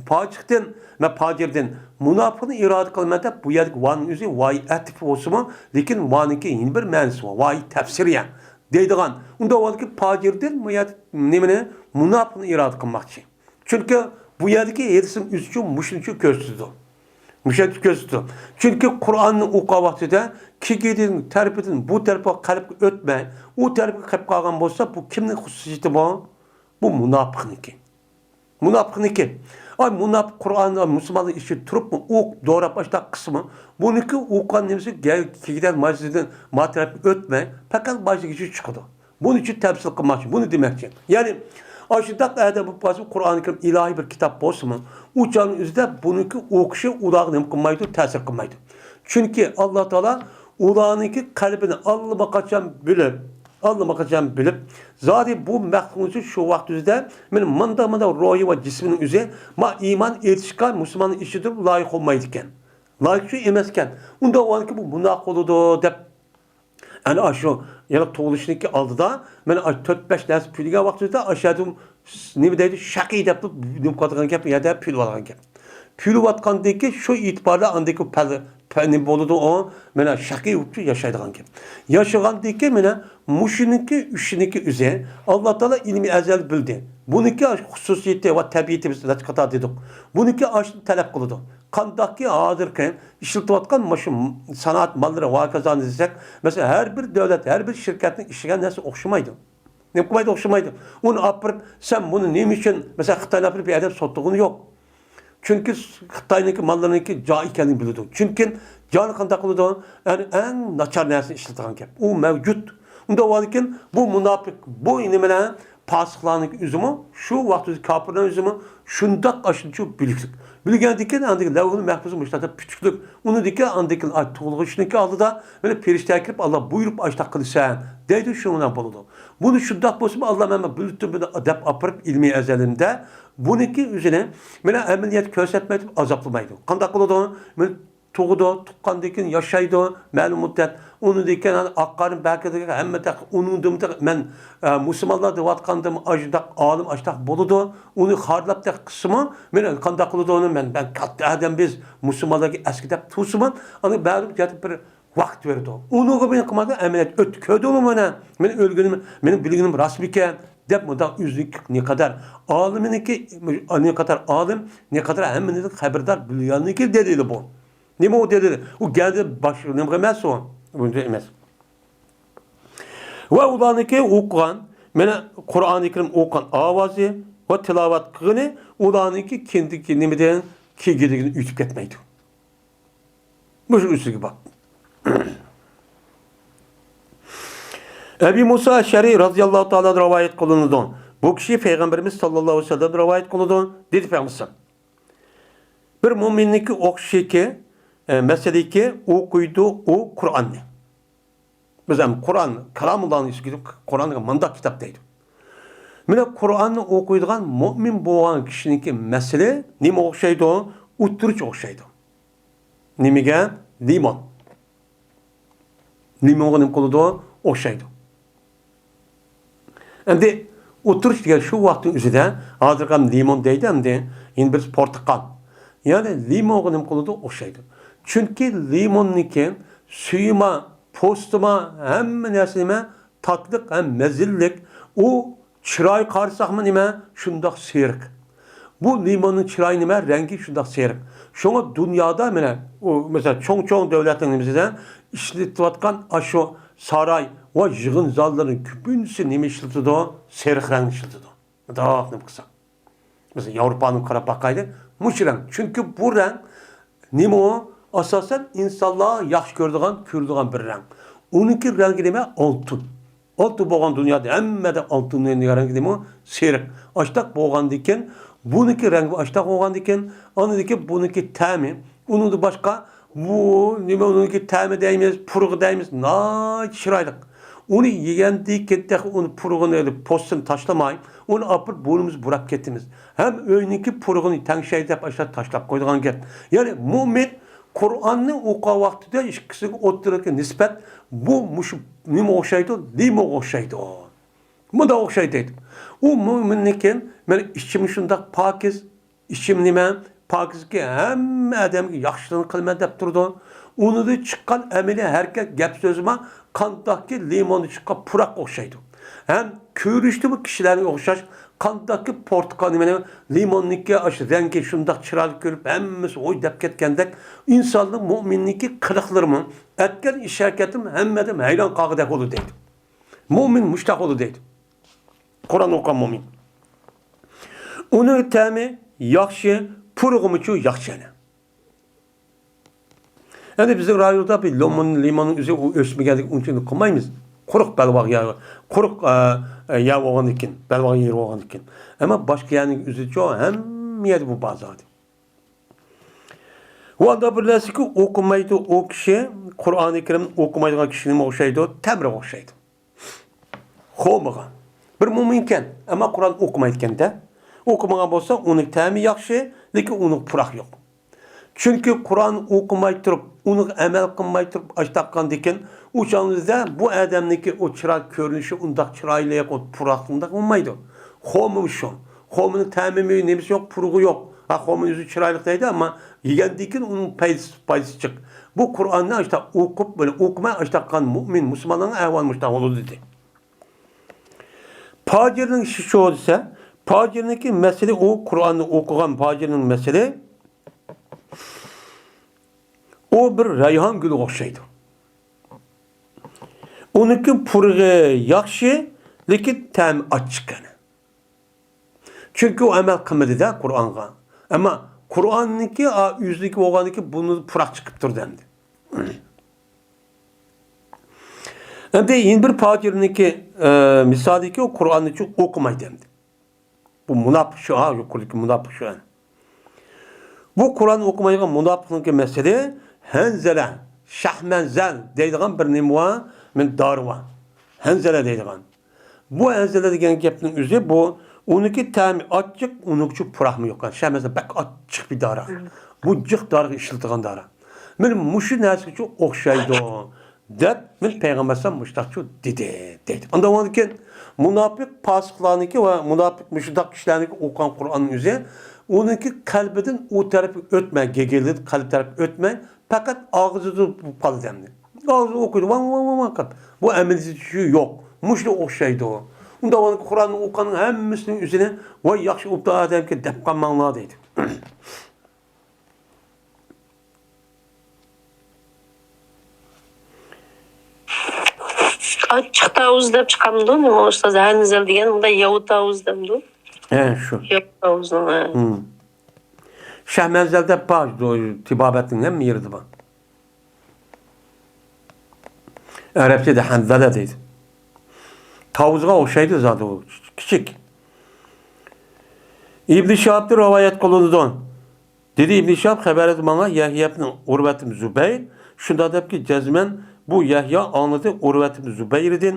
پاسىقتىن، مەن پاجىردىن مۇناپىقنى ئىرادە قىلىمەن دەپ، بۇ يەردىكى ۋانىڭ ئۆزى ۋاي ئەتىپى بولسىمۇ، لېكىن ۋانىڭكى يەنە بىر مەنىسى بار، ۋاي تەپسىرىيە دەيدىغان. ئۇنداق بولغاندىكىن پاجىردىن بۇ يەردە نېمىنى؟ مۇناپىقنى ئىرادە قىلماقچى. چۈنكى بۇ يەردىكى ھەدىسنىڭ ئۆزىچۇ مۇشۇنىچۇ كۆرسىتىدۇ. مۇشۇنچە كۆرسىتىدۇ. چۈنكى قۇرئاننى ئوقۇغان ۋاقتىدا كېكىدىن، تەرىپىدىن بۇ تەرەپكە قەلبكە ئۆتمەي، ئۇ تەرەپكە قېلىپ قالغان بولسا، بۇ كىمنىڭ خۇسۇسىيىتى بۇ؟ بۇ مۇناپىقنىڭكى. مۇناپىقنىڭكى. ئاي، مۇناپىق قۇرئاننى مۇسۇلمانلار ئىچىدە تۇرۇپمۇ ئوقۇپ، دوراپ، ئاشۇنداق قىلسىمۇ، بۇنىڭكى ئوقۇغان نېمىسى گە-، كېكىدىن، ماجىزىدىن ما تەرەپكە ئۆتمەي، پەقەت ماجىزىگىچە چىقىدۇ. بۇنى ئۈچۈن تەمسىل قىلماقچى، بۇنى دېمەكچى. يەنى، ئاشۇنداق ئادەم بولۇپ قالسا، قۇرئانى كەرىم ئىلاھىي بىر كىتاب بولسىمۇ، ئۇ چاغنىڭ ئۆزىدە بۇنىڭكى ئوقۇشى ئۇلارغا نېمە قىلمايدۇ، تەسىر قىلمايدۇ. چۈنكى ئاللا تائالا ئۇلارنىڭكى قەلبىنى ئاللىماقاچان بىلىپ، ئاللىماقاچان بىلىپ، زادى بۇ مەخلۇقنىڭ شۇ ۋاقىت ئۆزىدە مانا مۇنداق، مۇنداق روھى ۋە جىسمىنىڭ ئۆزى ما ئىمان ئېيتىشقا مۇسۇلماننىڭ ئىچىدە لايىق بولمايدىكەن. لايىق شۇ ئەمەسكەن. ئۇنداق بولغاندىكىن بۇ مۇناپىق بولىدۇ دەپ ئەنە ئاشۇ يەنە تۇغۇلۇشنىڭكى ئالدىدا مانا ئاشۇ تۆت-بەش نەرسە پۈيلىگەن ۋاقتىمىزدا ئاشۇ يەردە نېمە دەيدۇ، شەقىي دەپ نېمە قىلىدىغان گەپ، يەردە پۈيلىۋالغان گەپ. پۈيلىۋاتقاندىن كېيىن شۇ ئېتىباردا ئاندىن كېيىن پەل-، پە-، نېمە بولىدۇ ئۇ، مانا شەقىي بولۇپ ياشايدىغان گەپ. ياشىغاندىن كېيىن مانا مۇشۇنىڭكى ئۈچىنىڭكى ئۆزى ئاللا تائالا ئىلمى ئەزەل بىلدى. بۇنىڭكى خۇسۇسىيىتى ۋە تەبىئىتى بىز نەچچە قاتار دېدۇق. بۇنىڭكى ئاشۇنى تەلەپ قىلىدۇ. قانداقكى ھازىرقى ئىشلىتىۋاتقان مۇشۇ سانائەت ماللىرى ۋە ھاكازانى دېسەك، مەسىلەن، ھەر بىر دۆلەت، ھەر بىر شىركەتنىڭ ئىشلىگەن نەرسىسى ئوخشىمايدۇ. نېمە قىلمايدۇ، ئوخشىمايدۇ. ئۇنى ئاپىرىپ، سەن بۇنى نېمە ئۈچۈن، مەسىلەن، خىتاينى ئاپىرىپ بىر يەردە ساتىدىغىنى يوق. چۈنكى خىتاينىڭكى ماللىرىنىڭكى جا ئىكەنلىكىنى بىلىدۇ. چۈنكى جانى قانداق قىلىدۇ؟ يەنى ئەڭ ناچار نەرسىنى ئىشلىتىدىغان گەپ. ئۇ مەۋجۇت. ئۇنداق بولغاندىكىن بۇ مۇناپىق، بۇ نېمە بىلەن پاسىقلارنىڭكى ئۆزىمۇ، شۇ ۋاقىتتا كاپىرلارنىڭ ئۆزىمۇ شۇنداق ئاشۇنچە بىلىكلىك. بىلگەندىكىن ئاندىن لەۋھۇل مەھپۇز مۇشۇنداق پۈتۈكلۈك. ئۇنىڭدىكى ئاندىكى تۇغۇلغۇچىنىڭكى ئالدىدا مانا پەرىشتە كىرىپ، ئاللا بۇيرۇپ ئاشۇنداق قىلىسەن دەيدۇ، شۇنىڭ بىلەن بولىدۇ. بۇنى شۇنداق بولسىمۇ، ئاللا مەن بۇ بىلىپتۇ بۇنى دەپ ئاپىرىپ ئىلمىي ئەزەلىمدە بۇنىڭكى ئۆزىنى مانا ئەمەلىيەتتە كۆرسەتمەي تۇرۇپ ئازابلىمايدۇ. قانداق قىلىدۇ؟ مانا تۇغىدۇ، تۇغقاندىن كېيىن ياشايدۇ مەلۇم مۇددەت. ئۇنىڭدىن كېيىن ئاق قارنى بەكىدىكى ھەممە تەق-، ئۇنىڭدىن تېخى مەن، ئە، مۇسۇلمانلار دەۋاتقاندىمۇ ئاشۇنداق ئالىم ئاشۇنداق بولىدۇ. ئۇنى خارلاپ تېخى قىلسىمۇ، مانا قانداق قىلىدۇ ئۇنى؟ مەن، مەن كاتتا ئادەم، بىز مۇسۇلمانلارغا ئەسكى دەپ تۇرسىمۇ، ئانا بەرىبىر بىر ۋاقىت بېرىدۇ. ئۇنىڭغا مېنى قىلمايدۇ، ئەمەلىيەت ئۆتتى، كۆردۈڭمۇ مانا، مېنىڭ ئۆلگىنىم، مېنىڭ بىلگىنىم راستمىكەن دەپ مۇنداق ئۆزىنىڭ نەقەدەر ئالىمىنىڭكى، نەقەدەر ئالىم، نەقەدەر ھەممىنى خەۋەردار بىلگەنلىكى دەلىلى بۇ. نېمە ئۇ دەلىلى؟ ئۇ گەدە باش نېمە ئەمەس ئۇ. بۇ ئەمەس. ۋە ئۇلارنىڭكى ئوقۇغان، مانا قۇرئانى كەرىم ئوقۇغان ئاۋازى ۋە تىلاۋەت قىلغىنى ئۇلارنىڭكى كىندىكى نېمىدىن كىگىدىكىدىن ئۆتۈپ كەتمەيدۇ. مۇشۇ ئۈستىگە بار. ئەبى مۇسا ئەشئەرى رازىياللاھۇ تائالا رىۋايەت قىلىنىدۇ. بۇ كىشى پەيغەمبىرىمىز ساللاللاھۇ ئەلەيھى ۋەسەللەم رىۋايەت قىلىدۇ، دېدى پەيغەمبەر. بىر مۆمىننىڭكى ئوقۇشىكى، ئە، مەسىلىكى ئوقۇيدۇ ئۇ قۇرئاننى. بىز ھەم قۇرئان كالامۇللانىڭ ئىچىگە قۇرئانغا مۇنداق كىتاب دەيدۇ. مانا قۇرئاننى ئوقۇيدىغان مۆمىن بولغان كىشىنىڭكى مەسىلى نېمە ئوخشايدۇ؟ ئوتتۇرىچە ئوخشايدۇ. نېمىگە؟ لىمون. لىمونغا نېمە قىلىدۇ؟ ئوخشايدۇ. ئەمدى ئولتۇرۇش دېگەن شۇ ۋاقىتنىڭ ئۆزىدە، ھازىرقى ھەم لىمون دەيدۇ، ئەمدى يەنە بىرسى پورتۇقال. يەنى لىمونغا نېمە قىلىدۇ؟ ئوخشايدۇ. چۈنكى لىموننىڭكى سۈيىما، پوستىما، ھەممە نەرسە نېمە؟ تاتلىق ھەم مەززىلىك. ئۇ چىرايى قارىساقمۇ نېمە؟ شۇنداق سېرىق. بۇ لىموننىڭ چىرايى نېمە؟ رەڭگى شۇنداق سېرىق. شۇڭا دۇنيادا مانا، ئۇ، مەسىلەن، چوڭ-چوڭ دۆلەتنىڭ نېمىسىدە ئىشلىتىۋاتقان ئاشۇ ساراي ۋە يىغىن زاللىرىنىڭ كۆپىنچىسى نېمە ئىشلىتىدۇ؟ سېرىق رەڭنى ئىشلىتىدۇ. مۇنداق نېمە قىلساق. مەسىلەن، ياۋروپانىڭ قاراپ باقايلى. مۇشۇ رەڭ. چۈنكى بۇ رەڭ نېمە ئۇ؟ ئاساسەن ئىنسانلار ياخشى كۆرىدىغان، كۆرىدىغان بىر رەڭ. ئۇنىڭكى رەڭگى نېمە؟ ئالتۇن. ئالتۇن بولغان دۇنيادا ھەممىدە ئالتۇن دېگەن رەڭگى نېمە؟ سېرىق. ئاشتاق بولغاندىكىن، بۇنىڭكى رەڭگى ئاشتاق بولغاندىكىن، ئاندىكىن بۇنىڭكى تەمى، ئۇنىڭدىن باشقا بۇ نېمە، ئۇنىڭكى تەمى دەيمىز، پۇرىقى دەيمىز، ناھايىتى چىرايلىق. ئۇنى يېگەندىن كېيىن تېخى ئۇنى پۇرىقىنى ئېلىپ، پوستىنى تاشلىماي، ئۇنى ئاپىرىپ بۇرنىمىزغا بۇراپ كېتىمىز. ھەم ئۆينىڭكى پۇرىقىنى تەڭشەي دەپ ئاشۇنداق تاشلاپ قويىدىغان گەپ. يەنى مۆمىن قۇرئاننى ئوقۇغان ۋاقتىدا ئىككىسىگە ئوتتۇرىدىكى نىسبەت بۇ مۇشۇ نېمىگە ئوخشايدۇ؟ لىمونغا ئوخشايدۇ. مۇنداق ئوخشايدۇ دەيدۇ. ئۇ مۆمىننىكىن، مېنىڭ ئىچىم شۇنداق پاكىز، ئىچىم نېمە؟ پاكىزكى ھەممە ئادەمگە ياخشىلىقنى قىلىمەن دەپ تۇرىدۇ. ئۇنىڭدىن چىققان ئەمەلىي ھەرىكەت، گەپ سۆزىمۇ قانداقكى لىموندىن چىققان پۇراققا ئوخشايدۇ. ھەم كۆرۈنۈشتىمۇ كىشىلەرگە ئوخشاش، قانداقكى پورتۇقال نېمىنى، لىموننىڭكى ئاشۇ رەڭگى شۇنداق چىرايلىق كۆرۈپ، ھەممىسى ھوي دەپ كەتكەندەك، ئىنساننىڭ، مۆمىننىڭكى قىلىقلىرىمۇ، ئەتكەن ئىش ھەرىكەتىمۇ ھەممە ئادەم ھەيران قالغۇدەك بولىدۇ دەيدۇ. مۆمىن مۇشتاق بولىدۇ دەيدۇ. قۇرئان ئوقۇغان مۆمىن. ئۇنىڭ تەمى ياخشى، پۇرىقىمۇچۇ ياخشى يەنە. ئەمدى بىزنىڭ رايوندا بىر لىمون، لىموننىڭ ئۆزى ئۇ ئۆسمىگەندىكىن ئۇنچىلىك قىلمايمىز. قۇرۇق بەلباغ يەر، قۇرۇق، ئە، ئە، يەر بولغاندىكىن، بەلباغ يېرى بولغاندىكىن. ئەمما باشقا يەرنىڭ ئۆزىچۇ ھەممە يەردە بۇ بار زادى. ئۇ ئاندا بىر نەرسىكى ئوقۇمايدۇ ئۇ كىشى، قۇرئانى كەرىمنى ئوقۇمايدىغان كىشىگە نېمە ئوخشايدۇ؟ تەمرىگە ئوخشايدۇ. خومىغا. بىر مۆمىنكەن، ئەمما قۇرئان ئوقۇمايدىكەن-دە. ئوقۇمىغان بولسا، ئۇنىڭ تەمى ياخشى، لېكىن ئۇنىڭ پۇراقى يوق. چۈنكى قۇرئان ئوقۇماي تۇرۇپ، ئۇنىڭغا ئەمەل قىلماي تۇرۇپ، ئاش تاققاندىكىن، ئۇ چاغدا بۇ ئادەمنىڭكى ئۇ چىراي كۆرۈنۈشى ئۇنداق چىرايلىق، ئۇ پۇراق ئۇنداق بولمايدۇ. خومى شۇ. خومىنىڭ تەمىمۇ نېمىسى يوق، پۇرىقى يوق. ھا، خومىنىڭ ئۆزى چىرايلىق دەيدۇ، ئەمما يېگەندىن كېيىن ئۇنىڭ پايدىسى، پايدىسى جىق. بۇ قۇرئاننى ئاشتا ئوقۇپ، بۇنى ئوقۇماي ئاشتاققان مۆمىن مۇسۇلمانلارنىڭ ئەھۋالى مۇشۇنداق بولىدۇ دېدى. پاجىرنىڭ ئىشى شۇ دېسە، پاجىرنىڭكى مەسىلى ئۇ قۇرئاننى ئوقۇغان پاجىرنىڭ مەسىلى ئۇ بىر رەيھان گۈلىگە ئوخشايدۇ. ئۇنىڭكى پۇرىقى ياخشى، لېكىن تەمى ئاچچىق يەنە. چۈنكى ئۇ ئەمەل قىلمىدى-دە قۇرئانغا. ئەمما قۇرئاننىڭكى، ئا، ئۆزىنىڭكى بولغاندىكىن بۇنى پۇراق چىقىپ تۇردى ئەمدى. ئەمدى يەنە بىر پاجىرنىڭكى، ئە، مىسالىكى، ئۇ قۇرئاننى چۈ ئوقۇمايدۇ ئەمدى. بۇ مۇناپىق شۇ، ھا، يۇقىرىدىكى مۇناپىق شۇ. بۇ قۇرئان ئوقۇمايدىغان مۇناپىقنىڭكى مەسىلى ھەنزەلە، شەھمەنزەل دەيدىغان بىر نېمە بار، مەن دارى بار. ھەنزەلە دەيدىغان. بۇ ھەنزەلە دېگەن گەپنىڭ ئۆزى بۇ، ئۇنىڭكى تەمى ئاچچىق، ئۇنىڭكى پۇراقمۇ يوق. شەھمەنزەل بەك ئاچچىق بىر دارى. بۇ جىق دارىغا ئىشلىتىدىغان دارى. مانا مۇشۇ نەرسىگە ئوخشايدۇ. دەپ، مەن پەيغەمبەر ئەلەيھىسسالام مۇشتاقچۇ دېدى، دەيدۇ. ئاندىن كېيىن مۇناپىق پاسىقلارنىڭكى ۋە مۇناپىق مۇشۇنداق كىشىلەرنىڭكى ئوقۇغان قۇرئاننىڭ ئۆزى ئۇنىڭكى قەلبىدىن ئۇ تەرەپكە ئۆتمەي، گېگىلدىن قەلب تەرەپكە ئۆتمەي، پەقەت ئاغزىدا بولۇپ قالدى ئەمدى. ئاغزىدا ئوقۇيدۇ، ۋاڭ، ۋاڭ، ۋاڭ، ۋاڭ قىلىپ. بۇ ئەمەلىيىتى يوق. مۇشۇنىڭغا ئوخشايدۇ. ئۇنداق بولغاندا قۇرئاننى ئوقۇغاننىڭ ھەممىسىنىڭ ئۆزىنى، ۋاي، ياخشى ئوبدان ئادەمكەن دەپ قالماڭلار دەيدۇ. ئاچچىق تاۋۇز دەپ چىقامدۇ؟ نېمە ئۇستاز، ھەنزەل دېگەن، بۇندا ياۋا تاۋۇز دەمدۇ؟ ھە، شۇ. ياۋا تاۋۇزنىڭ، ھە. ھىم. شەھمەنزەل دەپ بار، تېبابەتنىڭ ھەممە يېرىدە بار. ئەرەبچىدە ھەنزەلە دەيدۇ. تاۋۇزغا ئوخشايدۇ زادى ئۇ، كىچىك. ئىبنى شىھابتىن رىۋايەت قىلىنىدۇ. دېدى ئىبنى شىھاب، خەۋەردە ماڭا يەھيا ئىبنى ئۇرۋەت ئىبنى زۇبەير، شۇنداق دەپكى، جەزمەن بۇ يەھيا ئاڭلىدى ئۇرۋەت ئىبنى زۇبەيردىن.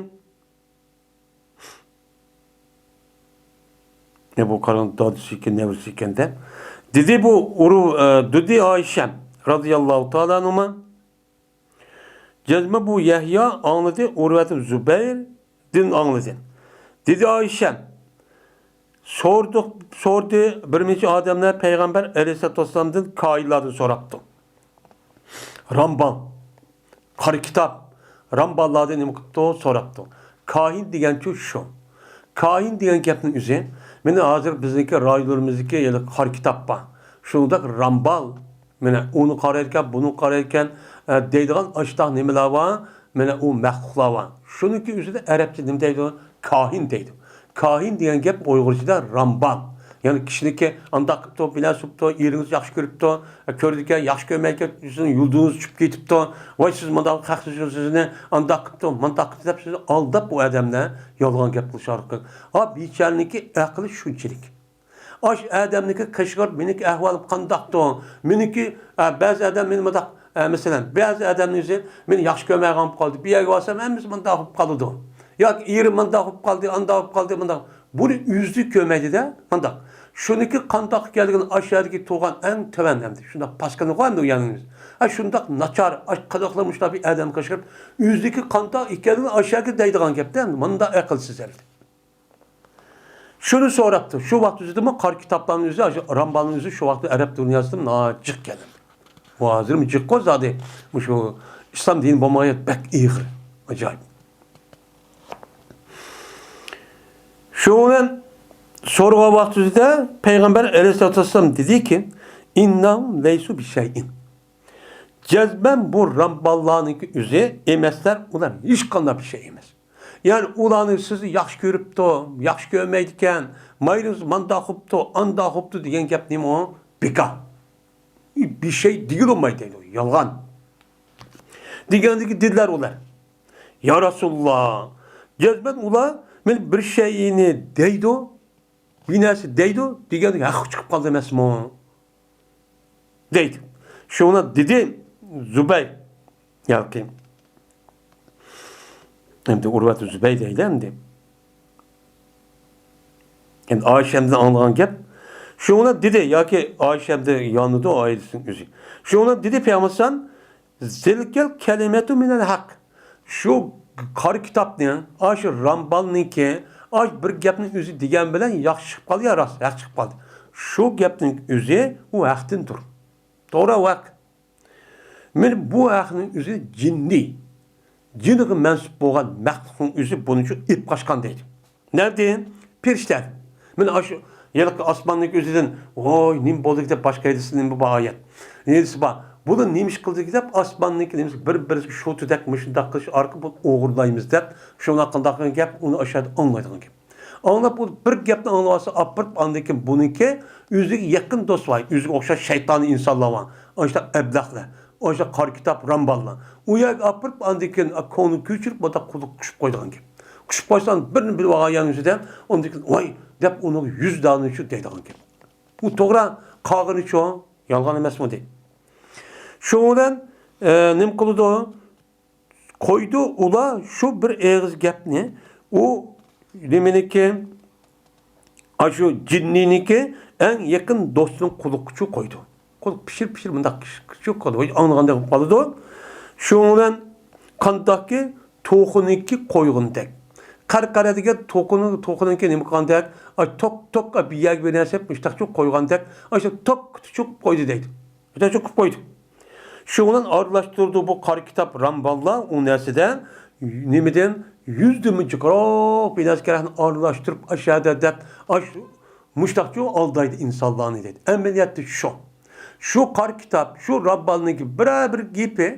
ئە، بۇ قارىغان دادىسى ئىكەن، نەۋرىسى ئىكەن دەپ. دېدى بۇ ئۇرۇ-، ئە، دېدى ئائىشەم رازىياللاھۇ تائالا ئەنھۇما. جەزمەن بۇ يەھيا ئاڭلىدى، ئۇرۋەتۇ زۇبەيردىن ئاڭلىدى. دېدى ئائىشەم، سوردۇق، سوردى بىر نەچچە ئادەملەر پەيغەمبەر ئەلەيھىسسالاتۇ ۋەسسالامدىن، كاھىنلاردىن سوراپتۇ. رامبال، قارا كىتاب، رامباللاردىن نېمە قىپتۇ؟ سوراپتۇ. كاھىن دېگەنچۇ شۇ. كاھىن دېگەن گەپنىڭ ئۆزى، مانا ھازىر بىزنىڭكى رايونلىرىمىزدىكى يەنە قارا كىتاب بار. شۇنداق رامبال، مانا ئۇنى قارايدىكەن، بۇنى قارايدىكەن، ئە، دەيدىغان ئاشتاق نېمىلەر بار؟ مانا ئۇ مەخلۇقلار بار. شۇنىڭكى ئۆزىدە ئەرەبچە نېمە دەيدۇ؟ كاھىن دەيدۇ. كاھىن دېگەن گەپ ئۇيغۇرچىدا رامبال. يەنى كىشىنىڭكى ئانداق قىپتۇ، بىلەن سوپتۇ، ئېرىڭىز ياخشى كۆرۈپتۇ، كۆرىدىكەن، ياخشى كۆرمەيدىكەن، سىزنىڭ يۇلدۇزىڭىز چۈشۈپ كېتىپتۇ. ۋاي، سىز مانداق خەق سىزنى ئانداق قىپتۇ، مانداق قىپتۇ دەپ سىزنى ئالداپ، ئۇ ئادەملەر يالغان گەپ قىلىش ئارقىلىق. ھا، بىچارىنىڭكى ئەقلى شۇنچىلىك. ئاش ئادەمنىڭكى قىشقۇرۇپ، مېنىڭكى ئەھۋالىم قانداقتۇ؟ مېنىڭكى، ئە، بەزى ئادەم مېنى مۇنداق، ئە، مەسىلەن، بەزى ئادەمنىڭ ئۆزى مېنى ياخشى كۆرمەيدىغان بولۇپ قالدى. بۇ يەرگە بارسام، ھەممىسى مۇنداق بولۇپ قالىدۇ. ياكى ئېرىم مۇنداق بولۇپ قالدى، ئانداق بولۇپ قالدى، مۇنداق. بۇنى ئۆزى كۆرمەيدۇ-دە، مۇنداق. شۇنىڭكى قانداق ئىكەنلىكىنى ئاشۇ يەردىكى تۇرغان ئەڭ تۆۋەن ئەمدى. شۇنداق پاسكىنا ئەمدى ئۇ يەرنىڭ ئۆزى. ھە، شۇنداق ناچار، ئاش قىلىقلىق مۇشۇنداق بىر ئادەمگە قىشقۇرۇپ، ئۆزىدىكى قانداق ئىكەنلىكىنى ئاشۇ يەرگە دەيدىغان گەپتە ئەمدى. مۇنداق ئەقىلسىز ئەمدى. شۇنى سوراپتۇ. شۇ ۋاقىت ئۆزىدىمۇ قارا كىتابلارنىڭ ئۆزى، ئاشۇ رامبالنىڭ ئۆزى شۇ ۋاقىت ئەرەب دۇنياسىدا ناھايىتى جىق ئىكەن. ئۇ ھازىرمۇ جىققۇ زادى. مۇشۇ ئىسلام دىنى بولمىغان يەر بەك ئېغىر. ئاجايىپ. شۇ بىلەن سورىغان ۋاقتىدا پەيغەمبەر ئەلەيھىسسالاتۇ ۋەسسالام دېدىكى، «ئىننەھۇم لەيسۇ بىشەيئىن.» جەزمەن بۇ رامباللارنىڭكى ئۆزى ئەمەسلەر، ئۇلار ھېچقانداق بىر شەي ئەمەس. يەنى ئۇلارنى سىزنى ياخشى كۆرۈپتۇ، ياخشى كۆرمەيدىكەن، مايلىڭىز مانداق قوپتۇ، ئانداق قوپتۇ دېگەن گەپ نېمە ئۇ؟ بىكار. بىر شەي دېگىلى بولمايدۇ دەيدۇ، يالغان. دېگەندىكى دېدىلەر ئۇلار. يا رەسۇلاللا، جەزمەن ئۇلار مەن بىر شەينى دەيدۇ، بىر نەرسە دەيدۇ دېگەندىكى ھەققە چىقىپ قالدى ئەمەسمۇ؟ دەيدۇ. شۇڭا دېدى زۇبەير، ياكى ئەمدى ئۇرۋەتۇ زۇبەير دەيلى ئەمدى. ئەمدى ئائىشەمدىن ئاڭلىغان گەپ. شۇڭا دېدى، ياكى ئائىشەمدە يانىدۇ ئائىلىسىنىڭ ئۆزى. شۇڭا دېدى پەيغەمبەر، «زىلكەل كەلىمەتۇ مىنەل ھەق.» شۇ قارا كىتابنىڭ، ئاشۇ رامبالنىڭكى، ئاش بىر گەپنىڭ ئۆزى دېگەن بىلەن ياخشى چىقىپ قالدى يا راست، ھەق چىقىپ قالدى. شۇ گەپنىڭ ئۆزى ئۇ ھەقتىندۇر. توغرا، ھەق. مانا بۇ ھەقنىڭ ئۆزى جىننى، جىنغا مەنسۇپ بولغان مەخلۇقنىڭ ئۆزى بۇنى شۇ ئېلىپ قاچقان دەيدۇ. نەدىن؟ پېرىشتە. مانا ئاشۇ ھېلىقى ئاسماننىڭكى ئۆزىدىن، ۋوي، نېمە بولدى دەپ باشقا ھەدىسى نېمە بار ئايەت. ھەدىسى بار. بۇلار نېمە ئىش قىلدى دەپ ئاسماننىڭكى نېمىسى بىر-بىرىگە شۇتىدەك مۇشۇنداق قىلىش ئارقىلىق بۇنى ئوغرىلايمىز دەپ، شۇنداق قىلىدىغان گەپ، ئۇنى ئاشۇ يەردە ئاڭلايدىغان گەپ. ئاڭلاپ بولۇپ بىر گەپنى ئاڭلىۋالسا ئاپىرىپ، ئاندىن كېيىن بۇنىڭكى ئۆزىگە يېقىن دوستى بار، ئۆزىگە ئوخشاش شەيتانىي ئىنسانلار بار. ئاشۇنداق ئەبلەخلەر، ئاشۇنداق قارا كىتاب رامباللار. ئۇ يەرگە ئاپىرىپ، ئاندىن كېيىن كۆڭلى كۆچۈرۈپ، بۇنداق قۇلۇق قۇشۇپ قويىدىغان گەپ. قۇشۇپ قويسا، بىرنى بىلىپ ئالغان يەرنىڭ ئۆزىدە، ئاندىن كېيىن، ۋاي دەپ ئۇنىڭغا يۈز دانە شۇ دەيدىغان گەپ. ئۇ توغرا قالغىنىچۇ، يالغان ئەمەسمۇ دەيدۇ. شۇنىڭ بىلەن، ئە، نېمە قىلىدۇ؟ قويدى ئۇلار شۇ بىر ئېغىز گەپنى، ئۇ نېمىنىكى، ئاشۇ جىننىنىكى ئەڭ يېقىن دوستىنىڭ قۇلىقىچۇ قويدى. قۇلىق پىشىر-پىشىر مۇنداق قىلىدۇ، ئاڭلىغاندەك بولۇپ قالىدۇ. شۇنىڭ بىلەن قانداقكى توخۇنىڭكى قويغىنىدەك. قەرقەرە دېگەن توخۇنىڭ، توخۇنىڭكى نېمە قىلغاندەك، ئاي، توك، توك، بىر يەرگە بىر نەرسە مۇشتاقچۇ قويغاندەك، ئاشۇ توك چوقۇپ قويدى دەيدۇ. مۇشتاقچۇ قىلىپ قويدى. شۇنىڭ بىلەن ئارىلاشتۇرىدۇ بۇ قارا كىتاب رامباللار ئۇ نەرسىدە نېمىدىن يۈزدىنمۇ جىقراق بىر نەرسە كېرەكنى ئارىلاشتۇرۇپ ئاشۇ يەردە دەپ ئاش مۇشتاقچۇ ئالدايدۇ ئىنسانلارنى دەيدۇ. ئەمەلىيەتتە شۇ. شۇ قارا كىتاب، شۇ رامبالنىڭكى بىرەر بىر گېپى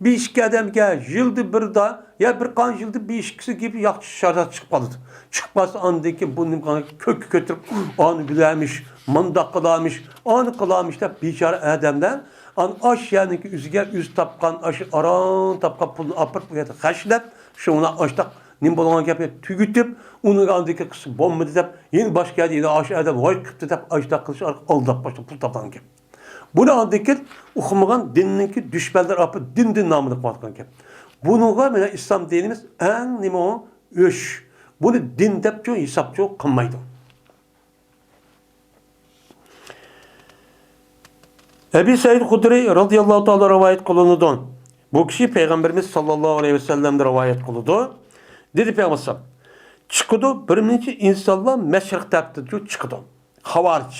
بىر ئىككى ئادەمگە يىلدا بىردا يا بىر قانچە يىلدا بىر ئىككىسى گېپى ياخشى شارات چىقىپ قالىدۇ. چىقىپ قالسا ئاندىن كېيىن بۇ نېمە كۆككە كۆتۈرۈپ، ئانى بىلەرمىش، مۇنداق قىلارمىش، ئانى قىلارمىش دەپ بىچارە ئادەملەر ئانا ئاشۇ يەرنىڭكى ئۆزىگە ئۆزى تاپقان، ئاشۇ ئاران تاپقان پۇلنى ئاپىرىپ، بۇ يەردە خەجلەپ، شۇڭا ئاشتاق نېمە بولغان گەپنى تۈگىتىپ، ئۇنىڭ ئاندىكى قىسمى بولمىدى دەپ، يەنە باشقا يەردە يەنە ئاشۇ ئادەم ۋاي قىپتۇ دەپ، ئاشتاق قىلىش ئارقىلىق ئالداپ باشلاپ پۇل تاپىدىغان گەپ. بۇنى ئاندىن كېيىن ئۇقمىغان دىننىڭكى دۈشمەنلىرى ئاپىرىپ دىن، دىن نامىدا قىلىۋاتقان گەپ. بۇنىڭغا مانا ئىسلام دىنىمىز ئەڭ نېمە ئۇ؟ ئۆچ. بۇنى دىن دەپچۇ، ھېسابچۇ قىلمايدۇ. ئەبى سەئىد خۇدرىي رازىياللاھۇ تائالا رىۋايەت قىلىنىدۇ. بۇ كىشى پەيغەمبىرىمىز ساللاللاھۇ ئەلەيھى ۋەسەللەمدىن رىۋايەت قىلىدۇ. دېدى پەيغەمبەر، چىقىدۇ، بىر نەچچە ئىنسانلار مەشرىق تەرەپتىن چىقىدۇ. خاۋارىج.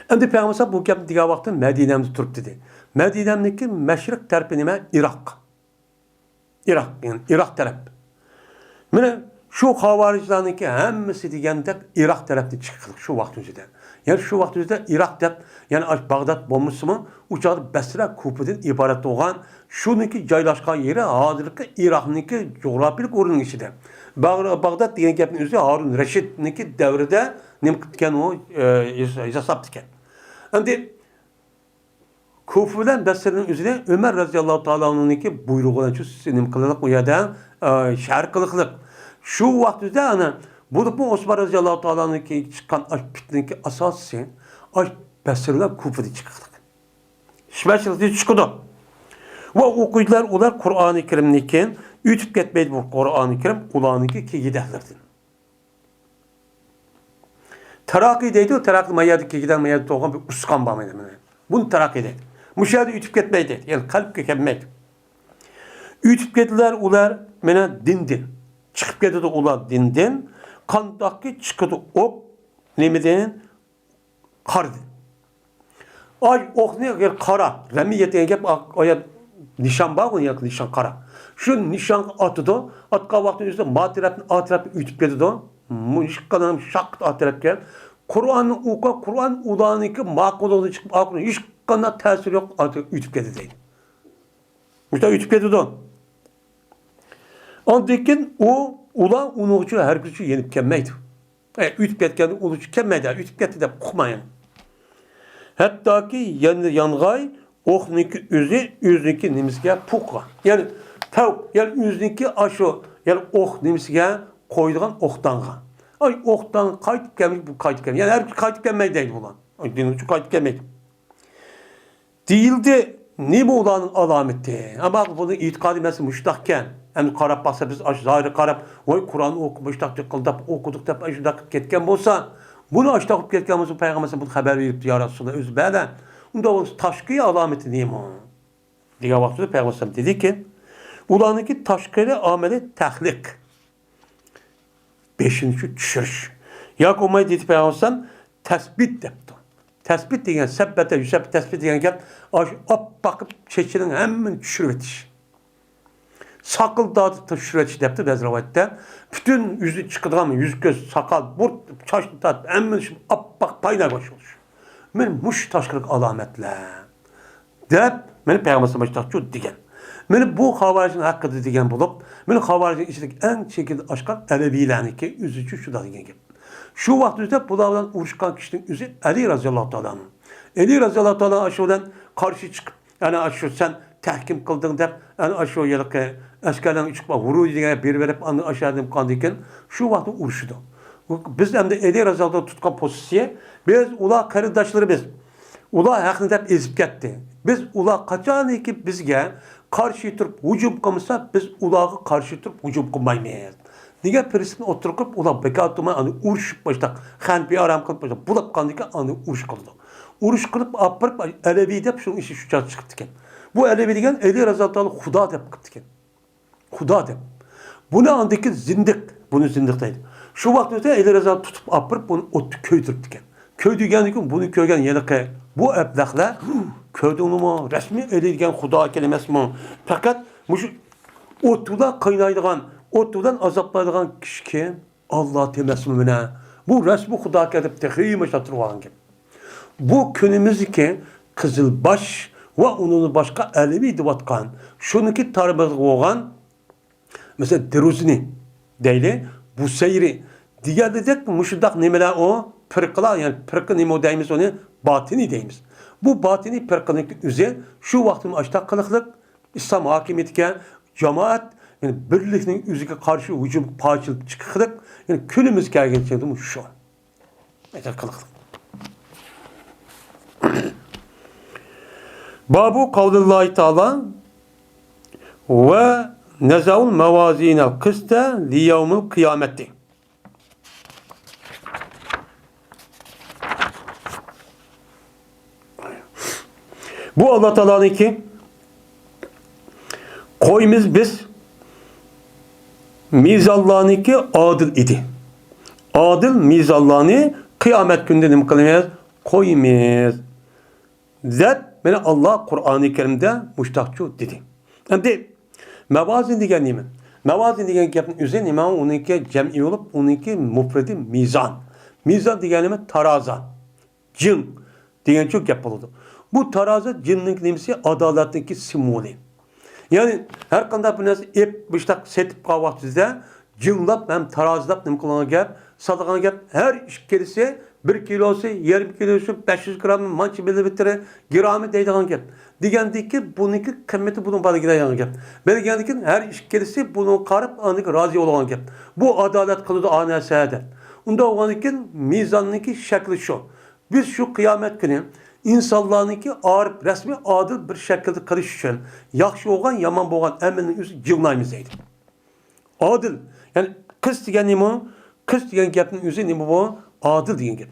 ئەمدى پەيغەمبەر بۇ گەپنى دېگەن ۋاقتىدا مەدىنەمدە تۇرۇپ دېدى. مەدىنەمنىڭكى مەشرىق تەرىپى نېمە؟ ئىراق. ئىراق، يەنى ئىراق تەرەپ. مانا شۇ خاۋارىجلارنىڭكى ھەممىسى دېگەندەك ئىراق تەرەپتىن چىققىلىق شۇ ۋاقىت ئۆزىدە. يەنى شۇ ۋاقىت ئۆزىدە ئىراق دەپ، يەنى ئاش باغداد بولمىسىمۇ، ئۇ چاغدا بەسرە، كۇفىدىن ئىبارەت بولغان، شۇنىڭكى جايلاشقان يېرى ھازىرقى ئىراقنىڭكى جۇغراپىيىلىك ئورنىنىڭ ئىچىدە. باغ-، باغداد دېگەن گەپنىڭ ئۆزى ھارۇن رەشىدنىڭكى دەۋرىدە نېمە قىپتىكەن ئۇ، ئە، ياس-، ياساپتىكەن. ئەمدى كۇفا بىلەن بەسرىنىڭ ئۆزىنى ئۆمەر رەزىياللاھۇ تائالا ئەنھۇنىڭكى بۇيرۇقى بىلەن شۇ نېمە قىلىقلىق ئۇ يەردە، ئە، شەھەر قىلىقلىق. شۇ ۋاقىت ئۆزىدە ئانا بولۇپمۇ ئوسمان رەزىياللاھۇ تائالا ئەنھۇنىڭكى چىققان ئاش پىتنىنىڭكى ئاساسىسى ئاش بەسرە بىلەن كۇفىدا چىقىقلىق. ئىش مەسىلىسى چىقىدۇ. ۋە ئوقۇيدۇلار ئۇلار قۇرئانى كەرىمنى كېيىن ئۆتۈپ كەتمەيدۇ بۇ قۇرئانى كەرىم ئۇلارنىڭكى كېگىدەكلىرىدىن. تەرەققىي دەيدۇ، تەرەققىي ما يەردە كېگىدەك، ما يەردە تۇرغان بىر ئۇسقان بار مانا. بۇنى تەرەققىي دەيدۇ. مۇشۇ يەردە ئۆتۈپ كەتمەيدۇ دەيدۇ. يەنى قەلبكە كەلمەيدۇ. ئۆتۈپ كېتىدۇلار ئۇلار مانا دىندىن. چىقىپ كېتىدۇ ئۇلار دىندىن. قانداقكى چىقىدۇ ئوق نېمىدىن؟ قارىدى. ئاي ئوقنى قارا، رەمىيەت دېگەن گەپ، ئا-، ئايا نىشان بارغۇ، ياكى نىشان قارا. شۇ نىشانغا ئاتىدۇ. ئاتقان ۋاقتىنىڭ ئۆزىدە ما تەرەپتىن، ئا تەرەپتىن ئۆتۈپ كېتىدۇ. مۇشۇ قەدەر شاق ئا تەرەپكە. قۇرئاننى ئوقۇ، قۇرئان ئۇلارنىڭكى ما قولىدىن چىقىپ، ئاخىرى ھېچقانداق تەسىرى يوق، ئۆتۈپ كېتىدۇ دەيدۇ. مۇشۇنداق ئۆتۈپ كېتىدۇ. ئاندىن كېيىن ئۇ، ئۇلار ئۇنىڭ ئۈچۈن ھەرگىز يېنىپ كەلمەيدۇ. ئە، ئۆتۈپ كەتكەندە ئۇنىڭ ئۈچۈن كەلمەيدۇ، ئۆتۈپ كەتتى دەپ ئۇقمايدۇ. ھەتتاكى يەن-، يانغاي ئوقنىڭكى ئۆزى، ئۆزىنىڭكى نېمىسىگە پۇققان. يەنى تەۋ، يەنى ئۆزىنىڭكى ئاشۇ، يەنى ئوق نېمىسىگە قويىدىغان ئوقدانغا. ئاي، ئوقدان قايتىپ كەلمىدى، بۇ قايتىپ كەلمىدى. يەنى ھەرگىز قايتىپ كەلمەيدۇ دەيدۇ بۇلار. ئاي، دىنىڭ ئۈچۈن قايتىپ كەلمەيدۇ. دېيىلدى، نېمە ئۇلارنىڭ ئالامىتى؟ ئەمما بۇنىڭ ئېتىقادى مەسىلىسى مۇشۇنداقكەن. ئەمدى قاراپ باقسا، بىز ئاشۇ زاھىرىغا قاراپ، ۋاي، قۇرئان ئوقۇپ، مۇشۇنداق قىلداپ ئوقۇدۇق دەپ، ئاشۇنداق قىلىپ كەتكەن بولسا، بۇنى ئاشۇنداق قىلىپ كەتكەن بولسا، پەيغەمبەر بۇنى خەۋەر بېرىپتۇ، يا رەسۇلاللا، ئۆزى بەلە. ئۇنداق بولسا، تاشقى ئالامىتى نېمە؟ دېگەن ۋاقتىدا پەيغەمبەر دېدىكى، ئۇلارنىڭكى تاشقى ئامىلى تەخلىق. بېشىنى شۇ چۈشۈرۈش. ياكى بولماي دېدى پەيغەمبەر تەسبىت دەپتۇ. تەسبىت دېگەن، سەببەتە يۇسەببىت، تەسبىت دېگەن گەپ، ئاشۇ ئاپئاق چېچىنىڭ ھەممىنى چۈشۈرۈۋېتىش. ساقىل دادىتى چۈشۈرۈۋېتىش دەپتۇ بەزى رىۋايەتتە. پۈتۈن يۈزى چىقىدىغان يۈز كۆز، ساقال، بۇرۇت، چاچنى تارتىپ، ھەممىنى شۇ ئاپئاق پايناغا باشلىدى. مانا مۇشۇ تاشقىلىق ئالامەتلەر. دەپ، مانا پەيغەمبەر مۇشۇنداق دېگەن. مانا بۇ خاۋارىجنىڭ ھەققىدە دېگەن بولۇپ، مانا خاۋارىجنىڭ ئىچىدىكى ئەڭ چېكىندىن ئاشقان ئەلەۋىلەرنىڭكى ئۆزىچۇ شۇنداق دېگەن گەپ. شۇ ۋاقىت ئۆزىدە بۇلار بىلەن ئۇرۇشقان كىشىنىڭ ئۆزى ئەلى رازىياللاھۇ تائالا ئەنھۇ. ئەلى رازىياللاھۇ تائالا ئەنھۇ شۇ بىلەن قارشى چىقىپ، ئەنە ئاشۇ سەن تەھكىم قىلدىڭ دەپ، ئەنە ئاشۇ ھېلىقى ئەسكەرلەرنى ئۈچ قىلىپ، ھۇرۇي دېگەن گەپ بېرىۋېرىپ، ئاندىن ئاشۇ يەردىن قاندىكىن شۇ ۋاقىتتا ئۇرۇشىدۇ. بىز ئەمدى ئەلى رازىياللاھۇ تۇتقان پوزىتسىيە، بىز ئۇلار قېرىنداشلىرىمىز. ئۇلار ھەقنى دەپ ئېزىپ كەتتى. بىز ئۇلار قاچانكى بىزگە قارشى تۇرۇپ ھۇجۇم قىلمىسا، بىز ئۇلارغا قارشى تۇرۇپ ھۇجۇم قىلمايمىز دېگەن پىرىنسىپنى ئوتتۇرىغا قويۇپ، ئۇلار بىكار تۇرماي، ئاندىن ئۇرۇشۇپ باشلاپ، خەنپى ئارام قىلىپ باشلاپ، بۇلاپ قاندىكىن ئاندىن ئۇرۇش قىلىدۇ. ئۇرۇش قىلىپ ئاپىرىپ، ئەلەۋى دەپ شۇنىڭ ئىشى شۇ چاغدا چىقىپتىكەن. بۇ ئەلەۋى دېگەن ئەلى رازىياللاھۇ تائالا خۇدا دەپ قىپتىكەن. خۇدا دەپ. بۇنى ئاندىكى زىندىق، بۇنى زىندىق دەيدۇ. شۇ ۋاقىت ئۆتە ئەلى رازىنى تۇتۇپ ئاپىرىپ، بۇنى ئوتتا كۆيدۈرۈپتىكەن. كۆيدۈرگەندىن كېيىن بۇنى كۆرگەن ھېلىقى بۇ ئەبلەخلەر، «كۆردۈڭلىمۇ؟ رەسمىي ئەلى دېگەن خۇدا ئىكەن ئەمەسمۇ؟ پەقەت مۇشۇ ئوت بىلەن قىينايدىغان، ئوت بىلەن ئازابلايدىغان كىشى كىم؟ ئاللا ئەمەسمۇ مانا؟ بۇ رەسمىي خۇدا ئىكەن» دەپ تېخى مۇشۇنداق تۇرۇۋالغان گەپ. بۇ كۈنىمىزدىكى قىزىلباش ۋە ئۇنىڭدىن باشقا ئەلەۋى دەۋاتقان، شۇنىڭكى تارمىقى بولغان، مەسىلەن، دىرۇزنى دەيلى، بۇسەيرى دېگەندەك مۇشۇنداق نېمىلەر ئۇ پىرقىلار، يەنى پىرقە نېمە دەيمىز ئۇنى؟ باتىنى دەيمىز. بۇ باتىنى پىرقىنىڭ ئۆزى شۇ ۋاقىتتا ئاشتاق قىلىقلىق ئىسلام ھاكىمىيىتىگە جامائەت، يەنى بىرلىكنىڭ ئۆزىگە قارشى ھۇجۇم پارچىلىپ چىقىقلىق، يەنى كۈنىمىزگە كەلگەنچە مۇشۇ. بابۇ قەۋلىللاھى تائالا ۋە نەزەئۇل مەۋازىنەل قىستە لىيەۋمىل قىيامەتى. بۇ ئاللا تائالانىڭكى قويىمىز بىز مىزانلارنىكى ئادىل ئىدى. ئادىل مىزانلارنى قىيامەت كۈنىدە نېمە قىلىمىز؟ قويىمىز، دەپ مانا ئاللا قۇرئانى كەرىمدە مۇشتاقچۇ دېدى. ئەمدى مەۋازىن دېگەن نېمە؟ مەۋازىن دېگەن گەپنىڭ ئۆزى نېمە؟ ئۇنىڭكى جەمئىي بولۇپ، ئۇنىڭكى مۇپرىدى مىزان. مىزان دېگەن نېمە؟ تارازا. جىڭ دېگەنچۇ گەپ بولىدۇ. بۇ تارازا جىڭنىڭ نېمىسى؟ ئادالەتنىڭكى سىمۋولى. يەنى ھەر قانداق بىر نەرسە ئېپ، مۇشتاق سېتىپ قالغان ۋاقتىدا جىڭلاپ ھەم تارازىلاپ نېمە قىلغان گەپ، ساتىدىغان گەپ، ھەر ئىككىلىسى بىر كىلوسى، يېرىم كىلوسى، بەش يۈز گرامى، مانچە مىللىمېتىرى، گرامى دەيدىغان گەپ. دېگەندىكى بۇنىڭكى قىممىتى بۇنىڭ بارلىقىغا دەيدىغان گەپ. بەرگەندىكىن ھەر ئىككىلىسى بۇنىڭغا قاراپ ئاندىن رازى بولغان گەپ. بۇ ئادالەت قىلىدۇ ئا نەرسە دەپ. ئۇنداق بولغاندىكىن مىزاننىڭكى شەكلى شۇ. بىز شۇ قىيامەت كۈنى ئىنسانلارنىڭكى ئارىپ رەسمىي ئادىل بىر شەكىلدە قىلىش ئۈچۈن ياخشى بولغان، يامان بولغان ئەمەلنى ئۆزى جىڭلايمىز دەيدۇ. ئادىل، يەنى قىس دېگەن نېمە؟ قىس دېگەن گەپنىڭ ئۆزى نېمە بۇ؟ ئادىل دېگەن گەپ.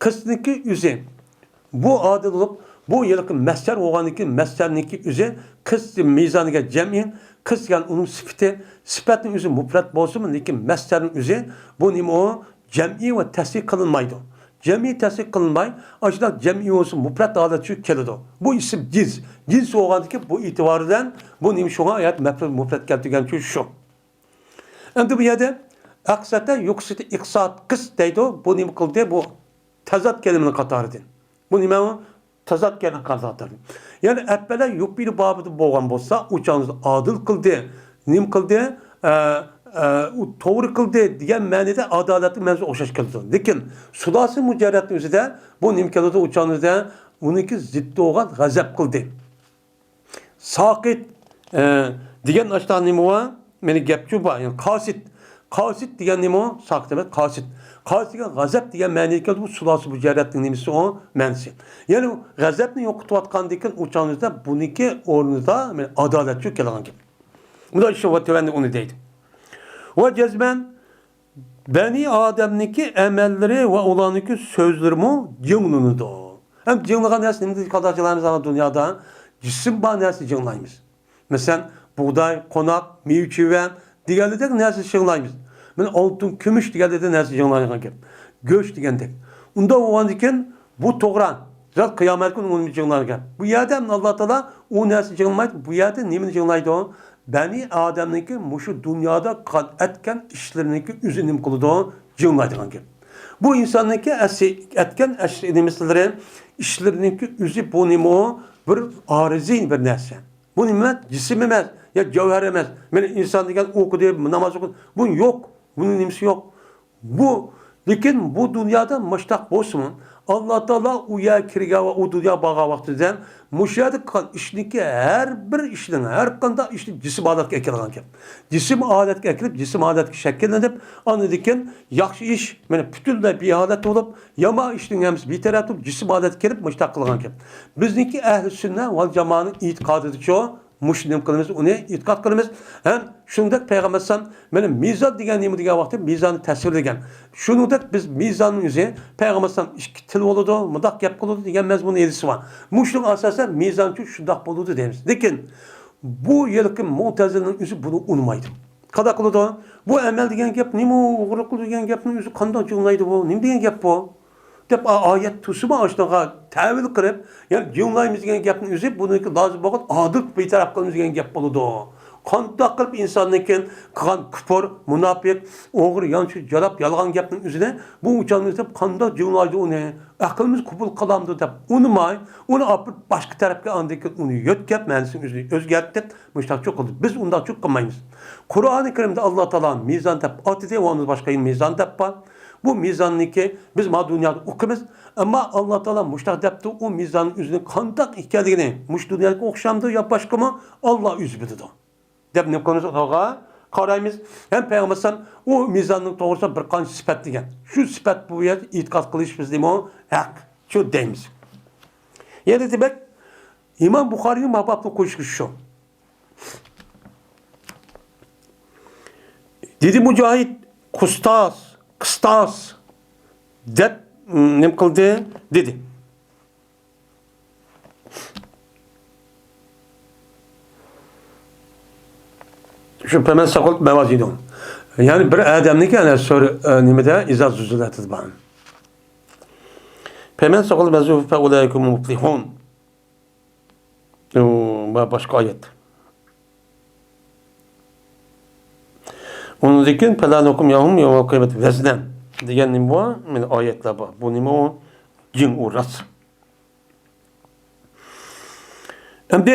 قىسنىڭكى ئۆزى، بۇ ئادىل بولۇپ، بۇ ھېلىقى مەسدەر بولغاندىكىن، مەسدەرنىڭكى ئۆزى قىس مىزانىغا جەمئىي، قىس دېگەن ئۇنىڭ سۈپىتى، سۈپەتنىڭ ئۆزى مۇپرەت بولسىمۇ، لېكىن مەسدەرنىڭ ئۆزى بۇ نېمە ئۇ؟ جەمئىي ۋە تەسنىي قىلىنمايدۇ. جەمئىي تەسنىي قىلىنماي، ئاشۇنداق جەمئىي بولسا مۇپرەت ھالەتكە كېلىدۇ. بۇ ئىسىم جىنس. جىنس بولغاندىكىن بۇ ئېتىبار بىلەن بۇ نېمە شۇڭا ئايەت مەپرۇز مۇپرەت كەلتۈرگەنچۇ شۇ. ئەمدى بۇ يەردە ئەقسەتە يۇقسىتى ئىقسات قىس دەيدۇ. بۇ نېمە قىلدى؟ بۇ تەزاد كەلىمىنىڭ قاتارىدىن. بۇ نېمە ئۇ؟ تەزاد كەلىمىنىڭ قاتارىدىن. يەنى ئەپپەلە يۇپىلى بابىدا بولغان بولسا، ئۇ چاغدا ئادىل قىلدى، نېمە قىلدى؟ ئە، ئە، ئۇ توغرا قىلدى دېگەن مەنىدە ئادالەتنىڭ مەنىسى ئوخشاش كېلىدۇ. لېكىن سۇلاسى مۇجەررەتنىڭ ئۆزىدە بۇ نېمە كېلىدۇ؟ ئۇ چاغدا ئۇنىڭكى زىددى بولغان غەزەپ قىلدى. ساقىت، ئە، دېگەن ئاشتا نېمە بار؟ مېنى گەپچۇ بار. يەنى قاسىت. قاسىت دېگەن نېمە ئۇ؟ ساقىت ئەمەس، قاسىت. قاسىت دېگەن غەزەپ دېگەن مەنىگە كېلىدۇ. بۇ سۇلاسى مۇجەررەتنىڭ نېمىسى ئۇ؟ مەنىسى. يەنى ئۇ غەزەپنى يوقىتىۋاتقاندىكىن ئۇ چاغدا بۇنىڭكى ئورنىدا، مەن ئادالەتچۇ كېلىدىغان گەپ. بۇندا ئىشلىۋاتىۋەندى ئۇنى دەيدۇ. ۋە جەزمەن بەنى ئادەمنىڭكى ئەمەللىرى ۋە ئۇلارنىڭكى سۆزلىرىمۇ جىڭلىنىدۇ. ھەم جىڭلىغان نەرسە نېمىدىن قانداق جىڭلايمىز؟ ئەمما دۇنيادا جىسىم بار نەرسە جىڭلايمىز. مەسىلەن، بۇغداي، قوناق، مېۋە-چېۋە دېگەنلىرىدەك نەرسە جىڭلايمىز. مانا ئالتۇن، كۈمۈش دېگەنلىرىدە نەرسە جىڭلايدىغان گەپ. گۆش دېگەندەك. ئۇنداق بولغاندىكىن بۇ توغرا. زات قىيامەت كۈنى ئۇنى جىڭلايدىغان گەپ. بۇ يەردە ئاللا تائالا ئۇ نەرسە جىڭلىمايدۇ. بۇ يەردە نېمىنى جىڭلايدۇ؟ بەنى ئادەمنىڭكى مۇشۇ دۇنيادا قىلغان ئەتكەن ئىشلىرىنىڭكى ئۆزى نېمە قىلىدۇ؟ جىڭلايدىغان گەپ. بۇ ئىنساننىڭكى ئەسلى ئەتكەن ئەش-، نېمىسىلىرى، ئىشلىرىنىڭكى ئۆزى بۇ نېمە ئۇ؟ بىر ئارزى بىر نەرسە. بۇ نېمە؟ جىسىم ئەمەس، يا جەۋھەر ئەمەس. مەن ئىنسان دېگەن ئوقۇدى، ناماز ئوقۇدى. بۇ يوق. بۇنىڭ نېمىسى يوق. بۇ، لېكىن بۇ دۇنيادا مۇشتاق بولسىمۇ، ئاللا تائالا ئۇ يەرگە كىرگەن ۋە ئۇ دۇنياغا بارغان ۋاقتىدا مۇشۇ يەردە قىلغان ئىشنىڭكى ھەر بىر ئىشنىڭ، ھەر قانداق ئىشنىڭ جىسىم ھالەتكە كېلىدىغان گەپ. جىسىم ھالەتكە كېلىپ، جىسىم ھالەتكە شەكىللىنىپ، ئاندىن كېيىن ياخشى ئىش، مانا پۈتۈنلەي بىھالەت بولۇپ، يامان ئىشنىڭ ھەممىسى بىتەرەپ تۇرۇپ، جىسىم ھالەتكە كېلىپ مۇشتاق قىلغان گەپ. بىزنىڭكى ئەھلى سۈننە ۋەل جامائەنىڭ ئېتىقادىدىچۇ، مۇشۇ نېمە قىلىمىز، ئۇنى ئېتىقاد قىلىمىز. ھەم شۇنداق پەيغەمبەر ئەلەيھىسسالام مانا مىزان دېگەن نېمە دېگەن ۋاقىتتا مىزاننى تەسۋىرلىگەن. شۇنىڭدەك بىز مىزاننىڭ ئۆزى پەيغەمبەر ئەلەيھىسسالام ئىككى تىل بولىدۇ، مۇنداق گەپ قىلىدۇ دېگەن مەزمۇننى ئېلىشى بار. مۇشۇنىڭ ئاساسەن مىزانچۇ شۇنداق بولىدۇ دەيمىز. لېكىن بۇ ھېلىقى مۇتەزىلىنىڭ ئۆزى بۇنى ئۇنىمايدۇ. قانداق قىلىدۇ؟ بۇ ئەمەل دېگەن گەپ نېمە، ئوغرىلىق قىلىدۇ دېگەن گەپنىڭ ئۆزى قانداق جۇڭلايدۇ بۇ؟ نېمە دېگەن گەپ بۇ؟ دەپ ئا-، ئايەت تۇرسىمۇ ئاشۇنىڭغا تەۋىل قىلىپ، يەنى جىڭلايمىز دېگەن گەپنىڭ ئۆزى بۇنىڭكى لازىم بولغان ئادىل بىر تەرەپ قىلىمىز دېگەن گەپ بولىدۇ. قانداق قىلىپ ئىنساندىن كېيىن قىلغان كۇپۇر، مۇناپىق، ئوغرى، يانچۇ، جالاپ، يالغان گەپنىڭ ئۆزىنى بۇ ئۇچانمىز دەپ قانداق جىڭلايدۇ ئۇنى؟ ئەقلىمىز قوبۇل قىلامدۇ دەپ ئۇنىماي، ئۇنى ئاپىرىپ باشقا تەرەپكە ئاندىن كېيىن ئۇنى يۆتكەپ، مەنىسىنى ئۆزىنى ئۆزگەرتىپ، مۇشۇنداق چوق قىلدى. بىز ئۇنداق چوق قىلمايمىز. قۇرئانى كەرىمدە ئاللا تائالا مىزان دەپ ئاتىدى، ئۇنىڭ باشقا مىزان دەپ بار. بۇ مىزاننىكى بىز ما دۇنيادا ئوقۇيمىز. ئەمما ئاللا تائالا مۇشتاق دەپتۇ، ئۇ مىزاننىڭ ئۆزىنىڭ قانداق ئىكەنلىكىنى، مۇشۇ دۇنيادىكى ئوخشامدۇ يا باشقىمۇ، ئاللا ئۆزى بىلىدۇ دەپ نېمە قىلىمىز؟ ئۇنىڭغا قارايمىز. ھەم پەيغەمبەر ئەلەيھىسسالام ئۇ مىزاننىڭ توغرىسىدا بىر قانچە سۈپەت دېگەن. شۇ سۈپەت بويىچە ئېتىقاد قىلىش بىزنىمۇ ھەق. شۇ دەيمىز. يەنە دېمەك، ئىمام بۇخارىينىڭ ما بابنى قويۇشى شۇ. دېدى مۇجاھىد، قۇستاس، قىستاس دەپ، م، نېمە قىلدى؟ دېدى. شۇ فمن ثقلت موازينه. يەنى بىر ئادەمنىڭكى ئەنە سۆر-، ئە، نېمىدە ئىزا زۇلزىلەتىدە بار. فمن ثقلت موازينه فأولئك هم المفلحون. ئۇ، باشقا ئايەت. ئۇنىڭدىن كېيىن فلا نقيم لهم يوم القيامة وزنا دېگەن نېمە بار؟ مانا ئايەتلەر بار. بۇ نېمە ئۇ؟ جىڭ ئۇ راست. ئەمدى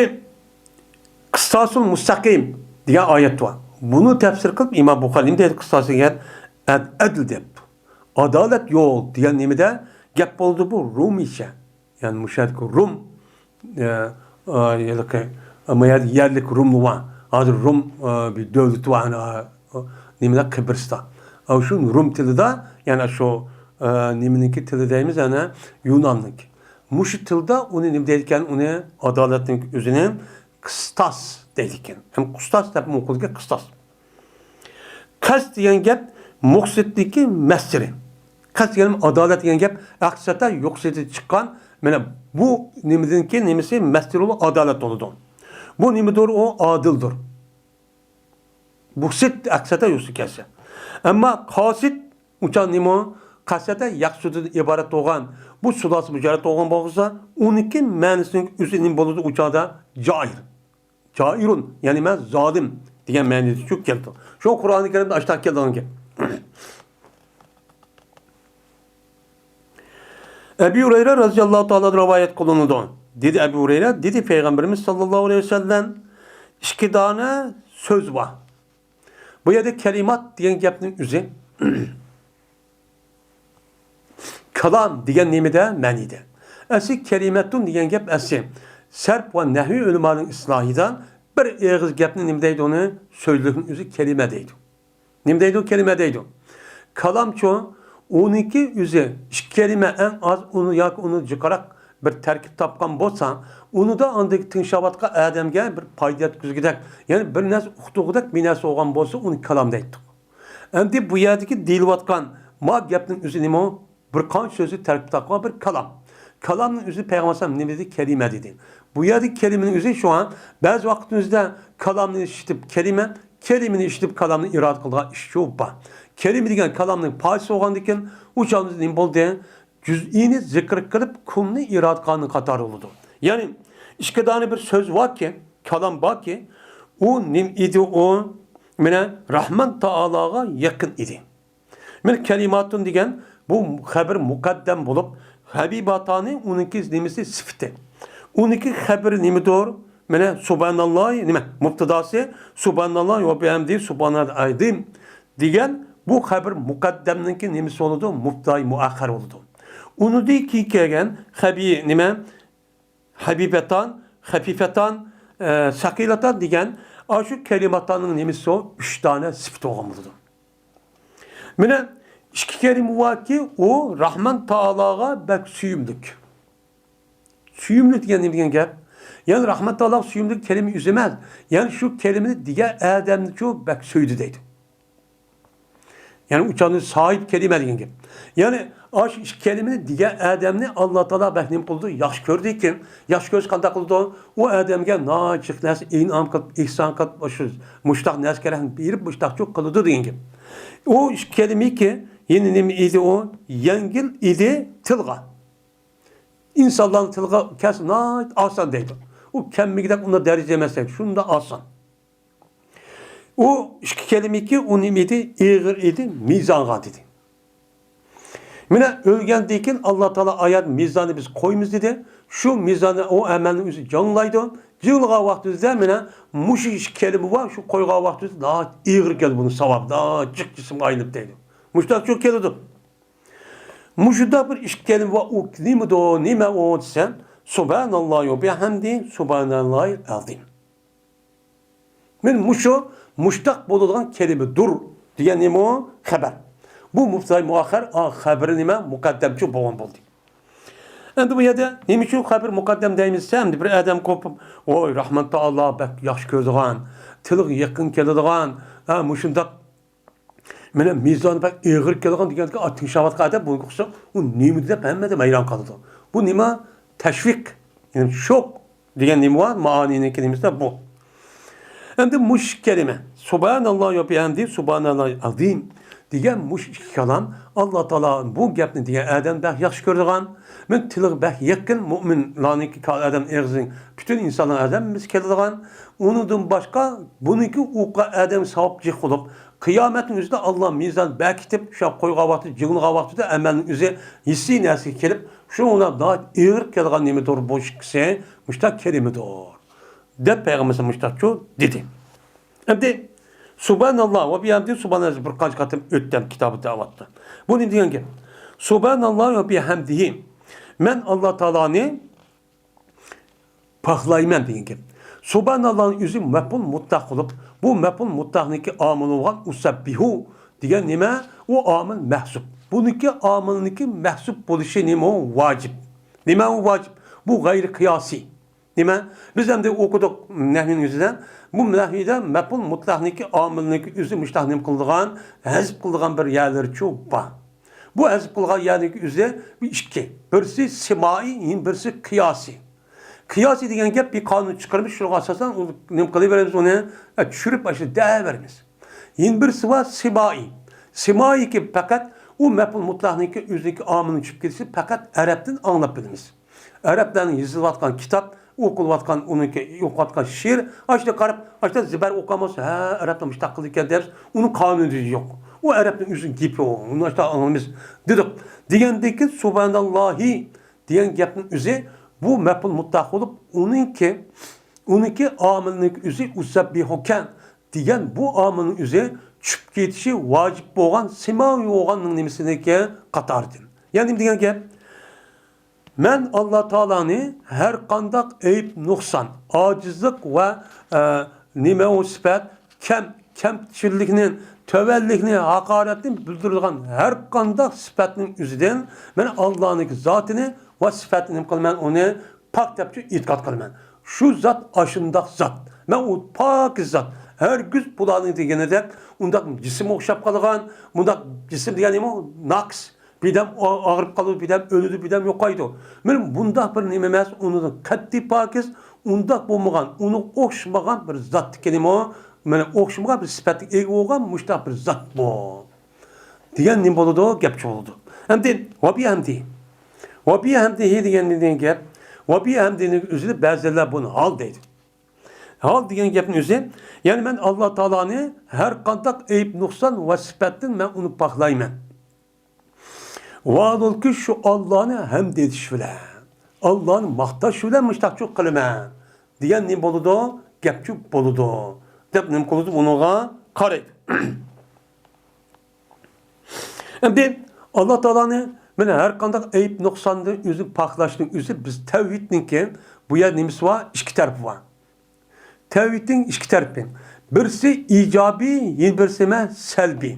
قىستاسۇل مۇستەقىم دېگەن ئايەت بار. بۇنى تەپسىر قىلىپ ئىمام بۇخارى نېمە دەيدۇ؟ قىستاس دېگەن ئەد-، ئەدىل دەپتۇ. ئادالەت يول دېگەن نېمىدە گەپ بولدى بۇ؟ رۇمىيچە. يەنى مۇشۇ يەردىكى رۇم، ئە، ئە، ھېلىقى، ئە، ما يەردە يەرلىك رۇملار بار. ھازىر رۇم، ئە، بىر دۆلىتى بار، ئە، ئە، نېمىلەر، قىبرىستا. ئە، شۇ رۇم تىلىدا، يەنى شۇ، ئە، نېمىنىڭكى تىلى دەيمىز، ئەنە يۇناننىڭكى. مۇشۇ تىلدا ئۇنى نېمە دەيدىكەن؟ ئۇنى ئادالەتنىڭ ئۆزىنى قىستاس دەيدىكەن. ھەم قۇستاس دەپ ئوقۇلىدىكەن، قىستاس. قەست دېگەن گەپ مۇقسىتنىڭكى مەسدىرى. قەست دېگەن ئادالەت دېگەن گەپ ھەقىقەتەن يوقسىدى چىققان. مانا بۇ نېمىدىنكى نېمىسى مەسدىرى ئۇ ئادالەت بولىدۇ. بۇ نېمىدۇر؟ ئۇ ئادىلدۇر. مۇقسىت ھەقىقەتەن يوقسىدى كەلسە. ئەمما قاسىت ئۇچان نېمە؟ قەسەتە يەقسۇدىدىن ئىبارەت بولغان، بۇ سۇلاسى مۇجەررەت بولغان بولسا، ئۇنىڭكى مەنىسىنىڭ ئۆزى نېمە بولىدۇ؟ ئۇچاندا جائىر. جائىرۇن، يەنى مەن زالىم دېگەن مەنىدىچۇ كەلدى. شۇ قۇرئانى كەرىمدە ئاشتاق كەلدىغان گەپ. ئەبى ھۇرەيرە رەزىياللاھۇ تائالا رىۋايەت قىلىنىدۇ. دېدى ئەبى ھۇرەيرە، دېدى پەيغەمبىرىمىز ساللاللاھۇ ئەلەيھى ۋەسەللەم، ئىككى دانە سۆز بار. بۇ يەردە كەلىمات دېگەن گەپنىڭ ئۆزى كالام دېگەن نېمىدە؟ مەنىدە. ئەسلى كەلىمەتۇن دېگەن گەپ ئەسلى سەرپ ۋە نەھۋى ئۆلىمانىڭ ئىسلاھىدا بىر ئېغىز گەپنى نېمە دەيدۇ ئۇنى؟ سۆزلۈكنىڭ ئۆزى كەلىمە دەيدۇ. نېمە دەيدۇ؟ كەلىمە دەيدۇ. كالامچۇ، ئۇنىڭكى ئۆزى ئىككى كەلىمە ئەڭ ئاز ئۇنى ياكى ئۇنى جىقراق بىر تەركىب تاپقان بولسا، ئۇنىدا ئاندىكى تىڭشاۋاتقان ئادەمگە بىر پايدا يەتكۈزگۈدەك، يەنى بىر نەرسە ئۇقتۇرغۇدەك بىر نەرسە بولغان بولسا، ئۇنى كالام دەيتتۇق. ئەمدى بۇ يەردىكى دېيىلىۋاتقان ما گەپنىڭ ئۆزى نېمە؟ بىر قانچە سۆزنى تەركىب تاپقان بىر كالام. كالامنىڭ ئۆزى پەيغەمبەر ئەلەيھىسسالام نېمە دېدى؟ كەلىمە دېدى. بۇ يەردىكى كەلىمىنىڭ ئۆزى شۇڭا بەزى ۋاقىتنىڭ ئۆزىدە كالامنى ئىشلىتىپ كەلىمە، كەلىمىنى ئىشلىتىپ كالامنى ئىرادە قىلىدىغان ئىش شۇ بار. كەلىمە دېگەن كالامنىڭ پارچىسى بولغاندىكىن، ئۇ چاغدا نېمە بولدى؟ جۈزئىينى زىكىر قىلىپ، كۇلنى ئىرادە قىلغاننىڭ قاتارى بولىدۇ. يەنى ئىككى دانە بىر سۆز باركى، كالام باركى، ئۇ نېمە ئىدى ئۇ؟ مانا، راھمان تائالاغا يېقىن ئىدى. مانا، كەلىماتۇن دېگەن بۇ خەبىر مۇقەددەم بولۇپ، ھەبىباتانى ئۇنىڭكى نېمىسى؟ سۈپىتى. ئۇنىڭكى خەبىرى نېمىدۇر؟ مانا، سۇبھاناللاھ، نېمە؟ مۇبتىداسى، سۇبھاناللاھ ۋە بىھەمدىھى سۇبھانەل ئەزىم دېگەن بۇ خەبىر مۇقەددەمنىڭكى نېمىسى بولىدۇ؟ مۇبتىدائى مۇئەخخەر بولىدۇ. ئۇنىڭدىن كېيىن كەلگەن خەبى-، نېمە؟ ھەبىبەتان، خەپىفەتان، ئە، سەقىلەتان دېگەن ئاشۇ كەلىماتاننىڭ نېمىسى ئۇ؟ ئۈچ دانە سۈپىتى بولغان بولىدۇ. مانا ئىككى كەلىمە باركى، ئۇ راھمان تائالاغا بەك سۆيۈملۈك. سۆيۈملۈك دېگەن نېمە دېگەن گەپ؟ يەنى راھمان تائالاغا سۆيۈملۈك كەلىمە ئۆزى ئەمەس. يەنى شۇ كەلىمىنى دېگەن ئادەمنىچۇ بەك سۆيدى دەيدۇ. يەنى ئۇ چاغدا ساھىب كەلىمە دېگەن گەپ. يەنى ئاشۇ ئىككى كەلىمىنى دېگەن ئادەمنى ئاللا تائالا بەك نېمە قىلىدۇ؟ ياخشى كۆردىكىن. ياخشى كۆرسە قانداق قىلىدۇ؟ ئۇ ئادەمگە ناھايىتى جىق نەرسە ئىنئام قىلىپ، ئېھسان قىلىپ، ئاشۇ مۇشتاق نەرسە كەرەكنى بېرىپ، مۇشتاقچۇ قىلىدۇ دېگەن گەپ. ئۇ ئىككى كەلىمىكى يەنە نېمە ئىدى ئۇ؟ يەڭگىل ئىدى تىلغا. ئىنسانلارنىڭ تىلىغا كەلسە ناھايىتى ئاسان دەيدۇ. ئۇ كەممىگۈدەك ئۇنداق دەرىجە ئەمەس دەيدۇ. شۇنداق ئاسان. ئۇ ئىككى كەلىمىكى ئۇ نېمە ئىدى؟ ئېغىر ئىدى، مىزانغا دېدى. مانا ئۆلگەندىن كېيىن ئاللا تائالا ئايەت مىزاننى بىز قويىمىز دېدى. شۇ مىزاننى ئۇ ئەمەلنىڭ ئۆزى جاڭلايدۇ. جىڭلىغان ۋاقتىمىزدا مانا مۇشۇ ئىككى كەلىمە بار، شۇ قويغان ۋاقتىمىزدا ناھايىتى ئېغىر كېلىدۇ بۇنىڭ ساۋابى، ناھايىتى جىق جىسىمغا ئايلىنىپ دەيدۇ. مۇشۇنداق شۇ كېلىدۇ. مۇشۇنداق بىر ئىككى كەلىمە بار، ئۇ نېمىدۇ، نېمە ئۇ دېسەم، سۇبھاناللاھۇ بىھەمدى، سۇبھاناللاھىل ئەزىم. مەن مۇشۇ، مۇشتاق بولىدىغان كەلىمىدۇر دېگەن نېمە ئۇ؟ خەبەر. بۇ مۇبتىدا مۇئەخخەر، ئا، خەبىرى نېمە؟ مۇقەددەمچۇ بولغان بولدى. ئەمدى بۇ يەردە نېمە ئۈچۈن خەبىر مۇقەددەم دەيمىز دېسە، ئەمدى بىر ئادەم قوپۇپ، ۋوي، راھمان تائالا بەك ياخشى كۆرىدىغان، تىلىغا يېقىن كېلىدىغان، ھە، مۇشۇنداق مانا مىزانى بەك ئېغىر كېلىدىغان دېگەندىكىن، ئا، تىڭشاۋاتقان ئادەم بۇنى ئوقۇسا، ئۇ نېمە دەپ ھەممە ئادەم ھەيران قالىدۇ. بۇ نېمە؟ تەشۋىق، يەنى شوق دېگەن نېمە بار؟ مائانىنىڭكى نېمىسى بۇ. ئەمدى مۇشۇ كەلىمە، سۇبھاناللا ۋە بىھەمدى، سۇبھاناللا ئازىم دېگەن مۇشۇ ئىككى كالام، ئاللا تائالا بۇ گەپنى دېگەن ئادەم بەك ياخشى كۆرىدىغان، مەن تىلىغا بەك يېقىن مۆمىنلارنىڭكى، ئادەم ئېغىزىنىڭ، پۈتۈن ئىنسانلار ئادەم بىز كېلىدىغان. ئۇنىڭدىن باشقا بۇنىڭكى ئوقۇغان ئادەم ساۋاب جىق بولۇپ، قىيامەتنىڭ ئۆزىدە ئاللا مىزان بەكىتىپ، شۇ قويغان ۋاقتى، جىڭلىغان ۋاقتىدا ئەمەلنىڭ ئۆزى ھېسسىي نەرسىگە كېلىپ، شۇنىڭ بىلەن ناھايىتى ئېغىر كېلىدىغان نېمىدۇر بۇ ئىككىسى، مۇشۇنداق كەلىمىدۇر. دەپ پەيغەمبىرىمىز مۇشۇنداقچۇ دېدى. ئەمدى سۇبھاناللا ۋە بىھەمدى، سۇبھاناللا بىر قانچە قېتىم ئۆتتەم كىتابى دەۋاتتا. بۇ نېمە دېگەن گەپ؟ سۇبھاناللا ۋە بىھەمدىھى. مەن ئاللا تائالانى پاكلايمەن دېگەن گەپ. سۇبھاناللانىڭ ئۆزى مەپئۇل مۇتلەق بولۇپ، بۇ مەپئۇل مۇتلەقنىڭكى ئامىلى بولغان ئۇسەببىھۇ دېگەن نېمە؟ ئۇ ئامىل مەھزۇپ. بۇنىڭكى ئامىلنىڭكى مەھزۇپ بولۇشى نېمە؟ ۋاجىپ. نېمە ئۇ ۋاجىپ؟ بۇ غەيرىي قىياسىي. نېمە؟ بىز ئەمدى ئوقۇدۇق نەھۋنىڭ ئۆزىدە. بۇ نەھۋدە مەپئۇل مۇتلەقنىڭكى ئامىلنىڭكى ئۆزى مۇشتاق نېمە قىلىدىغان، ھەزپ قىلىدىغان بىر يەرلىرىچۇ بار. بۇ ھەزپ قىلغان يەرنىڭكى ئۆزى بىر ئىككى. بىرسى سىمائىي، يەنە بىرسى قىياسىي. قىياسىي دېگەن گەپ بىر قانۇن چىقىرىمىز، شۇنىڭغا ئاساسەن ئۇنى نېمە قىلىۋېرىمىز، ئۇنى، ئە، چۈشۈرۈپ ئاشۇ دەۋېرىمىز. يەنە بىرسى بار سىمائىي. سىمائىيكى پەقەت ئۇ مەپئۇل مۇتلەقنىڭكى ئۆزىنىڭكى ئامىلىنى چۈشۈپ كېتىشى پەقەت ئەرەبتىن ئاڭلاپ بىلىمىز. ئەرەبلەرنىڭ يېزىلىۋاتقان كىتاب، ئوقۇلۇۋاتقان، ئۇنىڭكى ئوقۇۋاتقان شېئىر، ئاشۇنى قاراپ، ئاشۇنداق زىبەر ئوقۇغان بولسا، ھە، ئەرەبلەر مۇشۇنداق قىلىدىكەن دەپ، ئۇنىڭ قانۇنى يوق. ئۇ ئەرەبنىڭ ئۆزىنىڭ گېپى ئۇ. ئۇنى ئاشۇنداق ئاڭلىمىز دېدۇق. دېگەندىن كېيىن سۇبھاناللاھى دېگەن گەپنىڭ ئۆزى بۇ مەپئۇل مۇتلەق بولۇپ، ئۇنىڭكى، ئۇنىڭكى ئامىلنىڭ ئۆزى ئۇسەببىھۇكەن دېگەن بۇ ئامىلنىڭ ئۆزى چۈشۈپ كېتىشى ۋاجىپ بولغان، سىمائىي بولغاننىڭ نېمىسىنىڭكى قاتارىدىن. يەنى نېمە دېگەن گەپ؟ مەن ئاللا تائالانى ھەر قانداق ئەيىب، نۇقسان، ئاجىزلىق ۋە، ئە، نېمە ئۇ سۈپەت، كەم، كەمچىللىكنى، تۆۋەنلىكنى، ھاقارەتنى بىلدۈرىدىغان ھەر قانداق سۈپەتنىڭ ئۆزىدىن مەن ئاللانىڭكى زاتىنى ۋە سۈپەتنى نېمە قىلىمەن؟ ئۇنى پاك دەپ ئېتىقاد قىلىمەن. شۇ زات ئاشۇنداق زات. مەن ئۇ پاكىز زات. ھەرگىز بۇلارنىڭ دېگىنىدەك ئۇنداق جىسىم ئوخشاپ قالغان، بۇنداق جىسىم دېگەن نېمە؟ ناقىس. بىردەم ئا-، ئاغرىپ قالىدۇ، بىردەم ئۆلىدۇ، بىردەم يوقايدۇ. مانا بۇنداق بىر نېمە ئەمەس، ئۇنىڭدىن قەتئىي پاكىز، ئۇنداق بولمىغان، ئۇنىڭغا ئوخشىمىغان بىر زاتتىكى نېمە؟ مانا ئوخشىمىغان بىر سۈپەتكە ئىگە بولغان مۇشۇنداق بىر زات بۇ. دېگەن نېمە بولىدۇ؟ گەپچە بولىدۇ. ئەمدى ۋەبىھەمدىھى. ۋەبىھەمدىھى دېگەن نېمە گەپ؟ ۋەبىھەمدىنىڭ ئۆزىدە بەزىلەر بۇنى ھال دەيدۇ. ھال دېگەن گەپنىڭ ئۆزى، يەنى مەن ئاللا تائالانى ھەر قانداق ئەيىب، نۇقسان ۋە سۈپەتتىن مەن ئۇنى پاكلايمەن. ۋاھالۇكى شۇ ئاللانى ھەمد ئېيتىش بىلەن، ئاللانى ماختاش بىلەن مۇشتاقچۇ قىلىمەن دېگەن نېمە بولىدۇ؟ گەپچۇ بولىدۇ دەپ نېمە قىلىدۇ؟ بۇنىڭغا قارايدۇ. ئەمدى ئاللا تائالانى مانا ھەر قانداق ئەيىب نۇقساندىن ئۆزىنى پاكلاشنىڭ ئۆزى بىز تەۋھىدنىڭكى بۇ يەر نېمىسى بار؟ ئىككى تەرىپى بار. تەۋھىدنىڭ ئىككى تەرىپى. بىرسى ئىجابىي، يەنە بىرسى نېمە؟ سەلبىي.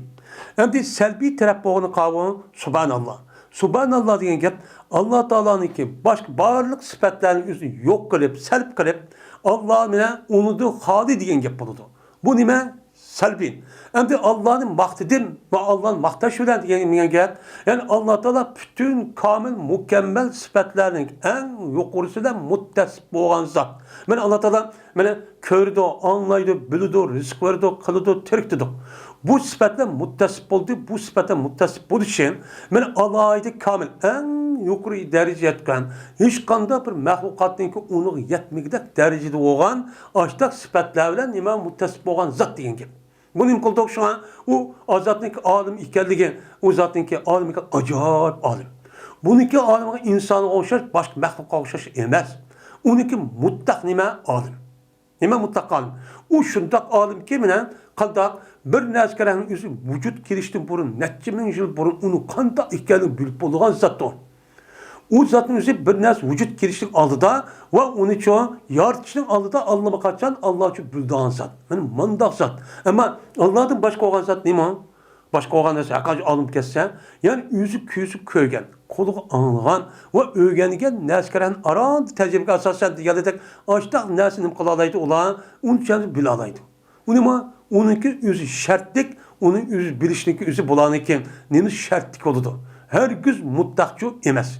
ئەمدى سەلبىي تەرەپ بولغىنى قاۋۇ؟ سۇبھاناللا. سۇبھاناللا دېگەن گەپ ئاللا تائالانىڭكى باشقا بارلىق سۈپەتلەرنى ئۆزىنى يوق قىلىپ، سەلب قىلىپ، ئاللا مانا ئۇنىڭدىن خالىي دېگەن گەپ بولىدۇ. بۇ نېمە؟ سەلبىي. ئەمدى ئاللانى ماختىدىم ۋە ئاللانى ماختاش بىلەن دېگەن، دېگەن گەپ. يەنى ئاللا تائالا پۈتۈن كامىل، مۇكەممەل سۈپەتلەرنىڭ ئەڭ يۇقىرىسى بىلەن مۇتتەسىپ بولغان زات. مانا ئاللا تائالا مانا كۆرىدۇ، ئاڭلايدۇ، بىلىدۇ، رىزىق بېرىدۇ، قىلىدۇ، تىرىكتىدۇ. بۇ سۈپەتلەر مۇتتەسىپ بولدى، بۇ سۈپەتلەر مۇتتەسىپ بولۇشى مانا ئالاھىدە كامىل، ئەڭ يۇقىرى دەرىجە يەتكەن، ھېچقانداق بىر مەخلۇقاتنىڭكى ئۇنىڭغا يەتمىگۈدەك دەرىجىدە بولغان ئاشتاق سۈپەتلەر بىلەن نېمە مۇتتەسىپ بولغان زات دېگەن گەپ. بۇ نېمە قىلدۇق؟ شۇڭا ئۇ زاتنىڭكى ئالىم ئىكەنلىكى، ئۇ زاتنىڭكى ئالىم ئىكەن، ئاجايىپ ئالىم. بۇنىڭكى ئالىمغا ئىنسانغا ئوخشاش، باشقا مەخلۇققا ئوخشاش ئەمەس. ئۇنىڭكى مۇتلەق نېمە؟ ئالىم. نېمە مۇتلەق ئالىم؟ ئۇ شۇنداق ئالىمكى، مانا قانداق بىر نەرسە كېرەكنىڭ ئۆزى ۋۇجۇد كېلىشتىن بۇرۇن، نەچچە مىڭ يىل بۇرۇن ئۇنىڭ قانداق ئىكەنلىكىنى بىلىپ بولىدىغان زاتتۇر. ئۇ زاتنىڭ ئۆزى بىر نەرسە ۋۇجۇد كېلىشنىڭ ئالدىدا ۋە ئۇنىچۇ يارىتىشنىڭ ئالدىدا ئاللىماقاچان ئاللا ئۈچۈن بىلىدىغان زات. مانا مانداق زات. ئەمما ئاللادىن باشقا بولغان زات نېمە؟ باشقا بولغان نەرسە ھەققىچە ئالىم كەتسە، يەنى ئۆزى كۆزى كۆرگەن، قولىغا ئاڭلىغان ۋە ئۆگەنگەن نەرسىلەرنى ئاراندا تەجرىبىگە ئاساسەن دېگەنلىكتەك ئاشتاق نەرسە نېمە قىلالايدۇ ئۇلار؟ ئۇنچە بىلالايدۇ. ئۇ نېمە؟ ئۇنىڭكى ئۆزى شەرتلىك، ئۇنىڭ ئۆزى بىلىشنىڭكى ئۆزى بۇلارنىڭكى نېمە شەرتلىك بولىدۇ؟ ھەرگىز مۇتلەقچۇ ئەمەس.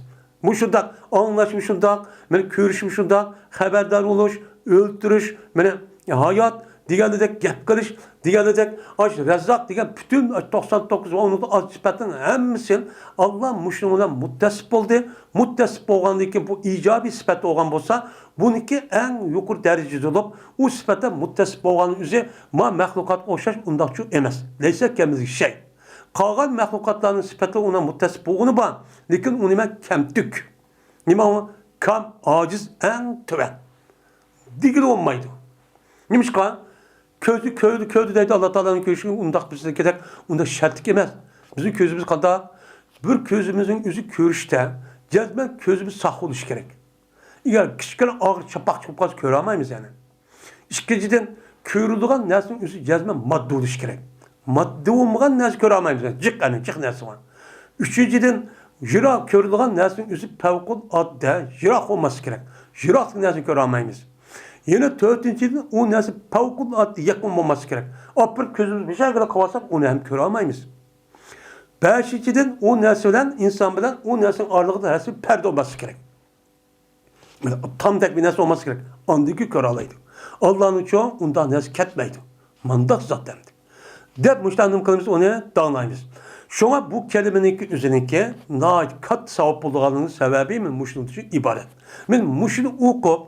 مۇشۇنداق ئاڭلاشمۇ شۇنداق، مانا كۆرۈشمۇ شۇنداق، خەۋەردار بولۇش، ئۆلتۈرۈش، مانا ھايات، دېگەندەك گەپ قىلىش، دېگەندەك ئاش رەززاق دېگەن پۈتۈن توقسان توققۇز ۋە ئۇنىڭدىن ئاز سۈپەتنىڭ ھەممىسى ئاللا مۇشۇنىڭ بىلەن مۇتتەسىپ بولدى. مۇتتەسىپ بولغاندىن كېيىن بۇ ئىجابىي سۈپەت بولغان بولسا، بۇنىڭكى ئەڭ يۇقىرى دەرىجىدە بولۇپ، ئۇ سۈپەتتە مۇتتەسىپ بولغان ئۆزى ما مەخلۇقاتقا ئوخشاش ئۇنداقچۇ ئەمەس. لەيسە كەمىزگە شەي. قالغان مەخلۇقاتلارنىڭ سۈپەتلىرى ئۇنىڭ مۇتتەسىپ بولغىنى بار، لېكىن ئۇنى مەن كەمتۈك. نېمە ئۇ؟ كام، ئاجىز، ئەڭ تۆۋەن. دېگىلى بولمايدۇ. نېمىشقا؟ كۆزى كۆردى، كۆردى دەيدۇ، ئاللا تائالانىڭ كۆرۈشى ئۇنداق بىزنىڭكىدەك، ئۇنداق شەرتلىك ئەمەس. بىزنىڭ كۆزىمىز قانداق؟ بىر كۆزىمىزنىڭ ئۆزى كۆرۈشتە، جەزمەن كۆزىمىز ساق بولۇشى كېرەك. ئەگەر كىچىككىنە ئاغرىپ چاپاق چىقىپ قالسا، كۆرەلمەيمىز يەنە. ئىككىنچىدىن، كۆرۈلىدىغان نەرسىنىڭ ئۆزى جەزمەن ماددىي بولۇشى كېرەك. ماددىي بولمىغان نەرسە كۆرەلمەيمىز، جىق، ئەنە جىق نەرسە بار. ئۈچىنچىدىن، يىراق، كۆرۈلىدىغان نەرسىنىڭ ئۆزى پەۋقۇلئاددە يىراق بولماسلىقى كېرەك. يىراقلىق نەرسىنى كۆرەلمەيمىز. يەنە تۆتىنچىدىن، ئۇ نەرسە پەۋقۇلئاددە يېقىن بولماسلىقى كېرەك. ئاپىرىپ كۆزىمىز مۇشۇ يەرگىلا قىلىۋالساق، ئۇنى ھەم كۆرەلمەيمىز. بەشىنچىدىن، ئۇ نەرسە بىلەن ئىنسان بىلەن ئۇ نەرسىنىڭ ئارىلىقىدا ھەرسى پەردە بولماسلىقى كېرەك. مانا تامدەك بىر نەرسە بولماسلىقى كېرەك. ئاندىكى كۆرالايدۇ. ئاللانىڭچۇ ئۇنداق نەرسە كەتمەيدۇ. مانداق زات ئەمدى. دەپ مۇشۇنداق نېمە قىلىمىز، ئۇنى داڭلايمىز. شۇڭا بۇ كەلىمىنىڭكى ئۆزىنىڭكى ناھايىتى كاتتا ساۋاب بولىدىغانلىقىنىڭ سەۋەبى مانا مۇشۇنىڭ ئۈچۈن ئىبارەت. مانا مۇشۇنى ئوقۇپ،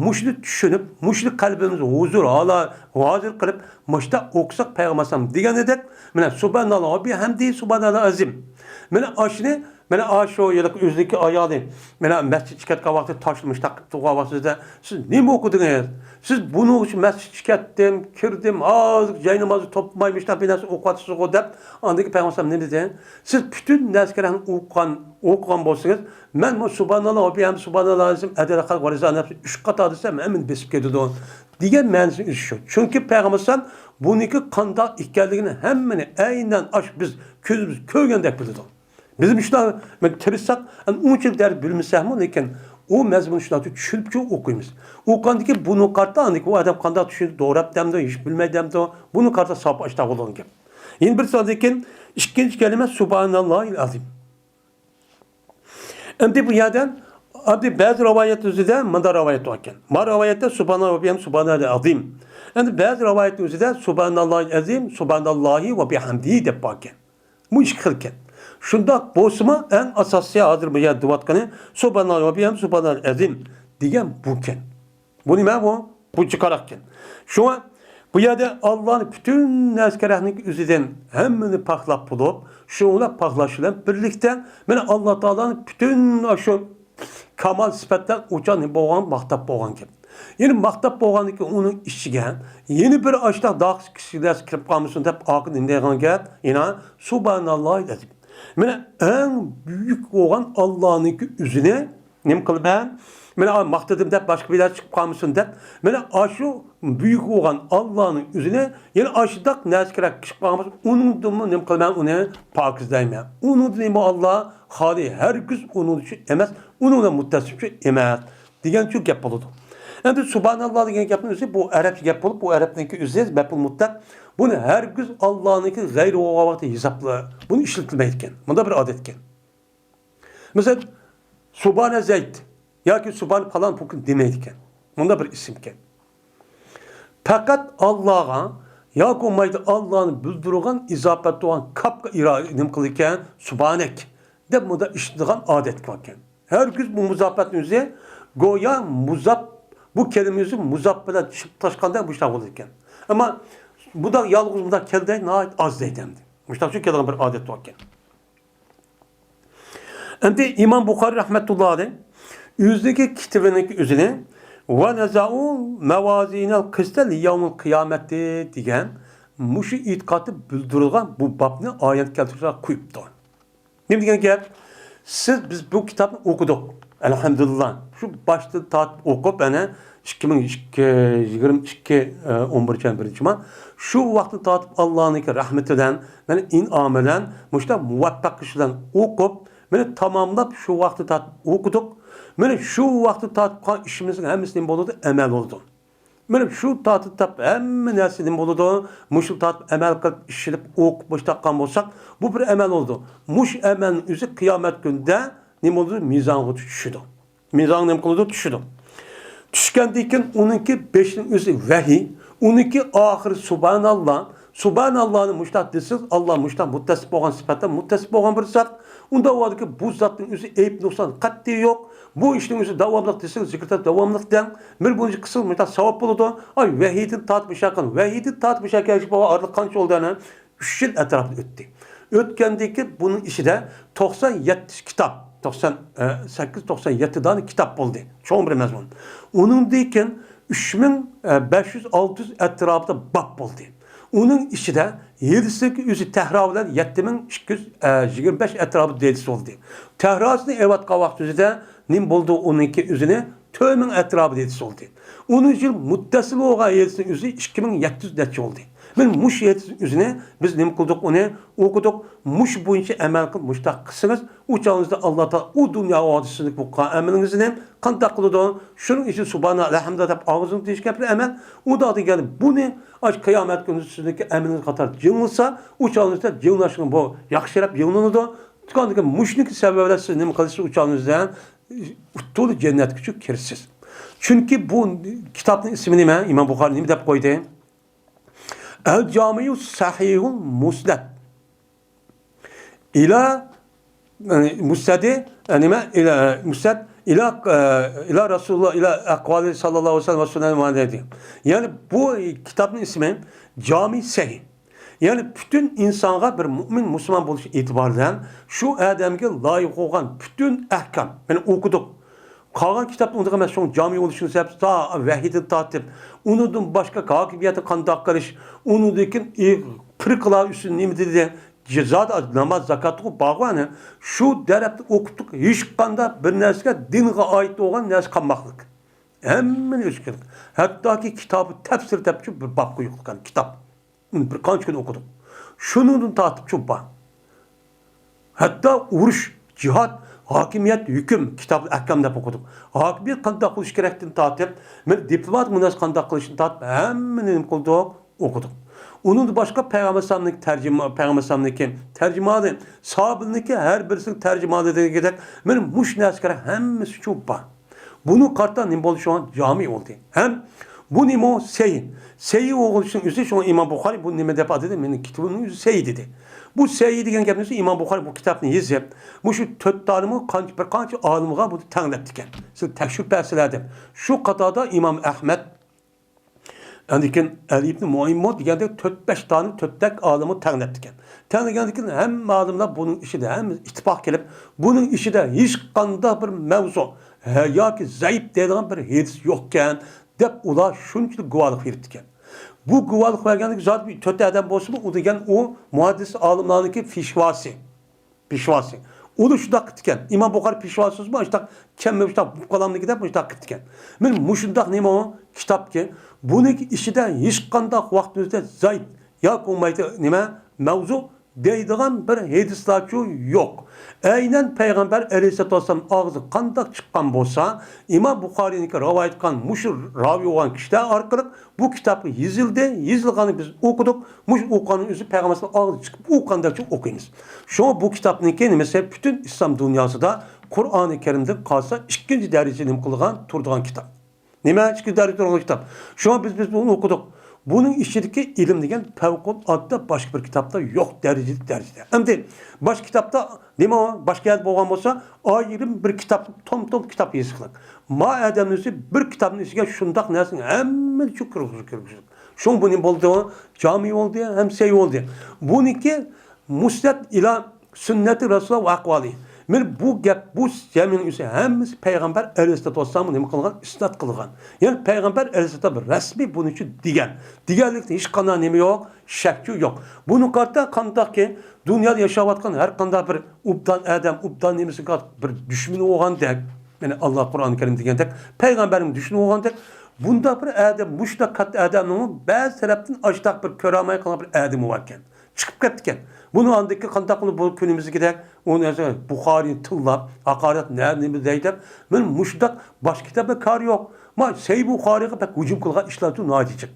مۇشۇنى چۈشىنىپ، مۇشۇنى قەلبىمىزگە ھۇزۇر ھالا ھازىر قىلىپ، مۇشۇنداق ئوقۇساق پەيغەمبەر ئەلەيھىسسالام دېگەندەك، مانا سۇبھاناللا ۋە بىھەمدىھى سۇبھاناللا ئەزىم. مانا ئاشۇنى مانا ئاشۇ ھېلىقى ئۆزىنىڭكى ئايالى، مانا مەسچىتكە كەتكەن ۋاقتىدا تاشلىمۇ تاقىپ تۇرغان ۋاقتىدا، سىز نېمە ئوقۇدىڭىز؟ سىز بۇنىڭ ئۈچۈن مەسچىتكە كەتتىم، كىردىم، ھازىر جاي نامازنى توپلىماي مۇشۇنداق بىر نەرسە ئوقۇۋاتىسىزغۇ دەپ، ئاندىن كېيىن پەيغەمبەر ئەلەيھىسسالام نېمە دېدى؟ سىز پۈتۈن نەسكەرەھنى ئوقۇغان، ئوقۇغان بولسىڭىز، مەن بۇ سۇبھاناللا ۋە بىھەمدى سۈبھاناللا ئەزىم ئەدەدە خەلق ۋە رىزا نەپسى ئۈچ قاتار دېسەم، ھەممىنى بېسىپ كېتىدۇ دېگەن مەنىسى ئۆزى شۇ. چۈنكى پەيغەمبەر ئەلەيھىسسالام بۇنىڭكى قانداق ئىكەنلىكىنى ھەممىنى ئەينەن ئاش بىز كۆزىمىز كۆرگەندەك بىلىدۇ. بىزمۇ شۇنداق، مەن تىرىشساق، ئەنە ئۇنچىلىك دەرس بىلمىسەكمۇ، لېكىن ئۇ مەزمۇننى شۇنداق چۈشىنىپچۇ ئوقۇيمىز. ئوقۇغاندىن كېيىن بۇنى قارىتا، ئاندىن كېيىن ئۇ ئادەم قانداق چۈشىنىپ، دوراپ دەمدۇ، ھېچ بىلمەي دەمدۇ، بۇنى قارىتا ساپ ئاشتا بولىدىغان گەپ. يەنە بىر سۆزدىن كېيىن ئىككىنچى كەلىمە سۇبھاناللاھىل ئەزىم. ئەمدى بۇ يەردە، ئەمدى بەزى رىۋايەت ئۆزىدە مۇنداق رىۋايەت بار ئىكەن. ما رىۋايەتتە سۇبھاناللا ۋە بىھەمدى سۇبھاناللاھىل ئەزىم. ئەمدى بەزى رىۋايەت ئۆزىدە سۇبھاناللاھىل ئەزىم، سۇبھاناللاھى ۋە بىھەمدىھى دەپ بار ئىكەن. بۇ ئىككى خىل ئىكەن. شۇنداق بولسىمۇ، ئەڭ ئاساسىي ھازىر بۇ يەردە دەۋاتقىنى سۇبھاناللا ۋە بىھەمدى سۇبھاناللاھىل ئەزىم دېگەن بۇ ئىكەن. بۇ نېمە بۇ؟ بۇ جىقاراق ئىكەن. شۇڭا بۇ يەردە ئاللانى پۈتۈن نەسكەرەھنىڭ ئۆزىدىن ھەممىنى پاكلاپ بولۇپ، شۇنىڭ بىلەن پاكلاش بىلەن بىرلىكتە، مانا ئاللا تائالانى پۈتۈن شۇ كامال سۈپەتلەر ئوچان بولغان، ماختاپ بولغان گەپ. يەنە ماختاپ بولغاندىن كېيىن ئۇنىڭ ئىچىگە يەنە بىر ئاشتاق داقىس كىشىلەر كىرىپ قالمىسۇن دەپ ئارقىدىن دەيدىغان گەپ، يەنە سۇبھاناللاھىل ئەزىم. مانا ئەڭ بۈيۈك بولغان ئاللانىڭكى ئۆزىنى نېمە قىلىمەن؟ مانا ماختىدىم دەپ باشقا بىرلەر چىقىپ قالمىسۇن دەپ، مانا ئاشۇ بۈيۈك بولغان ئاللانىڭ ئۆزىنى يەنە ئاشۇنداق نەسكەرەھ كىشى قالمىسۇن، ئۇنىڭدىنمۇ نېمە قىلىمەن؟ ئۇنى پاكىزلەيمەن. ئۇنىڭدىن ئىمام ئاللا خالىي، ھەرگىز ئۇنىڭ ئۈچۈن ئەمەس، ئۇنىڭ بىلەن مۇتتەسىپ ئۈچۈن ئەمەس دېگەنچۇ گەپ بولىدۇ. ئەمدى سۇبھاناللا دېگەن گەپنىڭ ئۆزى بۇ ئەرەبچە گەپ بولۇپ، بۇ ئەرەبنىڭكى ئۆزى مەپئۇل مۇتلەق. بۇنى ھەرگىز ئاللانىڭكى غەيرى بولغان ۋاقىتتا ھېسابلا، بۇنى ئىشلىتىلمەيدىكەن. مۇنداق بىر ئادەت ئىكەن. مەسىلەن، سۇبھانە زەيد ياكى سۇبھانە پالان پۇلكىن دېمەيدىكەن. مۇنداق بىر ئىسىم ئىكەن. پەقەت ئاللاغا ياكى بولمايدۇ ئاللانى بىلدۈرىدىغان ئىزاپەت بولغان كاپقا ئىرا-، نېمە قىلىدىكەن؟ سۇبھانەك دەپ مۇنداق ئىشلىتىدىغان ئادەت بار ئىكەن. ھەرگىز بۇ مۇزاپەتنىڭ ئۆزى گويا مۇزاپ، بۇ كەلىمە ئۆزى مۇزاپ بىلەن چىقىپ تاشقاندا مۇشۇنداق بولىدۇ ئىكەن. ئەمما بۇنداق يالغۇز مۇنداق كەلدى ناھايىتى ئاز دەيدۇ ئەمدى. مۇشۇنداق ئۈچۈن كەلگەن بىر ئادەت بار ئىكەن. ئەمدى ئىمام بۇخارىي رەھمەتۇللا ئەلەيھ ئۆزىنىڭكى كىتابىنىڭكى ئۆزىنى ۋە نەزەئۇ مەۋازىنەل قىستە لىيەۋمىل قىيامەتى دېگەن مۇشۇ ئېتىقادنى بىلدۈرىدىغان بۇ بابنى ئايەت كەلتۈرۈشلەر قويۇپتۇ. نېمە دېگەن گەپ؟ سىز، بىز بۇ كىتابنى ئوقۇدۇق. ئەلھەمدۇلىللا. شۇ باشتىن تارتىپ ئوقۇپ، ئەنە ئىككى مىڭ ئىككى، يىگىرمە ئىككى، ئە، ئون بىرىنچى ئاينىڭ بىرىنچى مارت. شۇ ۋاقىتتىن تارتىپ ئاللانىڭكى رەھمىتى بىلەن، مانا ئىنئامى بىلەن، مۇشۇنداق مۇۋەپپەق كىشى بىلەن ئوقۇپ، مانا تاماملاپ شۇ ۋاقىتتىن تارتىپ ئوقۇدۇق. مانا شۇ ۋاقىتتىن تارتىپ قىلغان ئىشىمىزنىڭ ھەممىسى نېمە بولىدۇ؟ ئەمەل بولىدۇ. مانا شۇ تارتىپ ھەممە نەرسە نېمە بولىدۇ؟ مۇشۇ تارتىپ ئەمەل قىلىپ، ئىشلىنىپ، ئوقۇپ باشلاپ قالغان بولساق، بۇ بىر ئەمەل بولىدۇ. مۇشۇ ئەمەلنىڭ ئۆزى قىيامەت كۈنىدە نېمە بولىدۇ؟ مىزانغا چۈشىدۇ. مىزانغا نېمە قىلىدۇ؟ چۈشىدۇ. چۈشكەندىن كېيىن ئۇنىڭكى بېشىنىڭ ئۆزى ۋەھىي، ئۇنىڭكى ئاخىرى سۇبھاناللا. سۇبھاناللانى مۇشتاق دېسىڭىز، ئاللا مۇشتاق مۇتتەسىپ بولغان سۈپەتتە مۇتتەسىپ بولغان بىر زات. ئۇنداق ۋاقىتتىكى بۇ زاتنىڭ ئۆزى ئەيىب نۇقسان قەتئىي يوق. بۇ ئىشنىڭ ئۆزى داۋاملىق دېسىڭىز، زىكىر داۋاملىق دەڭ. بىر بۇنى قىلسىڭىز مۇشتاق ساۋاب بولىدۇ. ئاي ۋەھىيدىن تارتىپ مۇشتاق قىلىڭ. ۋەھىيدىن تارتىپ مۇشتاق كەلگۈچە بولغان ئارىلىق قانچە بولدى ئەنە؟ ئۈچ يىل ئەتراپىدا ئۆتتى. ئۆتكەندىن كېيىن بۇنىڭ ئىچىدە توقسان يەتتە كىتاب، توقسان سەككىز، توقسان يەتتە دانە كىتاب بولدى. چوڭ بىر مەزمۇن. ئۇنىڭدىن كېيىن ئۈچ مىڭ بەش يۈز، ئالتە يۈز ئەتراپىدا باب بولدى. ئۇنىڭ ئىچىدە ھېدىسنىڭكى ئۆزى تەھرا بىلەن يەتتە مىڭ ئىككى يۈز يىگىرمە بەش ئەتراپىدا ھېدىس بولدى. تەھراسىنى ئېلىۋاتقان ۋاقتىمىزدا نېمە بولدى؟ ئۇنىڭكى ئۆزىنى تۆت مىڭ ئەتراپىدا ھېدىس بولدى. ئۇنىڭ ئۈچۈن مۇتتەسىل بولغان ھېدىسنىڭ ئۆزى ئىككى مىڭ يەتتە يۈز نەچچە بولدى. مەن مۇشۇ ھېدىسنىڭ ئۆزىنى بىز نېمە قىلدۇق؟ ئۇنى ئوقۇدۇق. مۇشۇ بويىچە ئەمەل قىلىپ مۇشۇنداق قىلسىڭىز، ئۇ چاغىڭىزدا ئاللا تائالا ئۇ دۇنيا ۋە ئاخىرەتتىكى بولغان ئەمىلىڭىزنى قانداق قىلىدۇ؟ شۇنىڭ ئۈچۈن سۇبھانە، ئەلھەمدۇلىللا دەپ ئاغزىڭىزدىن چىققان گەپلەر ئەمەل. ئۇنداق دېگەن بۇنى ئاشۇ قىيامەت كۈنى سىزنىڭكى ئەمىلىڭىز قاتار جىڭلىسا، ئۇ چاغىڭىزدا جىڭلاشنىڭ بۇ ياخشىراق جىڭلىنىدۇ. چۈنكى مۇشۇنىڭكى سەۋەبى بىلەن سىز نېمە قىلىسىز؟ ئۇ چاغىڭىزدا تولا جەننەتكىچۇ كىرىسىز. چۈنكى بۇ كىتابنىڭ ئىسمى نېمە؟ ئىمام بۇخارى نېمە دەپ قويدى؟ ئەل جامىئۇ سەھىھۇل مۇسنەد. ئىلا، يەنى مۇسنەدى، نېمە؟ ئىلا، مۇسنەد، ئىلا، ئىلا رەسۇلۇللا، ئىلا ئەقۋالى ساللاللاھۇ ئەلەيھى ۋەسەللەم ۋە سۇنەن ۋە دېدى. يەنى بۇ كىتابنىڭ ئىسمى جامى سەھىھ. يەنى پۈتۈن ئىنسانغا بىر مۇئمىن، مۇسۇلمان بولۇش ئېتىبارى بىلەن شۇ ئادەمگە لايىق بولغان پۈتۈن ئەھكام، يەنى ئوقۇدۇق. قالغان كىتابتا ئۇنداق ئەمەس، شۇڭا جامى بولۇشىنىڭ سەۋەبى تا ۋەھىيدىن تارتىپ، ئۇنىڭدىن باشقا ھاكىمىيەتنى قانداق قىلىش، ئۇنىڭدىن كېيىن پىرقىلار ئۈستىدە نېمە دېدى، جازات، ناماز، زاكاتقۇ بارغۇ ئەنە. شۇ تەرەپتە ئوقۇتلۇق ھېچقانداق بىر نەرسىگە دىنغا ئائىت بولغان نەرسە قالماقلىق. ھەممىنى ئۆچ كېلىدۇ. ھەتتاكى كىتابى تەپسىر دەپچۇ بىر باب قويۇقلۇق كىتاب. ئۇنى بىر قانچە كۈن ئوقۇدۇق. شۇنىڭدىن تارتىپچۇ بار. ھەتتا ئۇرۇش، جىھاد، ھاكىمىيەت، ھۆكۈم، كىتابۇل ئەھكام دەپ ئوقۇدۇق. ھاكىمىيەت قانداق بولۇش كېرەكتىن تارتىپ، مەن دىپلومات مۇناسىۋەت قانداق قىلىشتىن تارتىپ ھەممىنى نېمە قىلدۇق؟ ئوقۇدۇق. ئۇنىڭدىن باشقا پەيغەمبەر ئەلەيھىسسالامنىڭ تەرجىمە، پەيغەمبەر ئەلەيھىسسالامنىڭكى تەرجىمىھالى، ساھابىلىرنىڭكى ھەر بىرسىنىڭ تەرجىمىھالى دېگەندەك، مانا مۇشۇ نەرسە كېرەك، ھەممىسى شۇ بار. بۇنىڭ قارىتا نېمە بولدى؟ شۇڭا جامى بولدى. ھەم بۇ نېمە؟ سەھىھ. سەھىھ بولغان ئۈچۈن ئۆزى شۇڭا ئىمام بۇخارى بۇنى نېمە دەپ ئاتىدى؟ مېنىڭ كىتابىمنىڭ ئۆزى سەھىھ دېدى. بۇ سەھىھ دېگەن گەپنى ئىمام بۇخارى بۇ كىتابنى يېزىپ، مۇشۇ تۆت دانىمۇ قانچە، بىر قانچە ئالىمغا بۇنى تەڭلەپتىكەن. سىز تەكشۈرۈپ بەرسىلەر دەپ. شۇ قاتاردا ئىمام ئەھمەد، ئاندىن كېيىن ئەلى ئىبنى مۇئىنمۇ دېگەندەك تۆت، بەش دانە، تۆتتەك ئالىمغا تەڭلەپتىكەن. تەڭلىگەندىن كېيىن ھەممە ئالىملار بۇنىڭ ئىچىدە ھەممىسى ئىتتىپاق كېلىپ، بۇنىڭ ئىچىدە ھېچقانداق بىر مەۋزۇ، ھە، ياكى زەئىپ دەيدىغان بىر ھەدىس يوقكەن دەپ ئۇلار شۇنچىلىك گۇۋاھلىق بېرىپتىكەن. بۇ گۇۋاھلىق بەرگەندىكى زادى بىر تۆت ئادەم بولسىمۇ، ئۇ دېگەن ئۇ مۇھەددىس ئالىملارنىڭكى پېشۋاسى. پېشۋاسى. ئۇلار شۇنداق قىپتىكەن. ئىمام بۇخارى پېشۋاسى بولسىمۇ، شۇنداق كەممە شۇنداق بولۇپ قالامدىكى دەپ شۇنداق قىپتىكەن. مانا مۇشۇنداق نېمە ئۇ؟ كىتابكى. بۇنىڭكى ئىچىدە ھېچقانداق ۋاقتىمىزدا زايىت يا بولمايدۇ نېمە؟ مەۋزۇ دەيدىغان بىر ھەدىسلارچۇ يوق. ئەينەن پەيغەمبەر ئەلەيھىسسالاتۇ ۋەسسالام ئاغزىدىن قانداق چىققان بولسا، ئىمام بۇخارىنىڭكى رىۋايەت قىلغان مۇشۇ راۋى بولغان كىشىلەر ئارقىلىق بۇ كىتاب يېزىلدى، يېزىلغاننى بىز ئوقۇدۇق. مۇشۇ ئوقۇغاننىڭ ئۆزى پەيغەمبەرنىڭ ئاغزىدىن چىقىپ ئوقۇغاندەكچە ئوقۇيمىز. شۇڭا بۇ كىتابنىڭكى نېمىسى پۈتۈن ئىسلام دۇنياسىدا قۇرئانى كەرىمدىن قالسا ئىككىنچى دەرىجىدە نېمە قىلغان، تۇرىدىغان كىتاب. نېمە ئىچكى دەرىجىدە تۇرغان كىتاب؟ شۇڭا بىز، بىز بۇنى ئوقۇدۇق. بۇنىڭ ئىچىدىكى ئىلىم دېگەن پەۋقۇلئاددە باشقا بىر كىتابتا يوق دەرىجىلىك دەرىجىدە. ئەمدى باشقا كىتابتا نېمە بار؟ باشقا يەردە بولغان بولسا، ئايرىم بىر كىتاب، توم-توم كىتاب يېزىقلىق. ما ئادەمنىڭ ئۆزى بىر كىتابنىڭ ئىچىگە شۇنداق نەرسىنى ھەممىنى چۈ كىرگۈزۈپ، كىرگۈزۈپ. شۇڭا بۇ نېمە بولدى؟ جامى بولدى، ھەم سەھىھ بولدى. بۇنىڭكى مۇسنەد ئىلا سۈننەتى رەسۇلۇللا ۋە ئەقۋالى. مانا بۇ گەپ، بۇ جەمئىنىڭ ئۆزى ھەممىسى پەيغەمبەر ئەلەيھىسسالاتۇ ۋەسسالامغا نېمە قىلغان؟ ئىسناد قىلغان. يەنى پەيغەمبەر ئەلەيھىسسالام رەسمىي بۇنى ئۈچۈن دېگەن. دېگەنلىكتە ھېچقانداق نېمە يوق، شەكچۇ يوق. بۇنىڭ قارىتا قانداقكى دۇنيادا ياشاۋاتقان ھەر قانداق بىر ئوبدان ئادەم، ئوبدان نېمىسىگە بىر دۈشمىنى بولغاندەك، يەنى ئاللا قۇرئانى كەرىم دېگەندەك، پەيغەمبەرنىڭ دۈشمىنى بولغاندەك، بۇنداق بىر ئادەم، مۇشۇنداق كاتتا ئادەمنىڭمۇ بەزى تەرەپتىن ئاشتاق بىر كۆرەلمەي قالغان بىر ئادىمى باركەن. چىقىپ كەتتىكەن. بۇنى ئاندىكى قانداق قىلىپ بۇ كۈنىمىزدىكىدەك ئۇنى بۇخارىنى تىللاپ، ھاقارەت نە، نېمە دەي دەپ، مانا مۇشۇنداق باشقا كىتابتا كارى يوق. ما سەھىھ بۇخارىغا بەك ھۇجۇم قىلغان ئىشلار ناھايىتى جىق.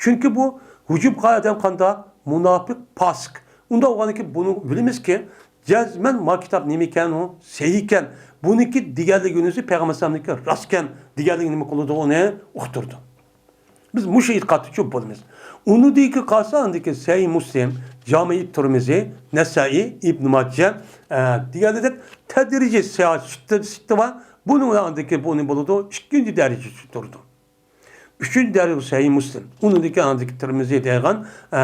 چۈنكى بۇ ھۇجۇم قىلغان ئادەم قانداق؟ مۇناپىق، پاسىق. ئۇنداق بولغاندىكىن بۇنى بىلىمىزكى، جەزمەن ما كىتاب نېمە ئىكەن ئۇ؟ سەھىھ ئىكەن. بۇنىڭكى دېگەنلىكى ئۈنىسى پەيغەمبەر ئەلەيھىسسالامنىڭكى راست ئىكەن دېگەنلىكى نېمە قىلىدۇ؟ ئۇنى ئۇقتۇرىدۇ. بىز مۇشۇ ئېتىقادتا چوپ بولىمىز. ئۇنىڭدىن كېيىن قالسا، ئاندىن كېيىن سەھىھ مۇسلىم، جامىئى تۇرمىزى، نەسائىي، ئىبن ماجە، ئە، دېگەنلىرىدەك تەدرىجىي سەھىھ سۈپىتى بار. بۇنىڭ بىلەن ئاندىن كېيىن بۇ نېمە بولىدۇ؟ ئىككىنچى دەرىجىدە تۇرىدۇ. ئۈچىنچى دەرىجە سەھىھ مۇسلىم. ئۇنىڭدىن كېيىن ئاندىن كېيىن تىرمىزى دەيدىغان، ئە،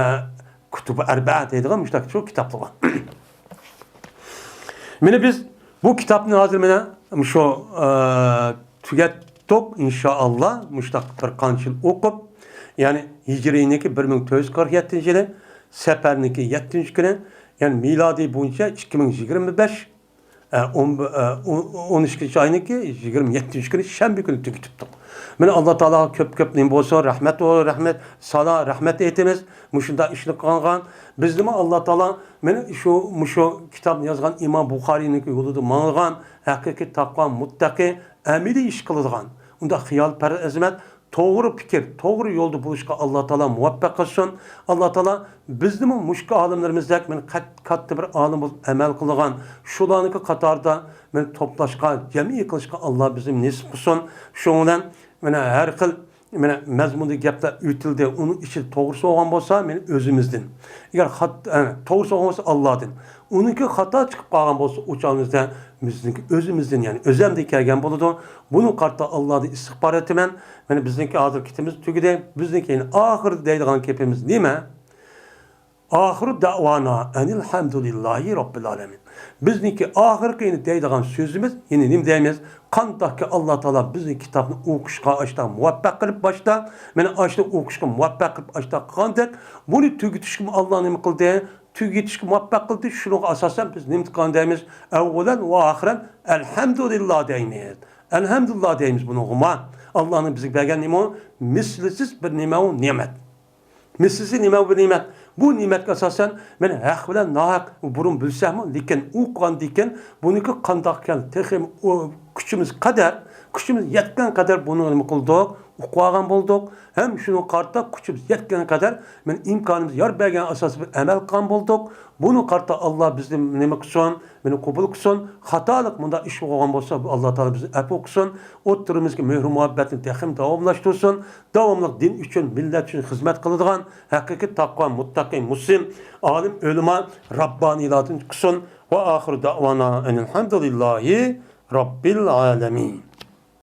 كۇتۇبۇ ئەربەئە دەيدىغان مۇشۇنداق شۇ كىتابلار بار. مانا بىز بۇ كىتابنى ھازىر مانا شۇ، ئە، تۈگەتتۇق، ئىنشائاللا. مۇشۇنداق بىر قانچە يىل ئوقۇپ، يەنى ھىجرىينىڭكى بىر مىڭ تۆت يۈز قىرىق يەتتىنچى يىلى، سەپەرنىڭكى يەتتىنچى كۈنى، يەنى مىلادىي بويىچە ئىككى مىڭ يىگىرمە بەش، ئە، ئون، ئە، ئون، ئون ئىككىنچى ئاينىڭكى يىگىرمە يەتتىنچى كۈنى شەنبە كۈنى تۈگىتىپتۇق. مانا ئاللا تائالاغا كۆپ كۆپ نېمە بولسۇن، رەھمەت، رەھمەت، سالا رەھمەت ئېيتىمىز. مۇشۇنداق ئىشنى قىلغان بىزنىمۇ ئاللا تائالا مانا شۇ، مۇشۇ كىتابنى يازغان ئىمام بۇخارىينىڭكى يولىدا ماڭغان، ھەقىقىي تەقۋا، مۇتتەقى، ئەمەلىي ئىش قىلىدىغان، ئۇنداق خىيال پەرەز ئەزىمەت، توغرا پىكىر، توغرا يولدا بولۇشقا ئاللا تائالا مۇۋەپپەق قىلسۇن. ئاللا تائالا بىزنىمۇ مۇشۇ ئالىملىرىمىزدەك مانا قەت-، كاتتا بىر ئالىم بولۇپ ئەمەل قىلىدىغان، شۇلارنىڭكى قاتارىدا مانا توپلاشقا، جەمئىي قىلىشقا ئاللا بىزنى نېسىپ قىلسۇن. شۇنىڭ بىلەن مانا ھەر خىل مانا مەزمۇندا گەپلەر ئۆتۈلدى. ئۇنىڭ ئىچىدە توغرىسى بولغان بولسا، مانا ئۆزىمىزدىن. ئەگەر خات-، ئە، توغرىسى بولغان بولسا، ئاللادىن. ئۇنىڭكى خاتا چىقىپ قالغان بولسا، ئۇ چاغىمىزدا بىزنىڭكى ئۆزىمىزدىن، يەنى ئۆزەمدىن كەلگەن بولىدۇ. بۇنىڭغا قارىتا ئاللادىن ئىستىغپار ئېيتىمەن. مانا بىزنىڭكى ھازىر كېتىمىز تۈگىدى. بىزنىڭكى يەنە ئاخىرىدا دەيدىغان گېپىمىز نېمە؟ ئاخىرۇ دەۋانا ئەنىل ھەمدۇلىللاھى راببىل ئالەمىن. بىزنىڭكى ئاخىرقى يەنە دەيدىغان سۆزىمىز، يەنە نېمە دەيمىز؟ قانداقكى ئاللا تائالا بىزنى كىتابنى ئوقۇشقا ئاشتا مۇۋەپپەق قىلىپ باشتا، مانا ئاشتا ئوقۇشقا مۇۋەپپەق قىلىپ ئاشتا قىلغاندەك، بۇنى تۈگىتىشكىمۇ ئاللا نېمە قىلدى؟ تۈگىتىشكە مۇۋەپپەق قىلدى. شۇنىڭغا ئاساسەن بىز نېمە قىلغان دەيمىز؟ ئەۋۋەلەن ۋە ئاخىرەن ئەلھەمدۇلىللا دەيمىز. ئەلھەمدۇلىللا دەيمىز بۇنىڭغىمۇ. ئاللانىڭ بىزگە بەرگەن نېمە؟ مىسلىسىز بىر نېمە ئۇ نېمەت. مىسلىسى نېمە بۇ نېمەت؟ بۇ نېمەتكە ئاساسەن، مەن ھەق بىلەن ناھەق بۇرۇن بىلسەممۇ، لېكىن ئوقۇغاندىن كېيىن بۇنىڭكى قانداق ئىكەن، تېخى ئۇ كۈچىمىز قەدەر، كۈچىمىز يەتكەن قەدەر بۇنى نېمە قىلدۇق؟ ئوقۇۋالغان بولدۇق. ھەم شۇنىڭغا قارىتا كۈچىمىز يەتكەن قەدەر، مەن ئىمكانىمىز يار بەرگەن ئاساستا بىر ئەمەل قىلغان بولدۇق. بۇنىڭغا قارىتا ئاللا بىزنى نېمە قىلسۇن؟ مېنى قوبۇل قىلسۇن. خاتالىق مۇنداق ئىش بولغان بولسا، ئاللا تائالا بىزنى ئەپۇ قىلسۇن. ئوتتۇرىمىزدىكى مېھرى مۇھەببەتنى تېخىمۇ داۋاملاشتۇرسۇن. داۋاملىق دىن ئۈچۈن، مىللەت ئۈچۈن خىزمەت قىلىدىغان ھەقىقىي تەقۋا، مۇتتەقى، مۇسلىم، ئالىم، ئۆلىما، راببانىيلاردىن قىلسۇن. ۋە ئاخىرۇ دەۋانا ئەنىل ھەمدۇلىللاھى راببىل ئالەمىن.